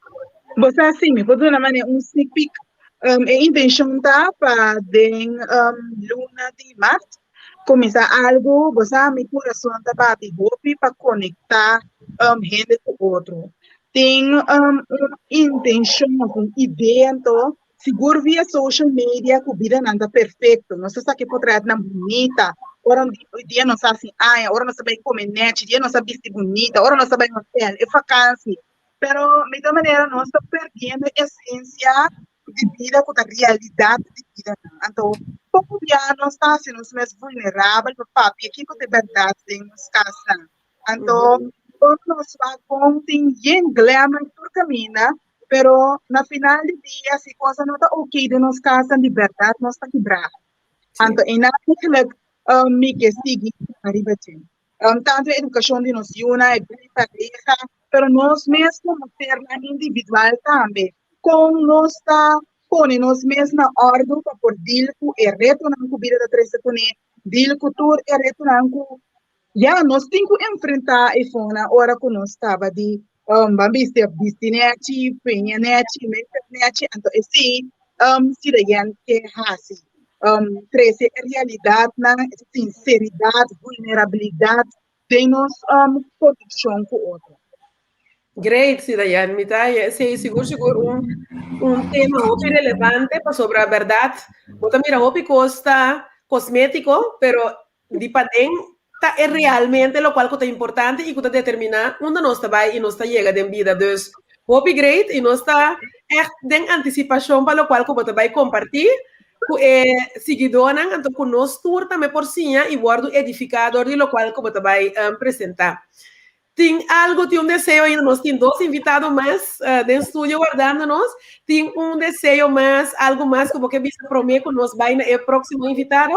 Bo sa si, mi por duna manera un sneak peek. E intenshon ta pa den luna di mart kuminsá algu. Bo sa mi kurason ta bati hopi pa konektá hende ku otro. Tin un intenshon òf un idea anto Sigur via social media ku bidanan ta perfekto. Nos ta saka e potretnan bunita. Ora dia nos hasi aña, ora nos ta bai kome nèchi, dia nos ta bisti bunita, ora nos ta bai hotel, e fakansi. Pero mi ta manera nos ta perdiendo e esensia di bida ku ta realidat di bidanan. Anto poko bia nos ta hasi nos mes vulnerabel pa papia kiko ta e bèrdat den nos kasnan. Anto ora nos wak bon tin yen glamour tur kaminda. Pero na final di dia, si cosa no ta ok den nos casa, di berdad nos ta kibrá. Anto e na eigenlijk mi ke sigui ariba dje. Tanto e educacion di nos yunan, e bida di pareha, pero nos mes como sernan individual tambe. Con nos ta pone nos mes na ordo pa por deal cu e retonan cu bida ta trece cune, deal cu tur e retonan cu Ya, nos tin ku enfrentá e fonan ora ku nos kaba di um, ban bisti bisti nèchi, peña nèchi, make-up nèchi, anto esei um, si da yen ke hasi. Um, trese e realidatnan, e sinseridat, vulnerabilidat den nos um, konekshon ku otro. Great, Sidayan. Mi ta esei sigur sigur un un tema hopi relevante pasobra bèrdat bo ta mira hopi kos ta kosmétiko, pero Di paden ta e realmente locual cu ta importante y cu ta determina unda nos ta bay y nos ta yega den bida. Dus hopi great y nos ta echt den anticipacion pa locual cu bo ta bay comparti cu e siguidornan anto cu nos tur tambe por siña y wordo edifica door di locual cu bo ta bay presenta. Tin algo, tin un deseo ainda, nos tin dos invitado mas den studio wardando nos. Tin un deseo mas, algo mas ku bo ke bisa promé ku nos bai na e próksimo invitado?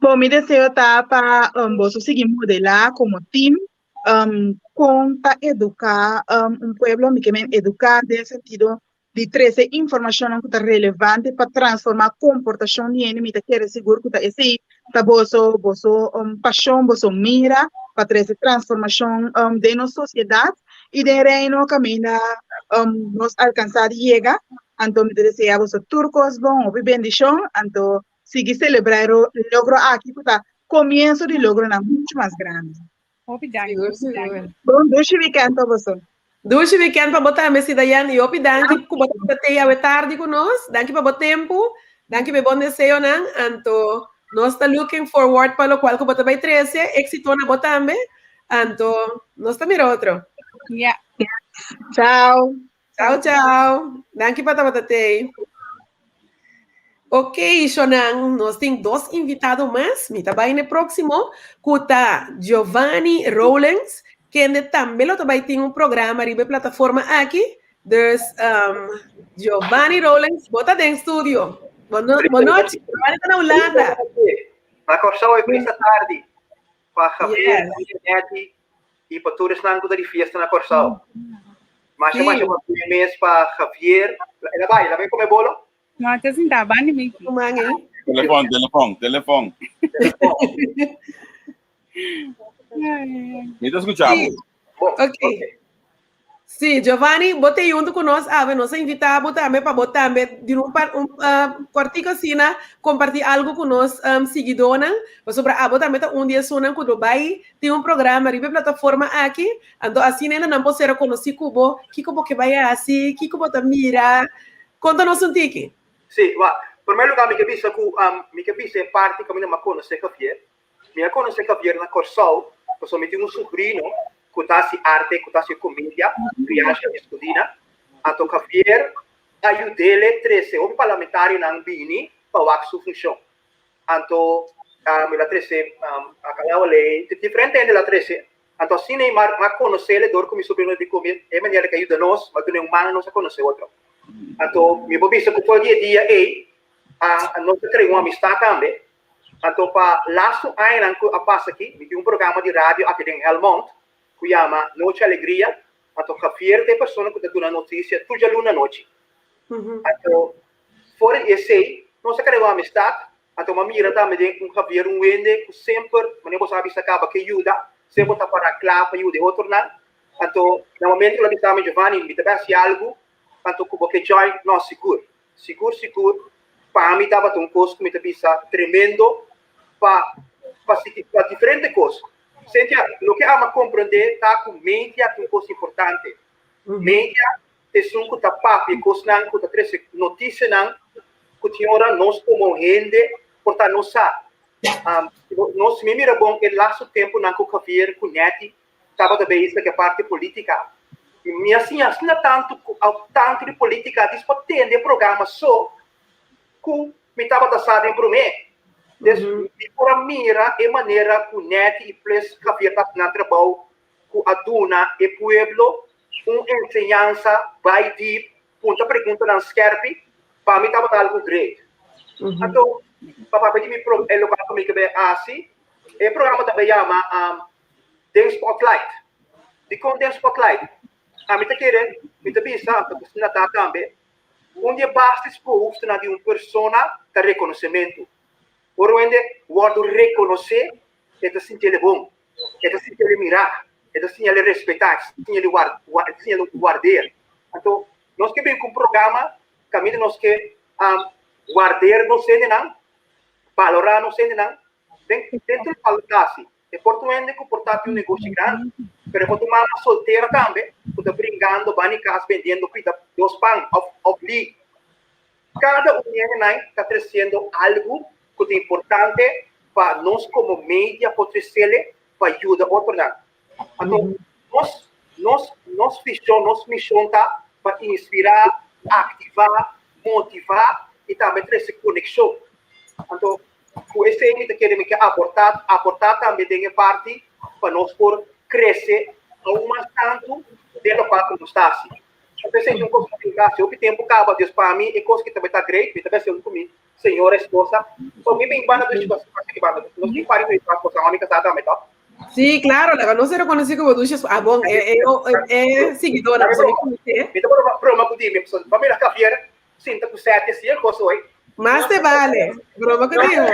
Bon, mi deseo ta pa um, boso sigui modelá komo team um, kon ta eduká um, un pueblo, mi ke men eduká den sentido di trese informashonnan ku ta relevante pa transformá komportashon di hende, mi ta kere sigur ku ta esei ta boso boso pashon, boso mira pa trese transformashon den nos sosiedat i den Reino kaminda nos alkansá di yega. Anto mi ta desea boso tur kos bon, hopi bendishon, anto sigui selebrá e logro aki ku ta komienso di logronan muchu mas grandi. Hopi danki. Sigur, sigur. Bon dushi weekend pa boso. Dushi weekend pa bo tambe, Sidayan. Y hopi danki ku bo tabata tei awe tardi ku nos. Danki pa bo tempu. Danki pa e bon deseonan. Anto nos ta looking forward pa lokual ku bo ta bai trese. Éxito na bo tambe. Anto nos ta mira otro. Ja. Ciao. Ciao, ciao. Danki pa tabata tei. Ok, Shonan, nos tin dos invitado mas. Mi ta bai na e próximo, ku ta Giovanni Rowlands, kende tambe lo ta bai tin un programa riba e plataforma aki. Dus, um, Giovanni Rowlands, bo ta den studio. Bon nochi. Giovanni ta na Hulanda. Na Kòrsou e feliz tardi. Pa Javier, Netty i pa tur esnan ku ta di fiesta na Kòrsou. Masha masha pabien mes pa Javier. El a bai, el a bai kome bolo? No, ta sintá banda mi. Telefòn, telefòn, telefòn. Mi ta skucha bo. Ok. Sí, Giovanni, bo te junto ku nos awe. Nos a invitá bo tambe pa bo tambe di un par un uh, kortiko asina kompartí algo ku nos um, siguidónan. Pasobra abo tambe ta un di esunnan ku lo bai tin un programa riba e plataforma aki. Anto asina nan por ser konosí ku bo, kiko bo ke bai hasi, kiko bo ta mira. Konta nos un tiki. Sí, wak, promé lugá mi ke bisa ku um, mi ke bisa e parti kaminda mi a konosé Javier. Mi a konosé Javier na Kòrsou, pasobra mi tin un subrino ku ta hasi arte, ku ta hasi komedia, Riasha Escudina. Anto Javier a yud'é trese hopi parlamentarionan bini pa wak su funshon. Anto el a trese Acalao Ley, diferente hende el a trese. Anto asina ei m'a konosé dor ku mi subrino di ku mi e manera ku a yuda nos, m'a duna un man nos a konosé otro. Anto mi por bisa ku for di e dia ei nos a krea un amistat tambe. Anto pa lastu añanan ku a pasa aki, mi tin un programa di radio aki den Helmond ku yama Noche Alegria. Anto Javier ta e persona ku ta duna notisia tur djaluna anochi. Anto for di esei nos a krea un amistat. Anto m'a mira tambe den un Javier un wende ku semper, manera bo sa bisa kaba, ke yuda, semper ta para kla pa yuda e otronan. Anto na momento ku el a bisa mi, Giovanni, mi ta bai hasi algu, anto ku bo ke join? No, sigur. Sigur sigur pa mi tabata un kos ku mi ta bisa tremendo pa pa sigui pa diferente kos. Cynthia, loke amo a komprendé ta ku media ta un kos importante. Media ta esun ku ta papia e kosnan ku ta trese notisianan ku tin ora nos komo hende por ta no sa. Nos mi mira bon e lastu tempunan ku Javier ku Netty tabata bezig ku e parti politica. I mi a siña asina tantu tantu di politica dis pa tende e programa so ku mi tabata sa den promé. Des mi por a mira e manera ku Netty i Ples Javier ta hasi nan trabou ku a duna e pueblo un enseñansa bai diep, punta preguntanan skerpi, pa mi tabata algu great. Anto pa papia di mi e lokual ku mi ke bai hasi, e programa ta bai yama Den spotlight. Dikon den spotlight? Ami ta kere, mi ta bisa, anto ku asina ta tambe, un di e basisbehoeftenan di un persona ta rekonosementu. Ora un hende wòrdu rekonosé, e ta sinti el bon, e ta sinti el mirá, e ta sinti el respetá, e ta sinti el e ta sinti el wardeer. Anto, nos ke bin ku un programa kaminda nos ke wardeer nos hendenan, balorá nos hendenan, Den dentro di palo casi e por ta un hende cu por ta tin un negoshi grandi, pero e por ta un mama soltera tambe cu ta bringando bani cas bendiendo pita dos pan of of li. Cada un di hendenan ta treciendo algo cu ta importante pa nos como media por trecele pa yuda otronan. Anto nos nos nos vision, nos mision ta pa inspira, activa, motiva y tambe trece conexion. Anto Ku esei mi ta kere mi ke aportá, aportá tambe den e parti pa nos por krese aun mas tantu den lokual ku nos ta hasi. Anto esei ta un kos ku mi tin hasi hopi tempu kaba, Dios pa mi e kos ki ta bai ta great, mi ta bai hasi ku mi señora esposa, so mi bin banda dushi kos aki banda, nos tin pari ku e cosa, mami kasá tambe tòg? Sí, claro, laga nos ser reconocí como dushi esposa. Ah, bon, e, e, e, e siguidónan, pasobra mi konosé. Mi ta broma, broma ku di mi, pasobra pa mira Javier Sinta ku sete si e kos hoy. Mas te vale. Broma ku digo.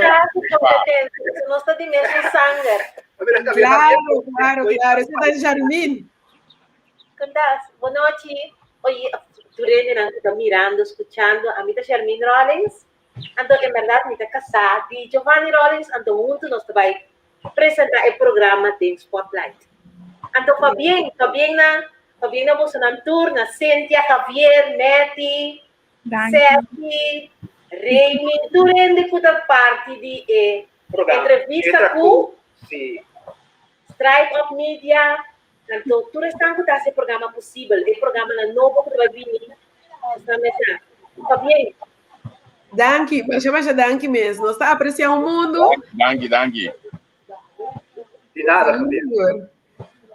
Nos ta di mesun sanger. Claro, claro, claro. Ese ta Jarmin. Kundas, bon nochi. Oye, tur hendenan ku ta mirando, skuchando, ami ta Jarmin Rollins. Anto, en bèrdat mi ta kasá di Giovanni Rollins, anto huntu nos ta bai presentá e programa den Spotlight. Anto pabien, pabien na pabien na bosonan tur, na Cynthia, Javier, Netty, Sergi, Remy, tur hende ku ta parti di e entrevista ku Stripe Up Media, anto tur esnan ku ta hasi e programa posibel, e programanan nobo ku ta bai bini, esnan mester. Pabien. Danki, masha masha danki mes. Nos ta aprecia un mundo. Danki, danki. Di nada, Javier.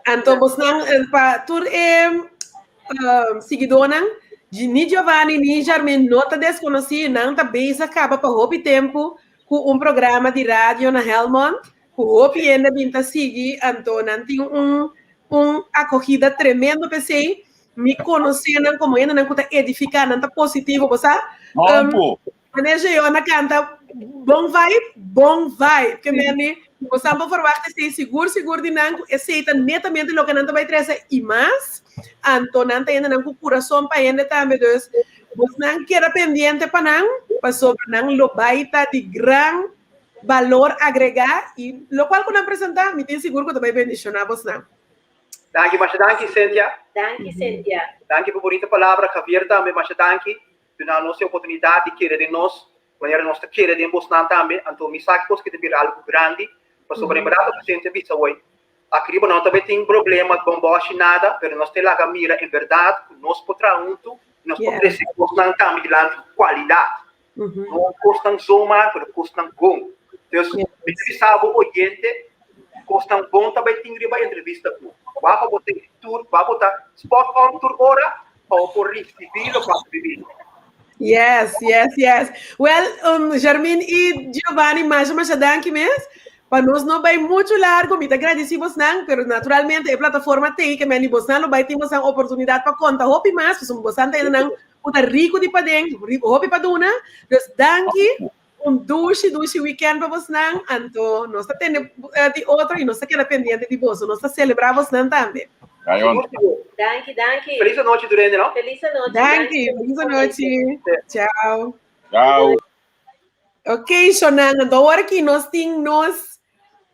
Anto bosnan eh, pa tur e uh, siguidónan. Ni Giovanni ni Jarmin no ta deskonosí, nan ta bezig kaba pa hopi tempu ku un programa di radio na Helmond, ku hopi hende bin ta sigui, anto nan tin un un akogida tremendo p'esei. Mi konosé nan komo hendenan ku ta edifiká, nan ta positivo, bo sa? Hompo! Wanneer Jeyona kanta bon vibe, bon vibe. Ke men mi, bo sa por verwacht esei sigur sigur di nan ku esei ta netamente loke nan ta bai trese i mas. Anto nan ta hende nan ku kurason pa hende tambe. Dus bosnan keda pendiente pa nan, pasobra nan lo bai ta di gran balor agregá i lokual ku nan presentá mi tin sigur ku ta bai bendishoná bosnan. Danki, masha danki Cynthia. Danki Cynthia. Danki pa bonita palabra, Javier tambe masha danki. Duna nos e oportunidat di kere den nos, manera nos ta kere den bosnan tambe. Anto mi sa ki kos ki ta bira algu grandi, pasobra en bèrdat loke Cynthia bisa awor, aki riba no ta bai tin problema, bòmbòshi, nada, pero nos ta laga mira en bèrdat ku nos por traha huntu i nos por trese kosnan tambe dilanti ku kualidat. No kosnan zomaar, pero kosnan bon. Dus mi ta bisa bo oyente, kosnan bon ta bai tin riba entrevista ku. Wak pa bo ta tur, wak bo ta spot on tur ora pa bo por risibí lokual ta bibi. Yes, yes, yes. Well, um, Jarmin i Giovanni, masha, masha danki mes. Pa nos no bai mucho largo, mi ta gradisí bosnan, pero naturalmente e plataforma t'ei ke men di bosnan lo bai tin bosnan oportunidat pa konta hopi mas, pasobra bosnan ta hendenan ku ta riku di paden, hopi pa duna. Dus danki, un dushi, dushi weekend pa bosnan. Anto nos ta tende di otro i nos ta keda pendiente di boso. Nos ta selebrá bosnan tambe. Danki, danki. Felis anochi tur hende, no? Felis anochi. Danki, felis anochi. Chao. Chao. Ok, Shonan, anto awor aki nos tin nos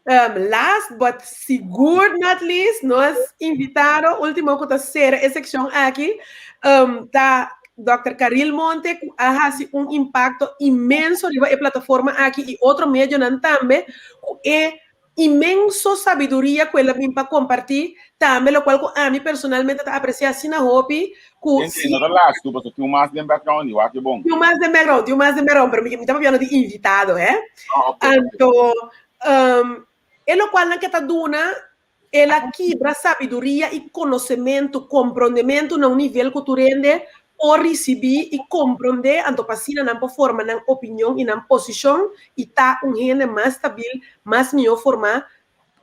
um, last but sigur not least, nos invitado último ku ta sera e sekshon aki, um, ta Dr. Caril Monte, ku a hasi un impakto inmenso riba e plataforma aki i otro medionan tambe, ku e inmenso sabiduria ku el a bin pa kompartí, tambe lokual ku ami personalmente ta apresiá asina hopi ku Gente, no ta lastu, pasobra tin un mas den background i wak e bon. Tin un mas den background, tin un mas den background, pero mi ta papiando di invitado, hè. Ah, ok. Anto, um, e lokualnan ke ta duna, el a kibra sabiduria i konosementu, komprondementu na un nivel ku tur hende por risibí i komprondé, anto pa asina nan por forma nan opinion i nan posishon i ta un hende mas stabil, mas mihó formá,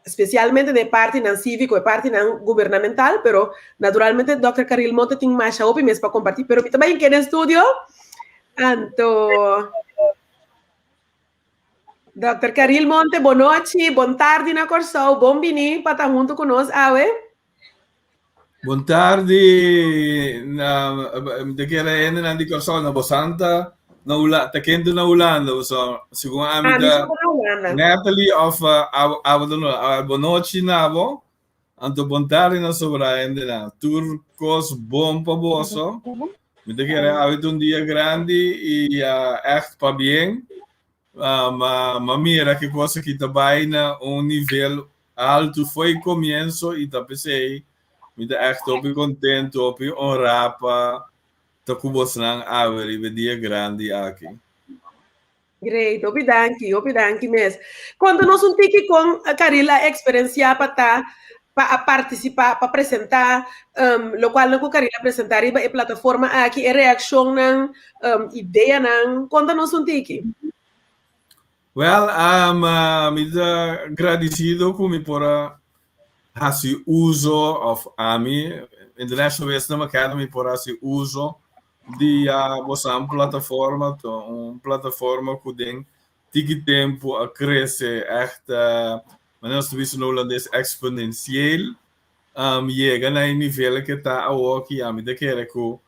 spesialmente den e partinan síviko, e partinan gubernamental, pero naturalmente dòkter Caril Monte tin masha hopi mes pa kompartí. Pero mi ta bai keda den studio, anto Dòkter Caril Monte, bonochi, bon tardi na Kòrsou, bon biní pa ta huntu ku nos awe. Bon tardi na mi ta kere hendenan di Kòrsou na bosan ta na Hula ta kende na Hulanda boso segun ami Ah, mi ta sa na Hulanda. Natalie of abo abo ta no bonochi na bo anto bon tardi na sobra hendenan tur kos bon pa boso mi ta kere awe ta un dia grandi i ègt pabien Ma ma mira ke kos aki ta bai na un nivel altu fo'i komienso i ta p'esei mi ta ègt hopi kontentu, hopi honrá pa ta ku bosnan awe riba e dia grandi aki. Great, hopi danki, hopi danki mes. Konta nos un tiki kon Caril a eksperensiá pa ta pa a partisipá, pa presentá, lokualnan ku Caril a presentá riba e plataforma aki, e reakshonnan, ideanan. Konta nos un tiki. Wèl, mi ta gradisido ku mi por a hasi uso òf ami, International Wisdom Academy por hasi uso di bosan plataforma, ta un plataforma ku den tiki tempu a krese ègt Manera nos ta bisa na hulandes exponentieel yega na e nivel ke ta awoki ami ta kere ku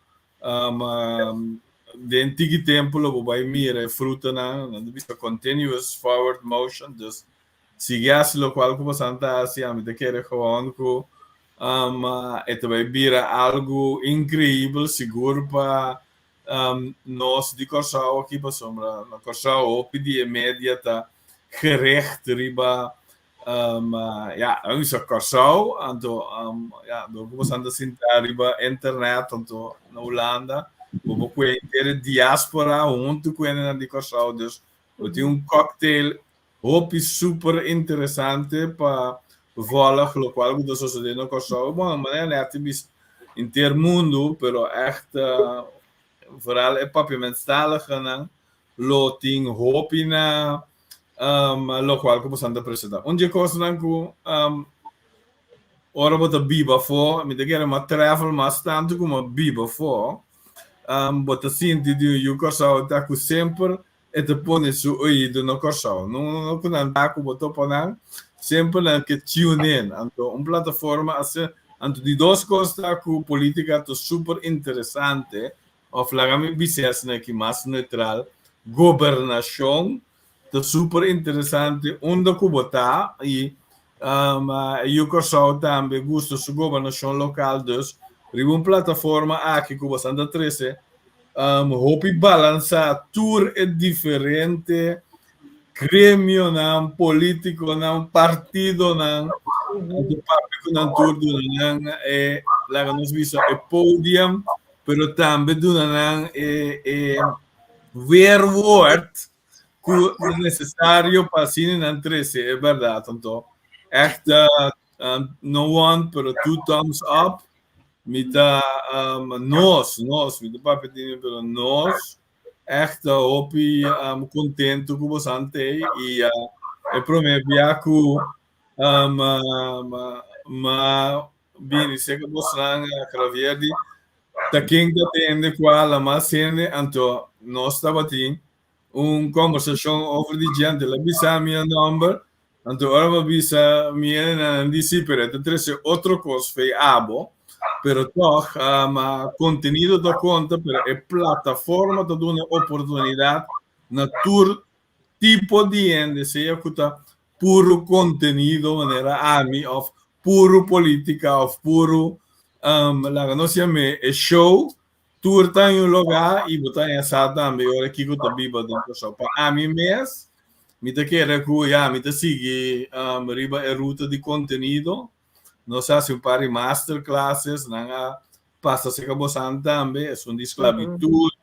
den tiki tempu lo bo bai mira e frutanan, nan ta bisa continuous forward motion, dus sigui hasi lokual ku bosan ta hasi ami ta kere gewoon ku e ta bai bira algu inkreibel sigur pa nos di Kòrsou aki pasobra na Kòrsou hopi di e media ta gericht riba ya nan bisa Kòrsou anto ya dor ku boso ta sinta riba internet anto na Hulanda bo por kue henter e diaspora huntu ku hendenan di Kòrsou dus bo tin un cocktail hopi super interesante pa volg lokual ku ta sosode na Kòrsou bon manera nèt ta bisa. Henter mundu, pero ègt vooral e papiamentstaligenan lo tin hopi na lokual ku boso ta presentá. Un di e kosnan ku ora bo ta biba afó, mi ta kere m'a travel mas tantu ku m'a biba afó, bo ta sinti di un yu Kòrsou ta ku semper e ta pone su oido na Kòrsou. No no ku nan ta ku bo topa nan, semper nan ke tune in. Anto un plataforma asina, anto di dos kos ta ku politika ta super interesante, òf laga mi bis'é asina aki mas neutral, gobernashon ta super interesante unda ku bo ta i e yu Kòrsou tambe gusta su gobernashon lokal, dus riba un plataforma aki ku boso ta trese hopi balansá tur e diferente gremionan, polítikonan, partidonan, anto papia ku nan tur duna nan e laga nos bisa e podium, pero tambe duna nan e e weerwoord ku ta nesesario pa asina nan trese e bèrdat. Anto ègt no one pero two thumbs up. Mi ta nos, nos, mi ta papia di mi pero nos ègt ta hopi kontentu ku bosan t'ei i e promé bia ku m'a bini serka bosnan Javier di ta ken ta tende kua la mas hende anto nos tabatin un kombersashon over di dje anto el a bisa mi e nòmber anto ora mi a bisa mi hendenan nan di si pero e ta trese otro kos fei abo pero tòg kontenido ta konta pero e plataforma ta duna oportunidat na tur tipo di hende sea ku ta puru kontenido manera ami òf puru politika òf puru laga nos yam'é e show tur ta en un lugá i bo ta haña sa tambe ora kiko ta biba den Kòrsou. Pa ami mes mi ta kere ku ya mi ta sigui riba e ruta di kontenido. Nos a hasi un par di masterclasses, nan a pasa serka bosan tambe, esun di sklabitut,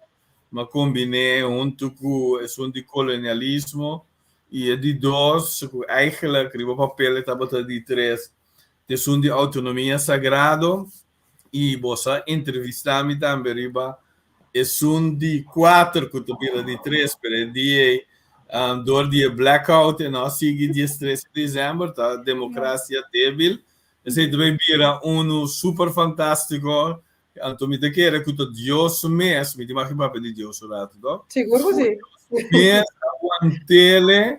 M'a kombiné huntu ku esun di kolonialismo i e di dos, ku eigenlijk riba papel e tabata di tres, ta esun di outonomia sagrado i bo sa entrevistá mi tambe riba esun di kuater ku ta bira di tres, pero e dia ei dor di e blackout e no a sigui diestres di desèmber, ta demokrasia débil. Esei ta bai bira unu super fantástiko. Anto mi ta kere ku ta Dios mes, mi tin mag papia di Dios un ratu, to? Sigur ku si. Mes aguantele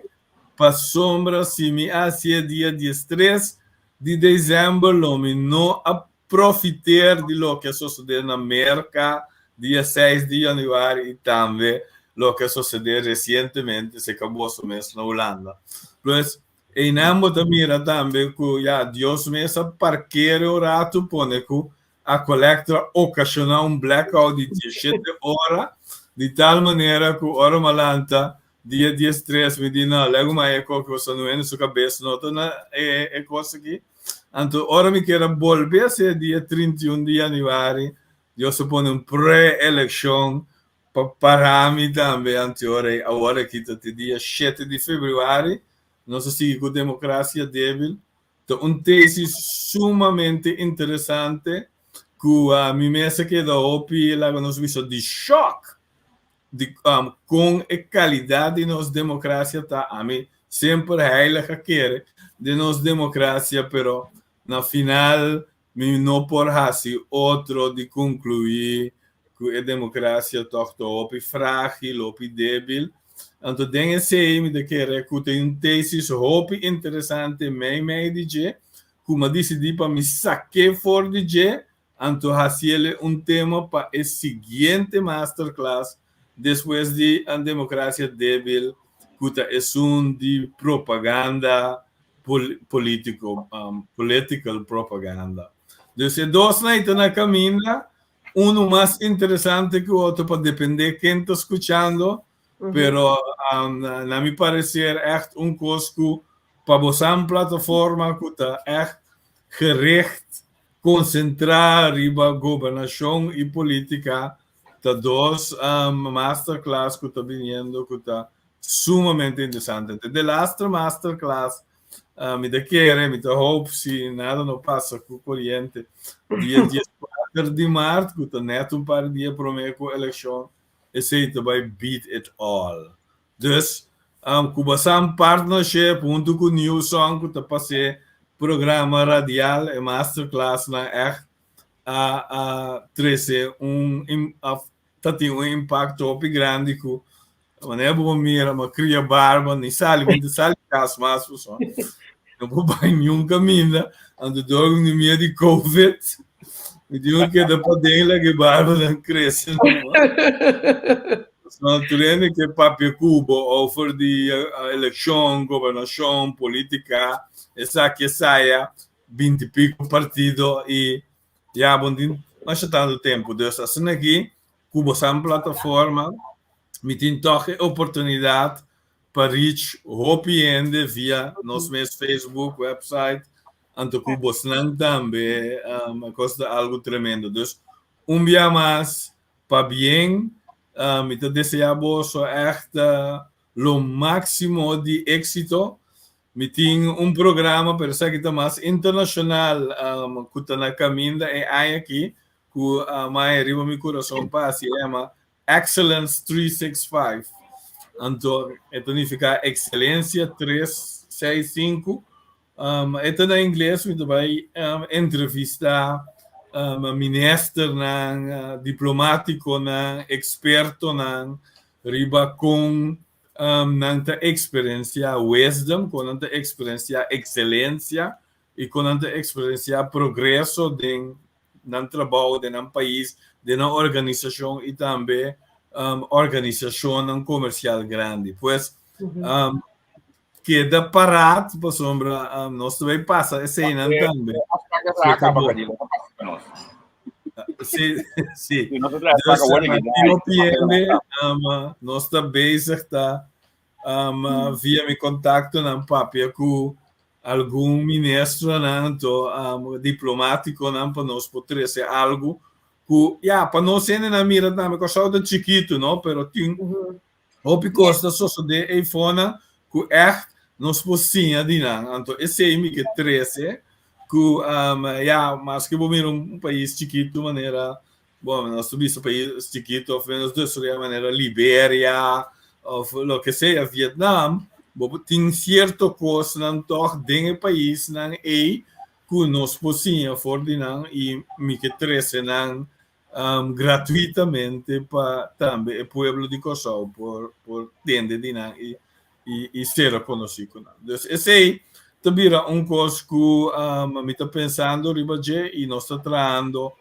pasobra si mi a hasié dia diestres di desèmber lo mi no a profiter di loke a sosodé na Merka dia seis di yanüari i tambe loke a sosodé resientemente serka boso mes na Hulanda. Pues einan bo ta mira tambe ku ya Dios mes a parkere un ratu pone ku Aqualectra okashoná un blackout di diesshete ora, di tal manera ku ora mi a lanta dia diestres mi di no, legu mai e koki pasobra no hende su kabes no ta na e kos aki. Anto ora mi kier a bolbe hasi e dia 31 di yanüari, Dios a pone un pre-elekshon pa para mi tambe anteora ei. Awor aki ta te dia shete di febrüari, nos a sigui ku demokrasia débil. Ta un tesis sumamente interesante ku mi mes a keda hopi, laga nos bisa, di shòk di kon e kalidat di nos demokrasia ta. Ami semper heilig a kere den nos demokrasia, pero na final mi no por hasi otro di konkluí ku e demokrasia tòg ta hopi frágil, hopi débil. Anto den esei mi ta kere ku tin un tesis hopi interesante meimei di dje ku mi a disidí pa mi sak'é for di dje anto hasiel un tema pa e siguiente masterclass despues di Demokrasia Débil ku ta esun di propaganda polítiko, political propaganda. Dus e dosnan ei ta na kaminda. Uno mas interesante ku otro pa depende ken ta skuchando, pero na mi parecer echt un kos ku pa bosan plataforma ku ta echt gericht konsentrá riba gobernashon i politika ta dos masterclass ku ta biniendo ku ta sumamente interesante. Te delaster masterclass Mi ta kere, mi ta hoop si nada no pasa ku koriente dia 14. 4 di maart, ku ta nèt un par di dia promé ku elekshon, esei ta bai beat it all. Dus, ku basan partnership huntu ku New Song ku ta pas'é programa radial, e masterclassnan ègt a a trese un òf ta tin un impakto hopi grandi ku manera bo por mira mi a kria barba ni sali mi no ta sali kas mas pasobra no por bai niun kaminda anto dor ku mi miedu di covid mi tin ku keda paden laga e barbanan krese numa. Pasobra tur hende ke papia ku bo over di elekshon, gobernashon, politika, esaki esaya binti pico partido y ya bo tin masha tanto tempo. Dus asina aki cu bo sa un plataforma mi tin toch e oportunidad pa reach hopi hende via nos mes Facebook, website, anto cu bosnan tambe um, cos ta algo tremendo. Dus un bia mas pabien, mi ta desea boso echt lo maximo di exito. Mi tin un programa, pero esaki ta mas internacional, cu ta na caminda e aña aki, cu mai riba mi curason pa haci, e yama Excellence 365. Anto e ta nifica excelencia tres seis sinku. E ta na ingles, mi ta bai entrevista ministernan, diplomaticonan, expertonan riba con nan ta eksperensiá wisdom, kon nan ta eksperensiá ekselensia i kon nan ta eksperensiá progreso den nan trabou, den nan pais, den nan organisashon i tambe organisashonnan komersial grandi. Pues, keda parat pasobra nos ta bai pasa eseinan tambe. Sí, sí. Dus, hopi hende, nos ta bezig ta um, via mi contactonan papia ku algun ministronan to um, diplomáticonan pa nos por trece algo ku ya pa nos hendenan mira tambe Kòrsou ta chikitu no pero tin Hopi kos ta sosodé eifonan ku ègt nos por siña di nan. Anto esei mi ke trese ku ya maske bo mira un pais chikitu manera, bon nos ta bisa pais chikitu òf menos desaroyá manera Liberia òf loke sea Vietnam, bo por tin sierto kosnan tòg den e paisnan ei ku nos por siña for di nan i mi ke trese nan gratuitamente pa tambe e pueblo di Kòrsou por por tende di nan i i ser rekonosí ku nan. Dus esei ta bira un kos ku mi ta pensando riba dje i nos ta trahando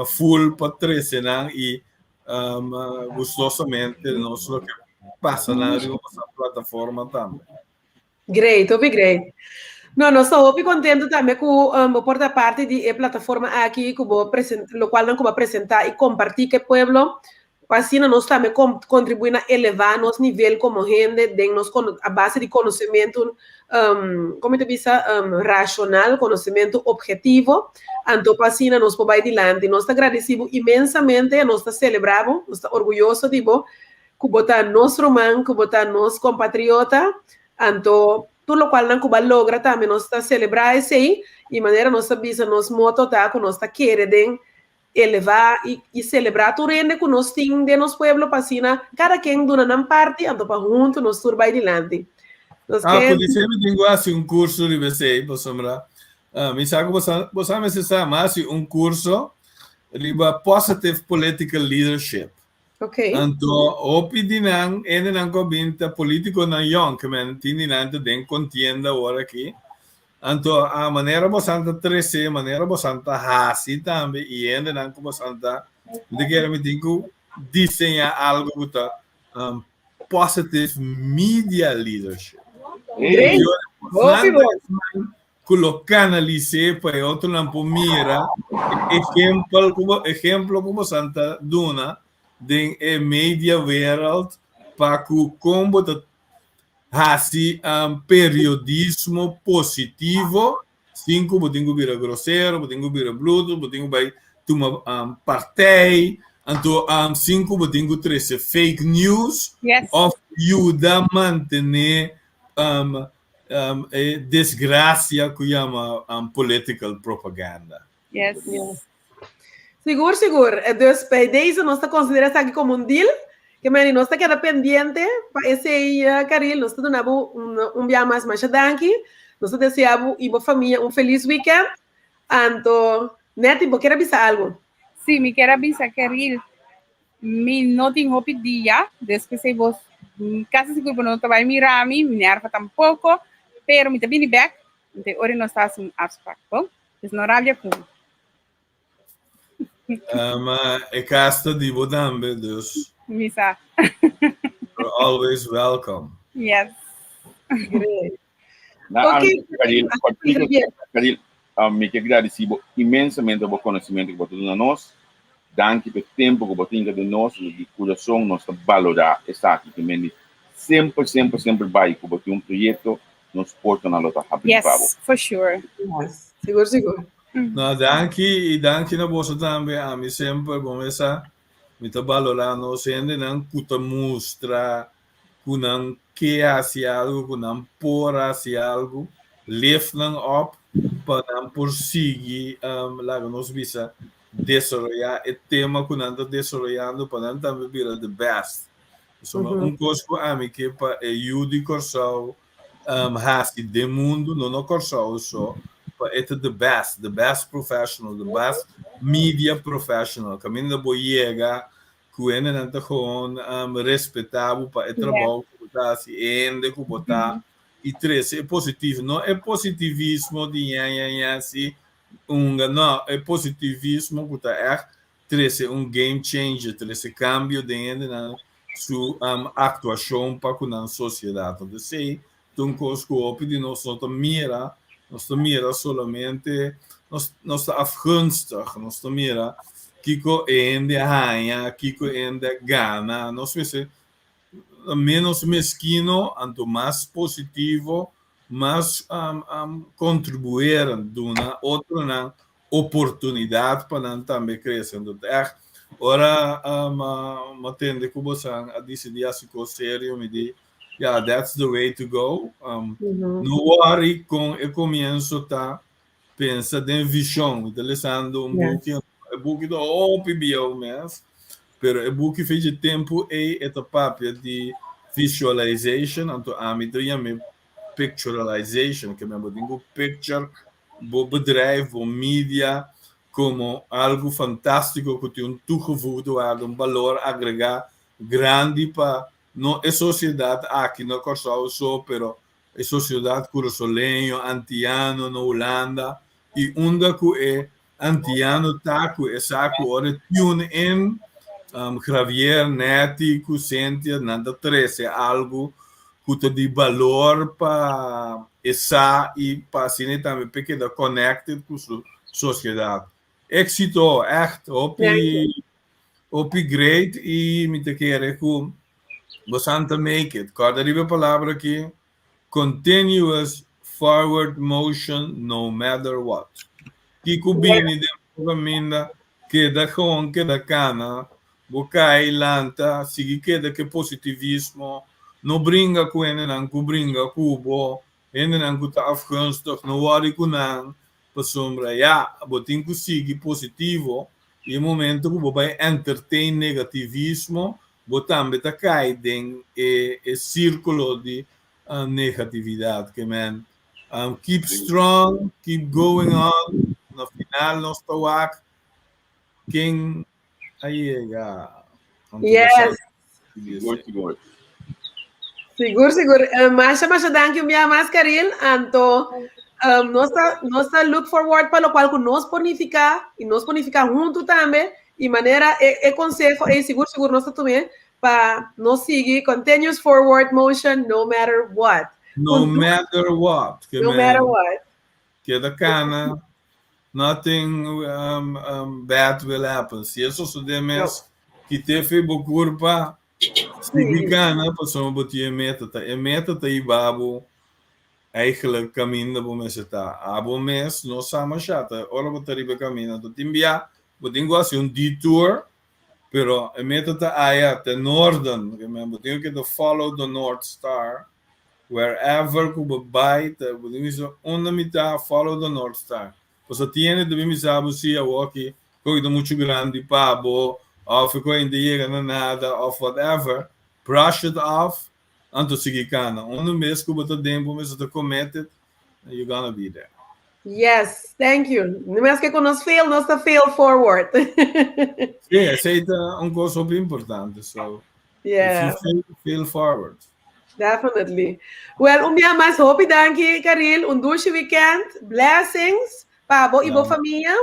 full pa trese nan i gustosamente nos lo ke pasa nan riba boso plataforma tambe. Great, hopi great. No, nos ta hopi contento tambe cu um, bo por ta parte di e plataforma aki cu bo present, lo cual nan cu bo presenta y comparti cu e pueblo. Pa asina nos tambe com, contribui na eleva nos nivel como hende den nos cono, a base di conocemento, um, como ta bisa, um, racional, conocemento objetivo. Anto pa asina nos por bai dilanti. Nos ta agradeci bo inmensamente, nos ta celebra bo, nos ta orguyoso di bo. Ku bo ta nos ruman, ku bo ta nos kompatriota, anto tur lokualnan ku bo a logra tambe nos ta selebrá esei, i manera nos ta bisa nos moto ta ku nos ta kere den elevá i i selebrá tur hende ku nos tin den nos pueblo pa asina kada ken duna nan parti anto pa huntu nos tur bai dilanti. Nos Ah, ke podisé mi tin ku hasi un kurso riba esei, pasobra mi sa ku bo sa bo sa mester sa, mi a hasi un kurso riba positive political leadership. Ok. Anto hopi di nan, hendenan ku a bin ta politikonan yòn, ke men tin di nan ta den kontienda awor aki. Anto a manera bosan ta trese, manera bosan ta hasi tambe i hendenan ku bosan ta, mi ta kere mi tin ku diseñá algu ku ta positive media leadership. Great. Hopi bon. Ku lo kanalis'é pa e otronan por mira e ehempel ku bo ehemplo ku bosan ta duna den e media wereld pa ku kon bo ta hasi periodismo positivo sin ku bo tin ku bira grosero, bo tin ku bira bruto, bo tin ku bai tuma partij, anto sin ku bo tin ku trese fake news òf yuda mantené e desgracia cu yama political propaganda. Yes. Yes. Sigur, sigur. Dus bij deze nos ta considera esaki como un deal. Ke meni nos ta keda pendiente pa esei, Caril. Nos ta duna bo un, un bia mas masha danki. Nos ta desea bo i bo famia un feliz weekend. Anto, Netty, bo kier a bisa algo? Sí, mi kier a bisa Caril, mi no tin hopi dia, despues ei bo casi sigur bo no ta bai mira mi, mi nerva tampoco, pero mi ta bini bek, ante ora nos ta haci un afspraak, bon? Dus no rabia cu mi. Ma e cas ta di bo tambe, dus. Mi sa. You're always welcome. Yes. Great. Na Ok. Karil, Karil, mi ke gradisi bo inmensamente bo konosementu ku bo ta duna nos. Danki pa e tempu ku bo tin den nos. Di kurason nos ta balorá esaki. Ke men di semper, semper, semper bai ku bo tin un proyekto, nos portanan lo ta habrí pa bo. Yes, for sure. Yes, sigur, sigur. No, danki i danki na boso tambe. Ami semper bo mesa mi ta balorá nos hendenan ku ta mustra ku nan ke hasi algu, ku nan por hasi algu, lift nan op pa nan por sigui laga nos bisa desaroyá e tema ku nan ta desaroyando pa nan tambe bira the best. Pasobra un kos ku ami ke pa e yu di Kòrsou hasi den mundu, no na Kòrsou so, pa e ta the best, the best professional, the best media professional. Kaminda bo yega ku hendenan ta gewoon respetá bo pa e trabou ku bo ta hasi, e hende ku bo ta, i trese e positivo, no e positivismo di ña ña ña si unga, no, e positivismo ku ta ègt trese un game changer, trese kambio den hendenan su aktuashon pa ku nan sosiedat. Entonces esei ta un kos ku hopi di nos no ta mira, nos ta mira solamente, nos nos ta afgunstig, nos ta mira kiko e hende a haña, kiko e hende a gana, nos mester menos meskino, anto mas positivo, mas kontribuerend, duna otronan oportunidat pa nan tambe krese. Anto ta ègt ora mi a tende ku bosan a disidí hasi kos serio, mi di, ya, that's the way to go. No wòri kon e komienso ta, pensa den vishon. Mi ta lesando un buki, e buki ta hopi bieu mes, pero e buki fecha tempu ei e ta papia di visualization, anto ami ta yam'é picturalization, ke men bo tin ku picture bo bedrijf, bo media komo algu fantástiko ku tin un toegevoegde waarde, un balor agregá grandi pa no e sosiedat aki na Kòrsou so, pero e sosiedat kurasoleño, antiano na Hulanda i unda ku e antiano ta ku e sa ku ora e tune in, Javier, Netty ku Cynthia nan ta trese algu ku ta di balor pa e sa i pa asina e tambe por keda connected ku su sosiedat. Éxito, ègt hopi hopi great i mi ta kere ku bosan ta make it. Kòrda riba e palabra aki, Continuous forward motion no matter what. Kiko bini den bo kaminda, keda gewoon keda kana, bo kai, lanta, sigui keda ku e positivismo, no bringa ku hendenan ku bringa ku bo, hendenan ku ta afgunstig, no wòri ku nan, pasobra ya, bo tin ku sigui positivo i e momento ku bo bai entertain negativismo, bo tambe ta kai den e e sírkulo di negatividat. Ke men, keep strong, keep going on, na final nos ta wak ken a yega. Yes. Sigur, sigur. Sigur, sigur. Masha, masha danki un bia mas, Karil. Anto, nos ta, nos ta look forward pa lokual ku nos por nifiká i nos por nifiká huntu tambe. I manera e, e konseho ei sigur, sigur nos ta tum'é pa nos sigui continuous forward motion no matter what. No matter what. No matter what. Keda kana, nothing um, bad will happen. Si e sosodé mes, kit'é fe bo kurpa, sigui kana pasobra bo tin e meta. Ta e meta ta hiba bo eigenlijk kaminda bo mester ta. Abo mes no sa mashá, ta ora bo ta riba e kaminda. Anto tin bia bo tin ku hasi un detour, pero e meta ta aya, te noorden. Bo tin ku keda follow the north star. Wherever ku bo bai ta bo tin bisa unda mi ta follow the north star. Pasobra tin hende ta bin bisa bo si awoki. Koe ta muchu grandi pa bo, òf e koe ainda yega na nada, òf whatever, brush it off, anto sigui kana. Unda mes ku bo ta den bo mes ta committed, you gonna be there. Yes, thank you. No mes ke ku nos fail, nos ta fail forward. Sí, esei ta un kos hopi importante. So, yeah. if you fail, fail forward. Definitely. Well, un bia mas hopi danki, Karil. Un dushi weekend. Blessings pa bo i bo famia.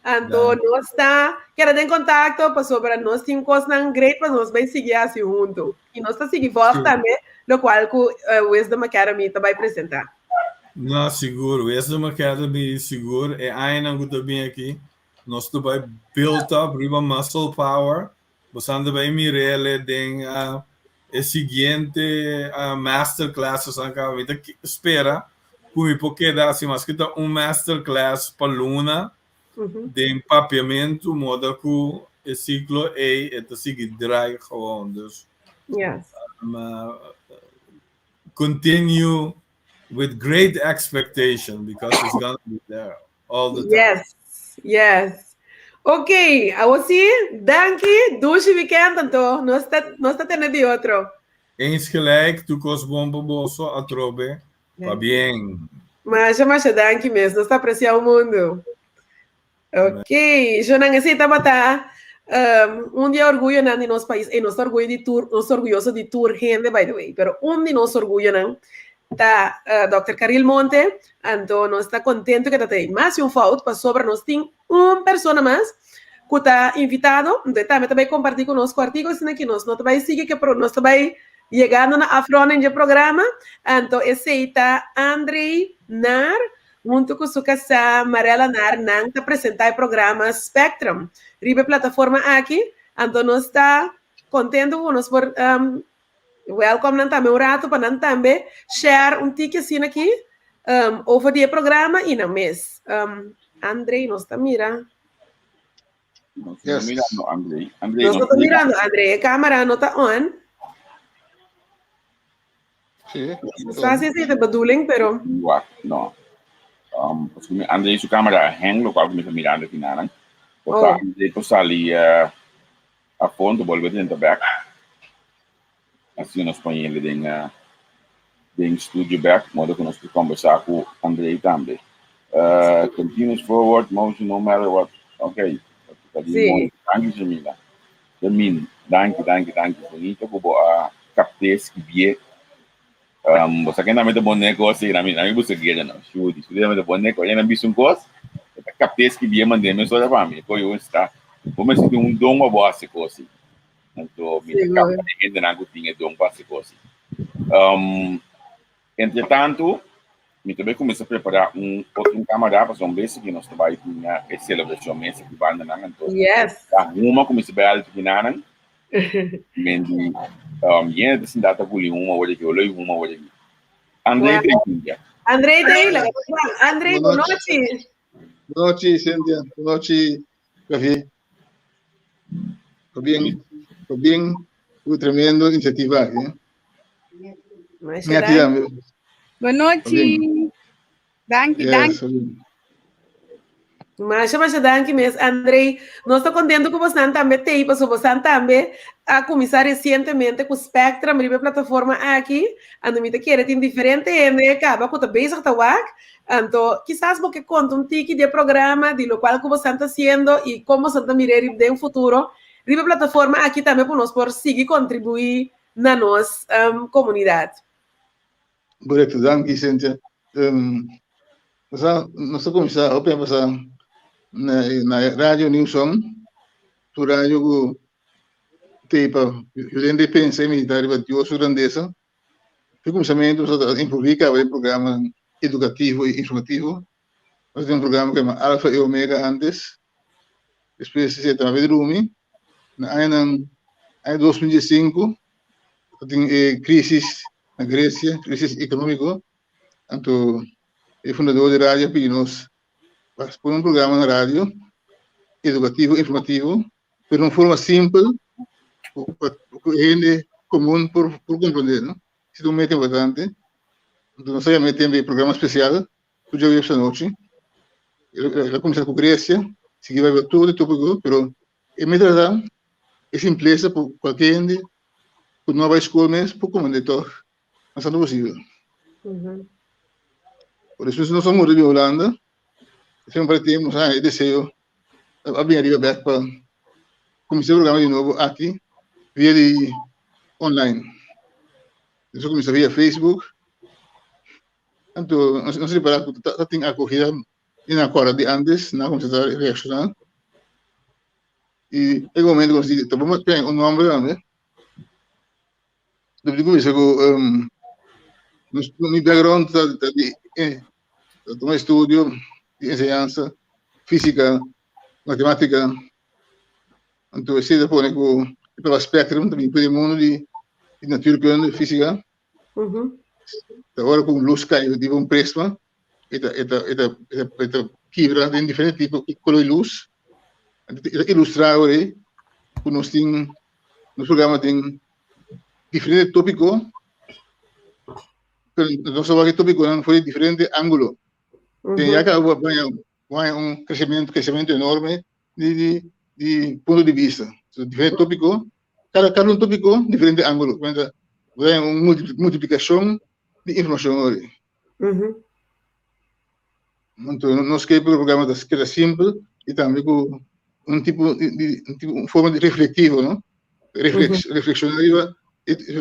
Anto nos ta keda den kontakto pasobra nos tin kosnan great pa nos bai sigui hasi huntu. I nos ta sigui volg tambe lokual ku Wisdom Academy ta bai presentá. No, sigur. Wisdom Academy sigur e añanan ku ta bin aki nos ta bai build up riba muscle power. Bosan ta bai mir'el den e siguiente master classes nan kaba. Mi ta spera ku mi por keda hasi maske ta un master class pa luna den papiamentu moda ku e siklo ei e ta sigui drai gewoon. Dus continue with great expectation because it's gonna be there all the time. Yes, yes. Ok, awor sí, danki, dushi weekend anto, nos ta, nos ta tene di otro. Eens gelijk, tur kos bon pa boso, atrobe, pabien. Masha, masha danki mes, nos ta aprecia un mundu. Ok, Jonan, esei tabata um, un di e orguyonan di nos pais. E nos ta orguyo di tur, nos ta orguyoso di tur hende, by the way, pero un di nos orguyonan ta uh, Dr. Caril Monte. Anto nos ta contento que ta tei mas un fout, pasobra nos tin un persona mas ku ta invitado, anto e tambe ta bai comparti ku nos ku artigo, asina ki nos no ta bai sigui ke pro, nos ta bai yegando na afronden dje programa. Anto esei ta Andrei Naar, Huntu ku su kasá Marella Naar nan ta presentá e programa Spectrum riba e plataforma aki. Anto nos ta kontentu ku nos por wèlkòm nan tambe un ratu pa nan tambe share un tiki asina aki over di e programa i nan mes. Andrei nos ta mira. Nos ta mirando Andrei. Andrei Nos no ta mirando Andrei, e kamera no ta on. Sí. No sa si esei ta bedoeling, pero. Wak, no. Um, paske mi Andrei su camera hang, lo cual mi ta mirando aquí nanan. Por ta Oh. Andrei por sali uh, a fondo, bolbe drenta back. Así nos pon ele den, uh, den studio back, modo que nos por conversa cu Andrei tambe. Uh, continuous forward motion no matter what. Okay. Sí. Danki, Jamila. Jamin, danki, danki, danki. Bonito ku bo a kapt'é, skibié. Um, bo sa ken tambe ta bon den e kos ei, ami, ami buska guia no. Shudi, Shudi tambe ta bon den e kos. Ella bisa un kos, e ta kapt'é, skibié, mand'é mesora pa mi. E koyo un sta. Bo mester tin un don pa bo hasi e kos ei. Anto mi ta kapta e hendenan ku tin e don pa hasi e kos ei. Um, Entre tantu, mi ta bai kuminsá prepará un otro un kamara pasobra un bes aki nos ta bai tin e selebrashon mes aki bandanan anto Yes. ta huma kuminsá bai alto kinanan men di um, yende ta sinta ta guli huma awor aki oloi huma awor aki. Andrei Wow. ta india. Andrei Taylor. Andrei, Boa boa noite. noite. Boa noite, Cynthia. Boa noite, Javier. Pabien, pabien, un tremendo iniciativa aki. Eh? Masha danki. Bon nochi. Danki, danki. Masha, masha danki mes, Andrei. Nos ta contento cu bosnan tambe tei, paso bosnan tambe a cuminsa recientemente cu Spectrum riba e plataforma aki. Anto mi ta kere tin diferente hende caba cu ta bezig ta wak. Anto kisas bo ke conta un tiki di e programa, di locual cu bosnan ta haciendo y con bosnan ta mira riba den futuro riba e plataforma aki tambe pa nos por sigui contribui na nos komunidat. Korekto, danki Cynthia. Um, pasa, nos a kuminsá hopi a pasa na, na Radio New Song, un radio ku te pa hende pensa i meditá riba Dios su grandesa. Di kuminsamentu nos a envolví kaba den programa edukativo i informativo. Nos tin un programa ku yama Alfa i Omega antes. Despues esei ta tabata drumi. Na añanan aña 2005 tabatin e crisis na Grecia, crisis economico. Anto e fundador di radio a pidi nos pa pone un programa na radio educativo, informativo, pero un forma simpel pa ku hende comun por por comprende, no? Esei ta un meta importante. Anto nos a yama e tempo e programa especial. Tur djaweps anochi. El a kuminsá ku Grecia. sigui bai tur di tópiko, pero e meta ta e simplesa pa kualke hende ku no a bai skol mes por komprendé tòg mas tantu posibel. Por eso nos a muda di Hulanda, esei un par di tempu nos a haña e deseo a bini ariba bèk pa kuminsá e programa di nobo aki via di online. Nos a kuminsá via Facebook, anto nos a ripará ku ta tin akogida i nan a kòrda di antes, nan a kuminsá ta reakshoná i e momento ku nos di ta bon pa pega un nòmber tambe. Dor di kuminsá ku mi background ta di tuma estudio di enseñansa físika, matemátika, anto esei ta pone ku e palabra spectrum ta bini for di e mundu di natuurkunde, físika. Ta ora ku un lus kai riba un prisma e ta e ta e ta e ta kibra den diferente tipo di kolor di lus. E ta ilustrá ora ei ku nos tin nos programa tin diferente tópiko pero nos ta wak e tópikonan for di diferente ángulo. Den ya kaba bo haña un kresementu kresementu enorme di di di punto di bista. So diferente tópiko kada kada un tópiko diferente ángulo. Bo ta haña un multiplikashon di informashon ora ei. Anto nos ke pa e programa ta keda simpel i tambe ku un tipo di un tipo un forma di reflektivo no reflekshoná riba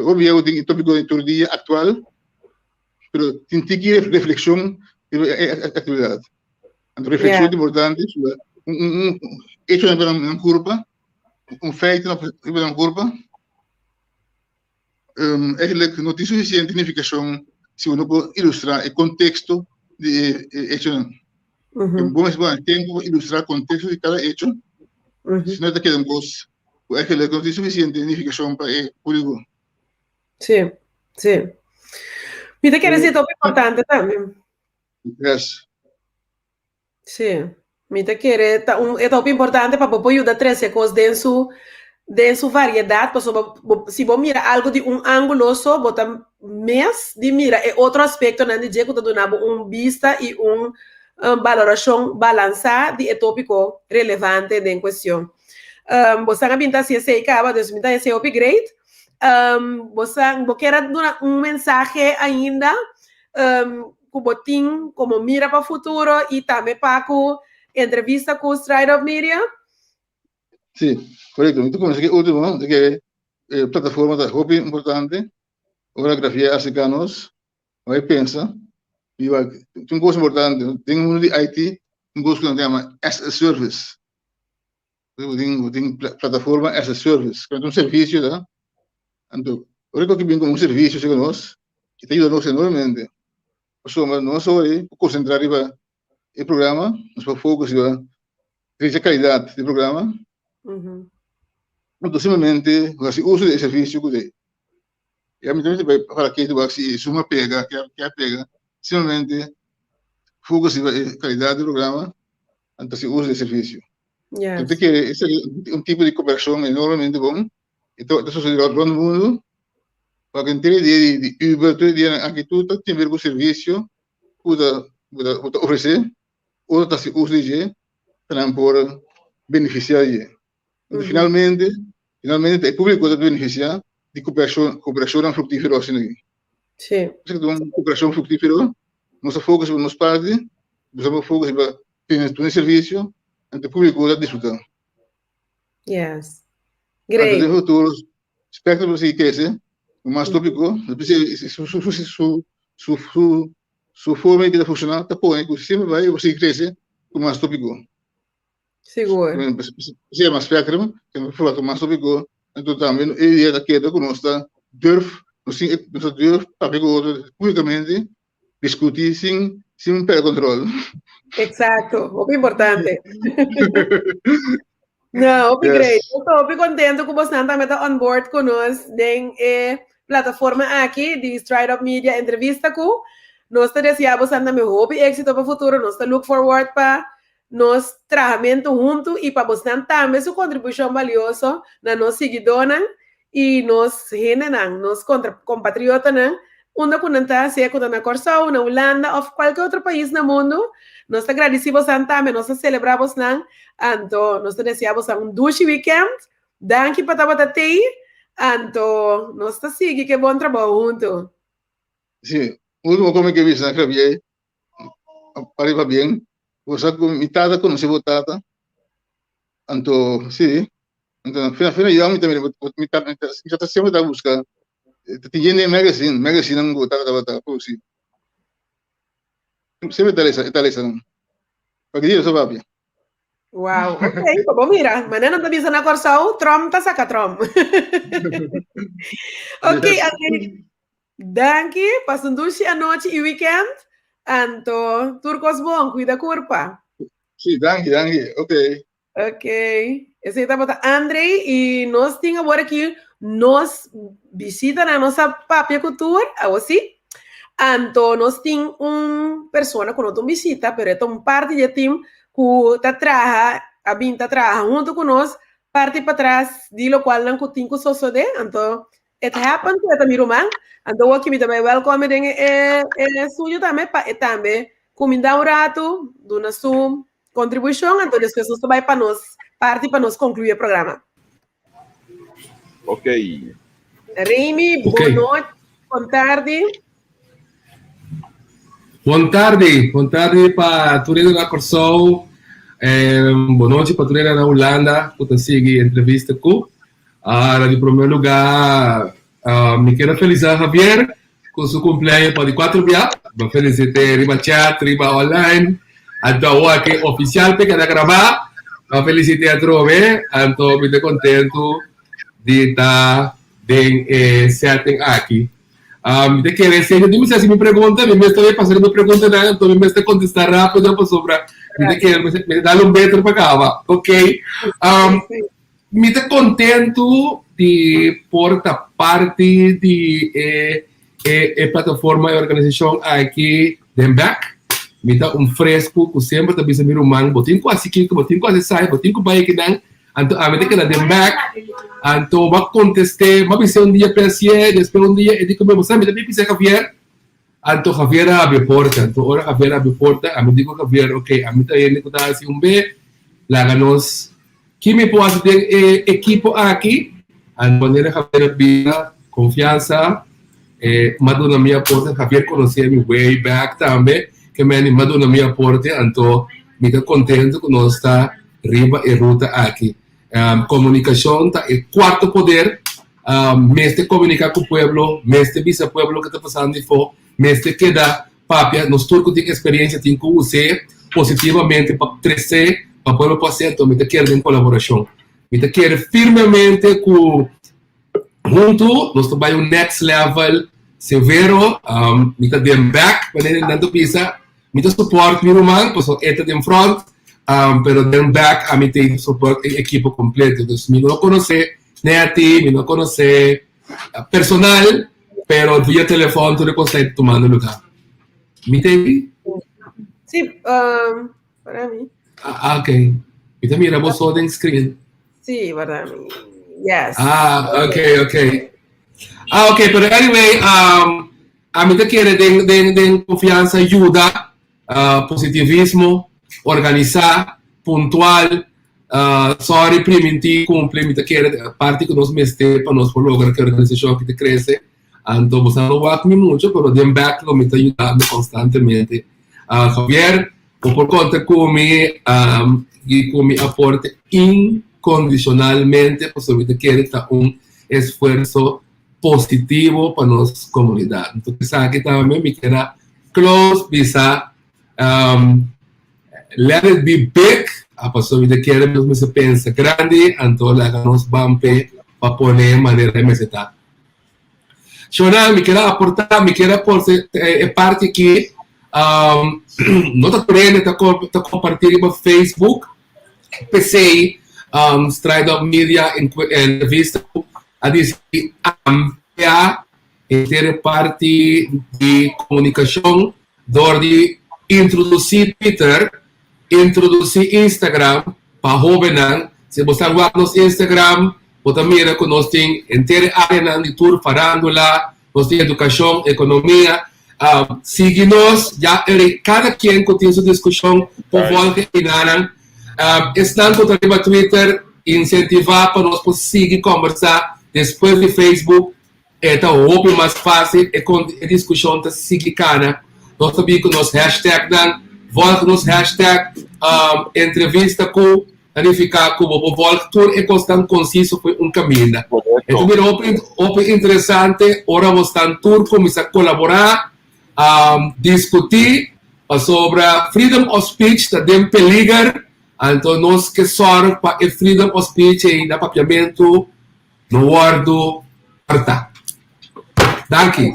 hopi bia bo tin e tópiko di tur dia aktual pero tin tiki reflekshon riba e aktualidat. Anto reflekshon ta importante un un hecho riba nan kurpa un feito riba nan kurpa. Eigenlijk no tin sufisiente nifikashon si bo no por ilustrá e konteksto di e echonan. Bo mester pone tempu pa ilustrá konteksto di kada echo, si no ta keda un kos ku eigenlijk no tin sufisiente nifikashon pa e públiko. Sí, sí. Mi ta kere si ta hopi importante tambe. Yes. Sí, mi ta kere ta un e ta hopi importante pa bo por yuda trese kos den su den su variedat pasobra bo si bo mira algu di un ángulo so bo ta mes di mira e otro aspektonan di dje ku ta duna bo un bista i un balorashon balansá di e tópiko relevante den kuestion. Bo san a bin ta hasi esei kaba dus mi ta hasi hopi great. Bo san bo kier a duna un mensahe ainda? Ku bo tin komo mira pa futuro i tambe pa ku entrevista ku Stride Up Media? Sí, korekto. Mi ta kuminsá ku e último, di ke e plataforma ta hopi importante. Ora grafia aserká nos, bo a pensa i wak tin un kos importante, den e mundu di IT tin un kos ku nan ta yama as a service. Bo tin bo tin plataforma as a service, ku un servisio ta. Anto, ora ku bin komo un servisio serka nos, e ta yuda nos enormemente. Pasobra nos ora por konsentrá riba e programa, nos por focus riba drecha kalidat di programa. Anto simplemente hasi uso di e servisio ku ta. Ya mi tambe ta bai para ketu wak si e suma pega, ke a pega. Simplemente focus riba e kalidat di programa, anto hasi uso di e servisio. Yes. Anto kere esaki un tipo di koperashon enormemente bon i ta ta sosode rònt rònt mundu pasobra henter e dia di di Uber tur e dianan aki tur ta tin ber ku servisio ku ta ku ta ku ta ofresé otro ta hasi uso di dje pa nan por benefisiá di dje. Anto finalmente finalmente ta e públiko ta benefisiá di koperashon koperashonnan fruktífero asina aki. Sí. Esaki ta un koperashon fruktífero nos ta focus riba nos parti nos ta focus riba Tene tu servicio, ante público ta disfruta. Yes. Great. Anto den futuro, spectro por sigui crece, cu mas tópico, su, su, su, su, su, su, su forma di ta funciona ta pone cu siempre bai por sigui crece cu mas tópico. Sigur. Se llama spectrum, que nos por mas tópico, anto tambe e idea ta keda cu nos ta durf, nos tin, nos ta durf papia cu otro públicamente Discuti sin sin perde control. Exacto, hopi importante. No, hopi Yes. great. Nos ta hopi contento cu bosnan tambe ta on board cu nos den e plataforma aki di Stride Up Media Entrevista cu. Nos ta desea bosnan tambe hopi éxito pa futuro. Nos ta look forward pa nos trahamento hunto y pa bosnan tambe su contribucion valioso na nos siguidónan y nos hendenan, nos contra compatriotanan. unda ku nan ta, sea ku ta na Kòrsou, na Hulanda òf kualke otro pais na mundu. Nos ta gradisí bosan tambe, nos ta selebrá bosnan, anto nos ta deseá bosan un dushi wikènt. Danki pa tabata tei, anto nos ta sigui ku e bon trabou huntu. Sí, último kos mi ke bisa, Javier, pariba bien, bo sa ku mi tata konosé bo tata, anto sí, anto fina fina yòn mi ta mira mi tata mi tata semper ta buska ta tin hende magazine, magazinenan ku bo tata tabata produsí, semper e ta lesa e ta lesa nan, pa ki dia bo sa papia? Wow, ok, bo mira, manera nan ta bisa na Kòrsou, Trump ta saka Trump. Ok, André, danki, pasa un dushi anochi i weekend, anto tur kos bon, kuida kurpa. Sí, danki, danki, ok. Ok, esei tabata André i nos tin awor aki nos bishitanan, nos a papia ku tur, awo sí. Anto nos tin un persona ku no ta un bishita, pero e ta un parti di e team ku ta traha, a bin ta traha huntu ku nos, parti patras di lokual nan ku tin ku sosodé. Anto it happen ku e ta mi ruman. Anto awor ki mi ta bai wèlkòm e den e e studio tambe pa e tambe kumindá un ratu, duna su kontribushon, anto despues nos ta bai pa nos parti pa nos konkluí e programa. Ok. Remy, Ok. bon nochi, bon tardi. Bon tardi, bon tardi pa tur hende na Kòrsou, eh, bon nochi pa tur hende na Hulanda ku ta sigui entrevista ku. Ah, na di promé lugá, ah, mi kier a felisá Javier ku su kumpleaño pa di kuater bia. Bo felisit'é riba chat, riba online. Anto awor aki ofisial p'e keda grabá. Bo felisit'é atrobe. Anto mi ta kontentu di ta den e setting aki. Mi ta kere si mi mester hasi mi pregunta, mi mester a pasa riba e preguntanan, anto mi mester kontestá rápido pasobra mi ta kere mi ta dal un beter pa kaba. Oké. Mi ta kontentu di por ta parti di e e e plataforma e organisashon aki den bek. Mi ta un fresku ku semper ta bisa mi ruman bo tin ku hasi kiko, bo tin ku hasi esaki, bo tin ku bai akinan. Anto ami ta keda den bek. Anto bo a kontest'é, bo a bis'é un dia p'e hasié, despues un dia e di ku mi, bo sa mi ta bin bisa Javier. Anto Javier a habri e porta. Anto ora Javier a habri e porta, ami di ku Javier, ok, ami ta hende ku ta hasi un be, laga nos Ki mi por hasi den e ekipo aki? Anto manera Javier a bira konfiansa, e m'a duna mi aporte. Javier konosé mi way back tambe, ke meni m'a duna mi aporte, anto mi ta kontento ku nos ta riba e ruta aki. Komunikashon ta e kuarto poder. Mester komuniká ku pueblo, mester bisa pueblo loke ta pasando afó, mester keda Papia, nos tur ku tin eksperensia tin ku us'é positivamente pa tres'é pa pueblo por hasié, anto mi ta kere den kolaborashon. Mi ta kere firmemente ku huntu nos ta bai un next level severo. Mi ta den back, manera nan ta bisa, mi ta support mi ruman pasobra e ta den front, pero den back ami ta support e ekipo kompleto. Dus mi no konosé Netty, mi no konosé personal, pero via telefòn tur e kos ta tumando lugá. Mi ta ei? Sí, um, para mi. Ah, ok. Mi ta mira bo so den screen. Sí, para mi. Yes. Ah, ok, ok. Ah, ok, pero anyway, um, ami ta kere den, den, den konfiansa yuda, uh, positivismo, organisá, puntual, Sorry primintí kumpli mi ta kere parti ku nos mester pa nos por logra ku e organisashon aki ta krese. Anto bo sa no wak mi mucho pero den bek lo mi ta yudando konstantemente. Javier bo por konta ku mi i ku mi aporte inkondishonalmente pasobra mi ta kere ta un esfuerso positivo pa nos komunidat. Anto esaki tambe mi keda close bisa Let it be big, a pasobra mi ta kere nos mester pensa grandi, anto laga nos ban p'e pa pone manera e mester ta. Shona, mi kier a aporta, mi kier a por e parti aki, no ta tur hende ta ta comparti riba Facebook, p'esei Stride Up Media entrevista a dicidi amplia henter e parti di comunicacion Dor di introdusí Twitter, introdusí Instagram pa hóbennan. Si bo sa wak nos Instagram, bo ta mira ku nos tin henter e áreanan di tur farándula, nos tin edukashon, ekonomia. Sigui nos, ya kada kien ku tin su diskushon por volg einanan. Esnan ku ta riba Twitter, insentivá pa nos por sigui kòmbersá despues di Facebook. E ta hopi mas fásil, e e diskushon ta sigui kana. Nos ta bin ku nos hashtagnan, volg nos hashtag, entrevista ku ta nifiká ku bo por volg tur e kosnan konsiso fo'i un kaminda. E ta bira hopi hopi interesante ora bo stan tur kuminsá kolaborá, diskutí, pasobra freedom of speech ta den peliger, anto nos ke sòrg pa e freedom of speech ei na Papiamentu No wordo harta. Danki.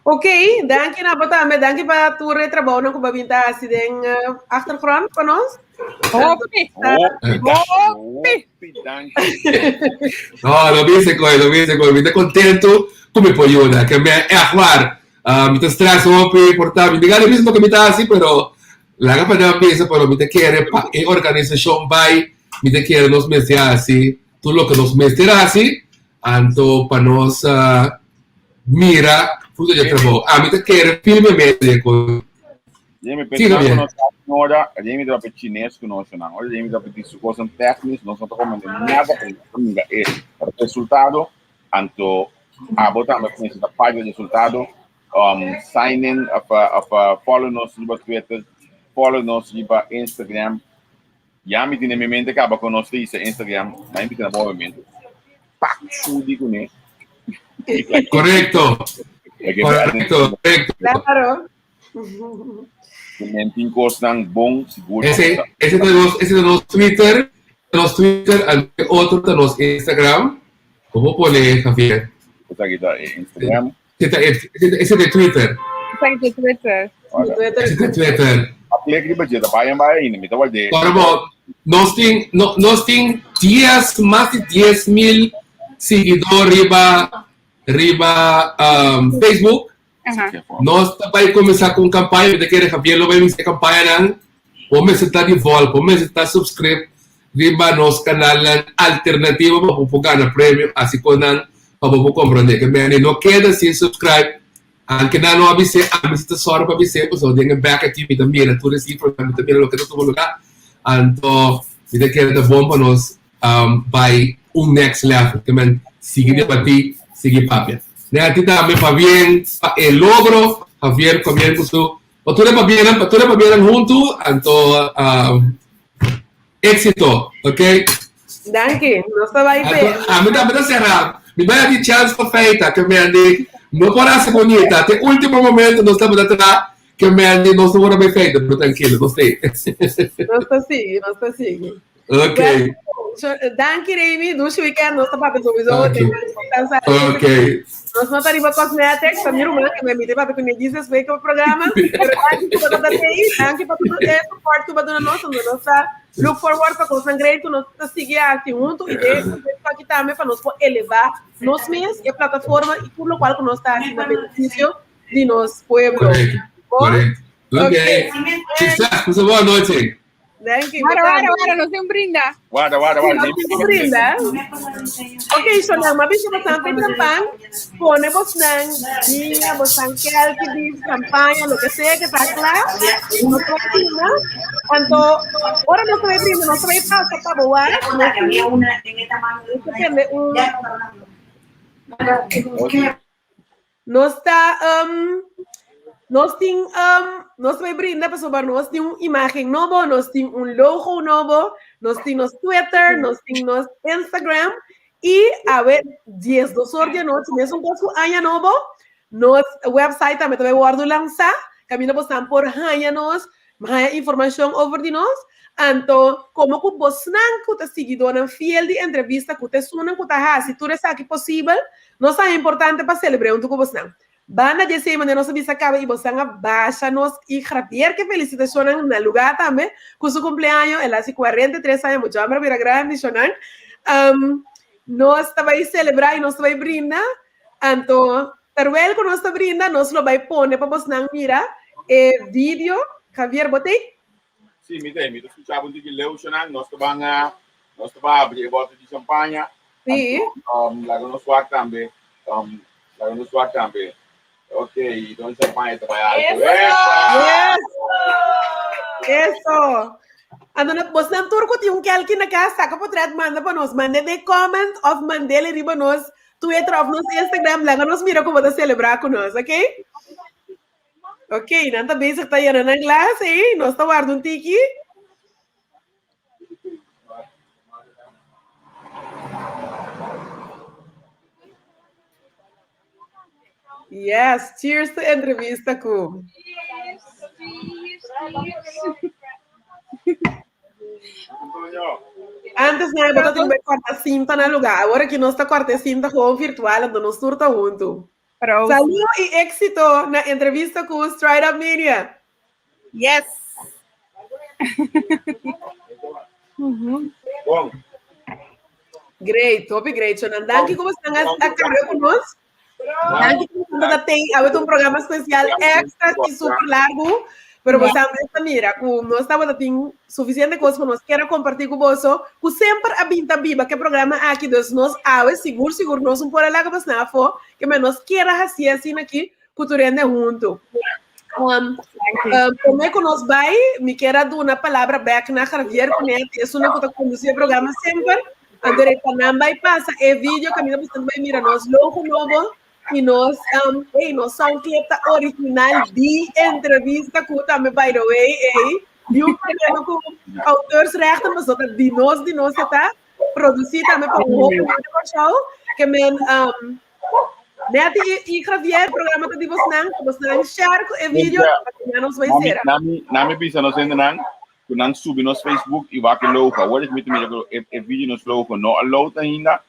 Ok, danki na bo tambe. Danki pa tur e trabounan ku bo a bin ta hasi den achtergrond pa nos. Hopi. Hopi. Danki. No, lo bisa koe, lo bisa koe. Mi ta contento ku mi por yuda. Ke mi echt waar. Mi ta stress hopi, por ta mi ta gana mismo ke mi ta hasi, pero laga pa nan bisa, pero mi ta kere pa e organisashon bai, mi ta kere nos mester hasi. Tur loke nos mester hasi, anto pa nos mira fruto di e trabou. Ami ta kere firmemente den kos. Jamie, pensando ku nos ta ora, Jamie ta papia chines ku nos nan. Ora Jamie ta papia su kosnan téknis, nos no ta komprende nada, pero nos ta mira e resultado, anto abo tambe kuminsá ta parti di e resultado. Sign in of follow nos riba Twitter, follow nos riba Instagram. Ya mi tin den mi mente kaba ku nos ta hisa Instagram, ma mi tin na bo mente. Pak shudi kuné. Korekto. Korekto, korekto. Claro. Men tin kosnan bon sigur. Ese, ese ta nos, ese ta nos Twitter, nos Twitter, al otro ta nos Instagram. Komo pone, Javier? Esaki ta Instagram. Ese ta, ese ta Twitter. Esaki ta Twitter. Ese ta Twitter. A click riba dje, ta bayan bai ainda, mi ta ward'é. Ora bo, nos tin, no, nos tin dies, mas di 10.000 siguidor riba, riba um, Facebook. Aha. Nos ta bai kuminsá ku un kampaña, mi ta kere Javier lo bai misa e kampañanan. Bo mester ta di volg, bo mester ta subscribe riba nos kanalnan alternativo pa bo por gana premio, asi kon nan pa bo por komprondé ke mende no keda sin subscribe, anke nan no a bis'é, ami si ta sòru pa bis'é pasobra den e bek aki mi ta mira tur e sifranan, mi ta mira loke ta tuma lugá, anto mi ta kere ta bon pa nos bai un next level, ke men sigui debatí, sigui papia. Nèti tambe pabien pa e logro, Javier pabien ku su Pa tur e papianan, pa tur e papianan huntu, anto éxito, ok? Danki, nos ta bai pe. Anto, ami tambe ta sera. Mi bai a di chance pa feita, ke Mandy no por hasi bonita. Te último momento nos tabata tra ke Mandy nos no por a bai feita, pero tranquilo, nos t'ei. Nos ta sigui, nos ta sigui. Ok. So, danki Remy, dushi weekend, nos ta papia sowieso. Danki. Ok. Nos no ta riba cosmetics, ta mi ruman que me mite papia ku mi dices wake up programa. Pero danki ku bo ta ei, danki pa tur e support ku bo duna nos, nos nos ta look forward pa kosnan great ku nos ta sigui hasi huntu i de aki tambe pa nos por eleva nos mes, e plataforma i tur lokual ku nos ta hasi na beneficio di nos pueblo. Correcto. Correcto. Ok. Succes, boa noite. Thank you. Guarda, guarda, guarda, nos tin un brinda. Guarda, guarda, guarda. Nos tin un brinda. Ok, so nan, ma bisa bosan pe trampan, pone bosnan dia, bosan kelki di champaña, lo que sea que ta kla, nos ta brinda. Anto, ora nos ta brinda, nos ta pasa pa bo wak, nos ta tende un Nos ta um, nos tin um, nos ta brinda pasobra nos tin un imagen nobo, nos tin un logo nobo, nos tin nos Twitter, nos tin nos Instagram y awe 12 or di anochi, mesun kos ku aña nobo, nos website tambe ta bai wordu lansa, kaminda bosnan por haña nos, haña informashon over di nos. Anto, komo ku bosnan ku ta siguidónan fiel di entrevista ku ta esunnan ku ta hasi tur esaki posibel, Nos ta importante pa selebr'é huntu ku bosnan. Banda di esei manera nos a bisa kaba i bosnan a basha nos i Javier ke felisitashonnan na lugá tambe ku su kumpleaño, el a hasi 43 aña, mucha homber a bira grandi shonnan. Nos ta bai selebrá i nos ta bai brinda, anto terwel ku nos ta brinda nos lo bai pone pa bosnan mira e video. Javier bo t'ei? Sí, mi t'ei, mi ta skucha bo un tiki leu shonnan, nos ta ban a nos ta ban abri e bòter di champaña. Sí. Anto laga nos wak tambe. Laga nos wak tambe. Ok, don champaña ta bai alto. Yes! Eso! Ando na bos nan tur ku tin un kelki na kas, saka potret manda pa nos. Mande den comment of mandele riba nos Twitter of nos Instagram. Laga nos mira ku bo ta selebrá ku nos, ok? Ok, nan ta bezig ta yena nan glas, eh? Nos ta warda un tiki. Yes, cheers to entrevista ku. Cheers, cheers, cheers. Antes na bo tin corta cinta na lugar. Awor aki nos ta corta cinta gewoon virtual, anto nos tur ta huntu. Salud y éxito na entrevista ku Stride Up Media. Yes. Bon. Great, hopi great. So, nan danki ku bosan a a carga ku nos. Danki ku bosan ta tei. Awe ta un programa especial extra y super largo. Pero bosan mester mira ku nos tabata tin suficiente kos ku nos kier a comparti ku boso. Ku semper a bin ta biba ke programa aki. Dus nos awe sigur sigur nos un por a laga bosnan afo. Ke men nos kier a hasi asina aki ku tur hende huntu. Um, um, promé ku nos bai, mi kier a duna palabra bek na Javier Cunet, esun ku ta kondusí e programa semper. Anto e pa nan bai pasa e video kaminda boso bai mira nos logo nobo i nos um, hey, nos sound clip ta original di entrevista ku tambe by the way, hey. Niun problema ku auteursrechten, pasobra ta di nos, di nos e ta. Produsí tambe pa un hopi hende Kòrsou, ke men um, Neti i, i Javier, programa ta di bosnan, ku bosnan share ku e video, pa ku nos bai Nami, sera. nami, nami bisa nos hendenan ku nan subi nos Facebook i wak e logo. Awor ik mi ta mira ku e, e video nos logo no a load ainda.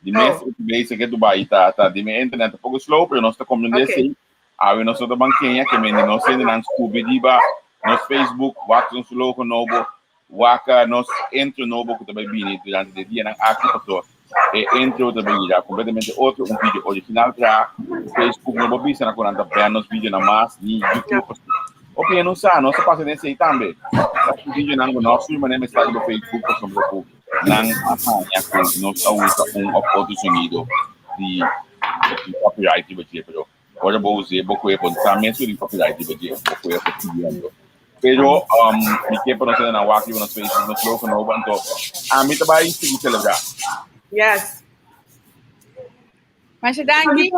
Di mes Oh. e bezig e Dubai ta ta di mi internet ta poko slow, pero nos ta comprende Ok. esei. Awe nos no ta ban Kenia, ke men di nos hendenan subi riba nos Facebook, wak nos logo nobo, Wak nos intro nobo ku ta bai bini durante di e dianan aki paso e intro ta bai bira kompletamente otro, un video original traha. Facebook no por bisa na ku nan ta ban nos videonan mas ni YouTube paso hopi hende no sa, nos ta pasa den esei tambe. Ta ku videonan ku no a firma den mester riba Facebook pasobra ku nan a haña ku nos a usa un òf otro sonido di copyright riba dje pero Ora bo us'é, bo koe por sa mes di copyright riba dje, bo koe por pidiendo. Pero um, mi ke pa nos hende nan wak riba nos Facebook, nos logo nobo, anto ami ta bai sigui selebrá. Yes. Masha danki.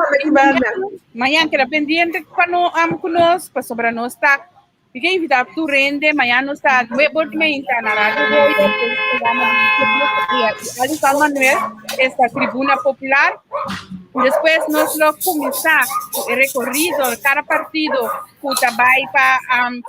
Mañana queda pendiente pa no am ku nos, pasobra nos ta Mi ke invitá tur hende, mañana nos ta nuebe or di mainta na Radio Goya, den programa di i Ali San Manuel, esta Tribuna Popular. Despues nos lo kuminsá ku e rekorido, kada partido ku ta bai pa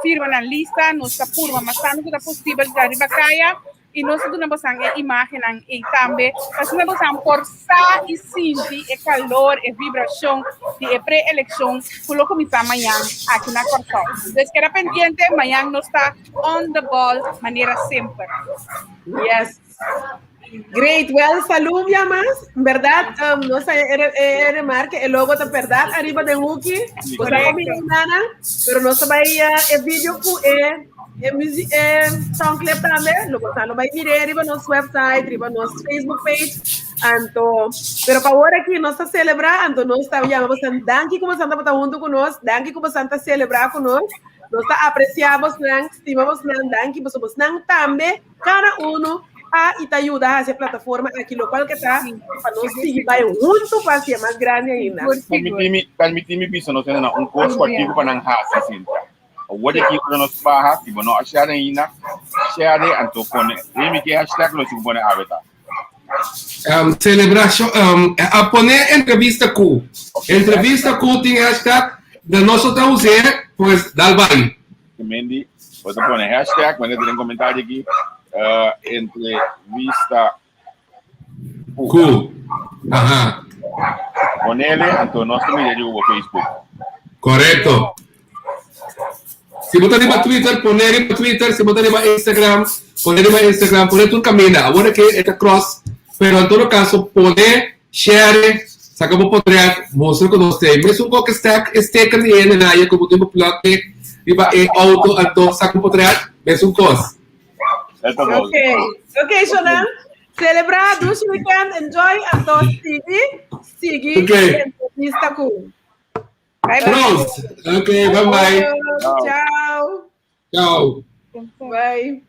firma nan lista, nos ta purba mas tantu ku ta posibel ta riba kaya. I nos ta duna bosan e imágennan ei tambe, pa asina bosan por sa i sinti e kalor, e vibrashon di e pre-elekshon ku lo kuminsá mañan aki na Kòrsou. Pues keda pendiente, mañan nos ta on the ball manera semper. Yes. Great. Well, salud ya mas. En verdad, um, no sé, e remarque, e logo ta verdad arriba den hoekie. Pues nana, pero no se vai e video ku e E music, e sound clip tambe, lo bo lo bai mire riba nos website, riba nos Facebook page. Anto, pero pa awor aki nos ta celebra, anto nos ta yama bosan danki ku bosan tabata hunto ku nos, danki ku bosan ta celebra ku nos. Nos ta aprecia bosnan, stima bosnan, danki boso bosnan tambe, cada uno a y ta yuda hacia plataforma aki, lo cual que ta pa nos sigui bai hunto pa hacia mas grande ainda. Permitimi, permitimi bisa nos hende un kos kualkier pa nan hasi, Cynthia. Awor di aki ora nos baha, si bo no a share ainda, share anto pone Remy ke hashtag lo sigu pone awe ta? Um, celebracion, um, a pone entrevista ku. Entrevista ku tin hashtag, de nos ta usé, pues dal bai. Mendi, bo ta pone hashtag, manda den comentario aki, uh, entrevista ku. Ku. Aha. Ponele, anto nos ta mira riba bo Facebook. Correcto. Si bo ta riba Twitter, pone riba Twitter. Si bo ta riba Instagram, pone riba Instagram. Pone tur caminda. Awor ke e ta cross, pero en todo caso pone, share, saca bo potret, mustra cu nos t'e. Mesun koke stek, e sticker di hende na aye cu bo tin bo plug e riba e auto, anto saca un potret, mesun cos. Ok, ok, Shonan. Selebrá, dushi weekend, enjoy, anto sigui, sigui Okay. entrevista ku. Bye bye. Proost. Ok, bye bye. Ciao. Ciao. Bye.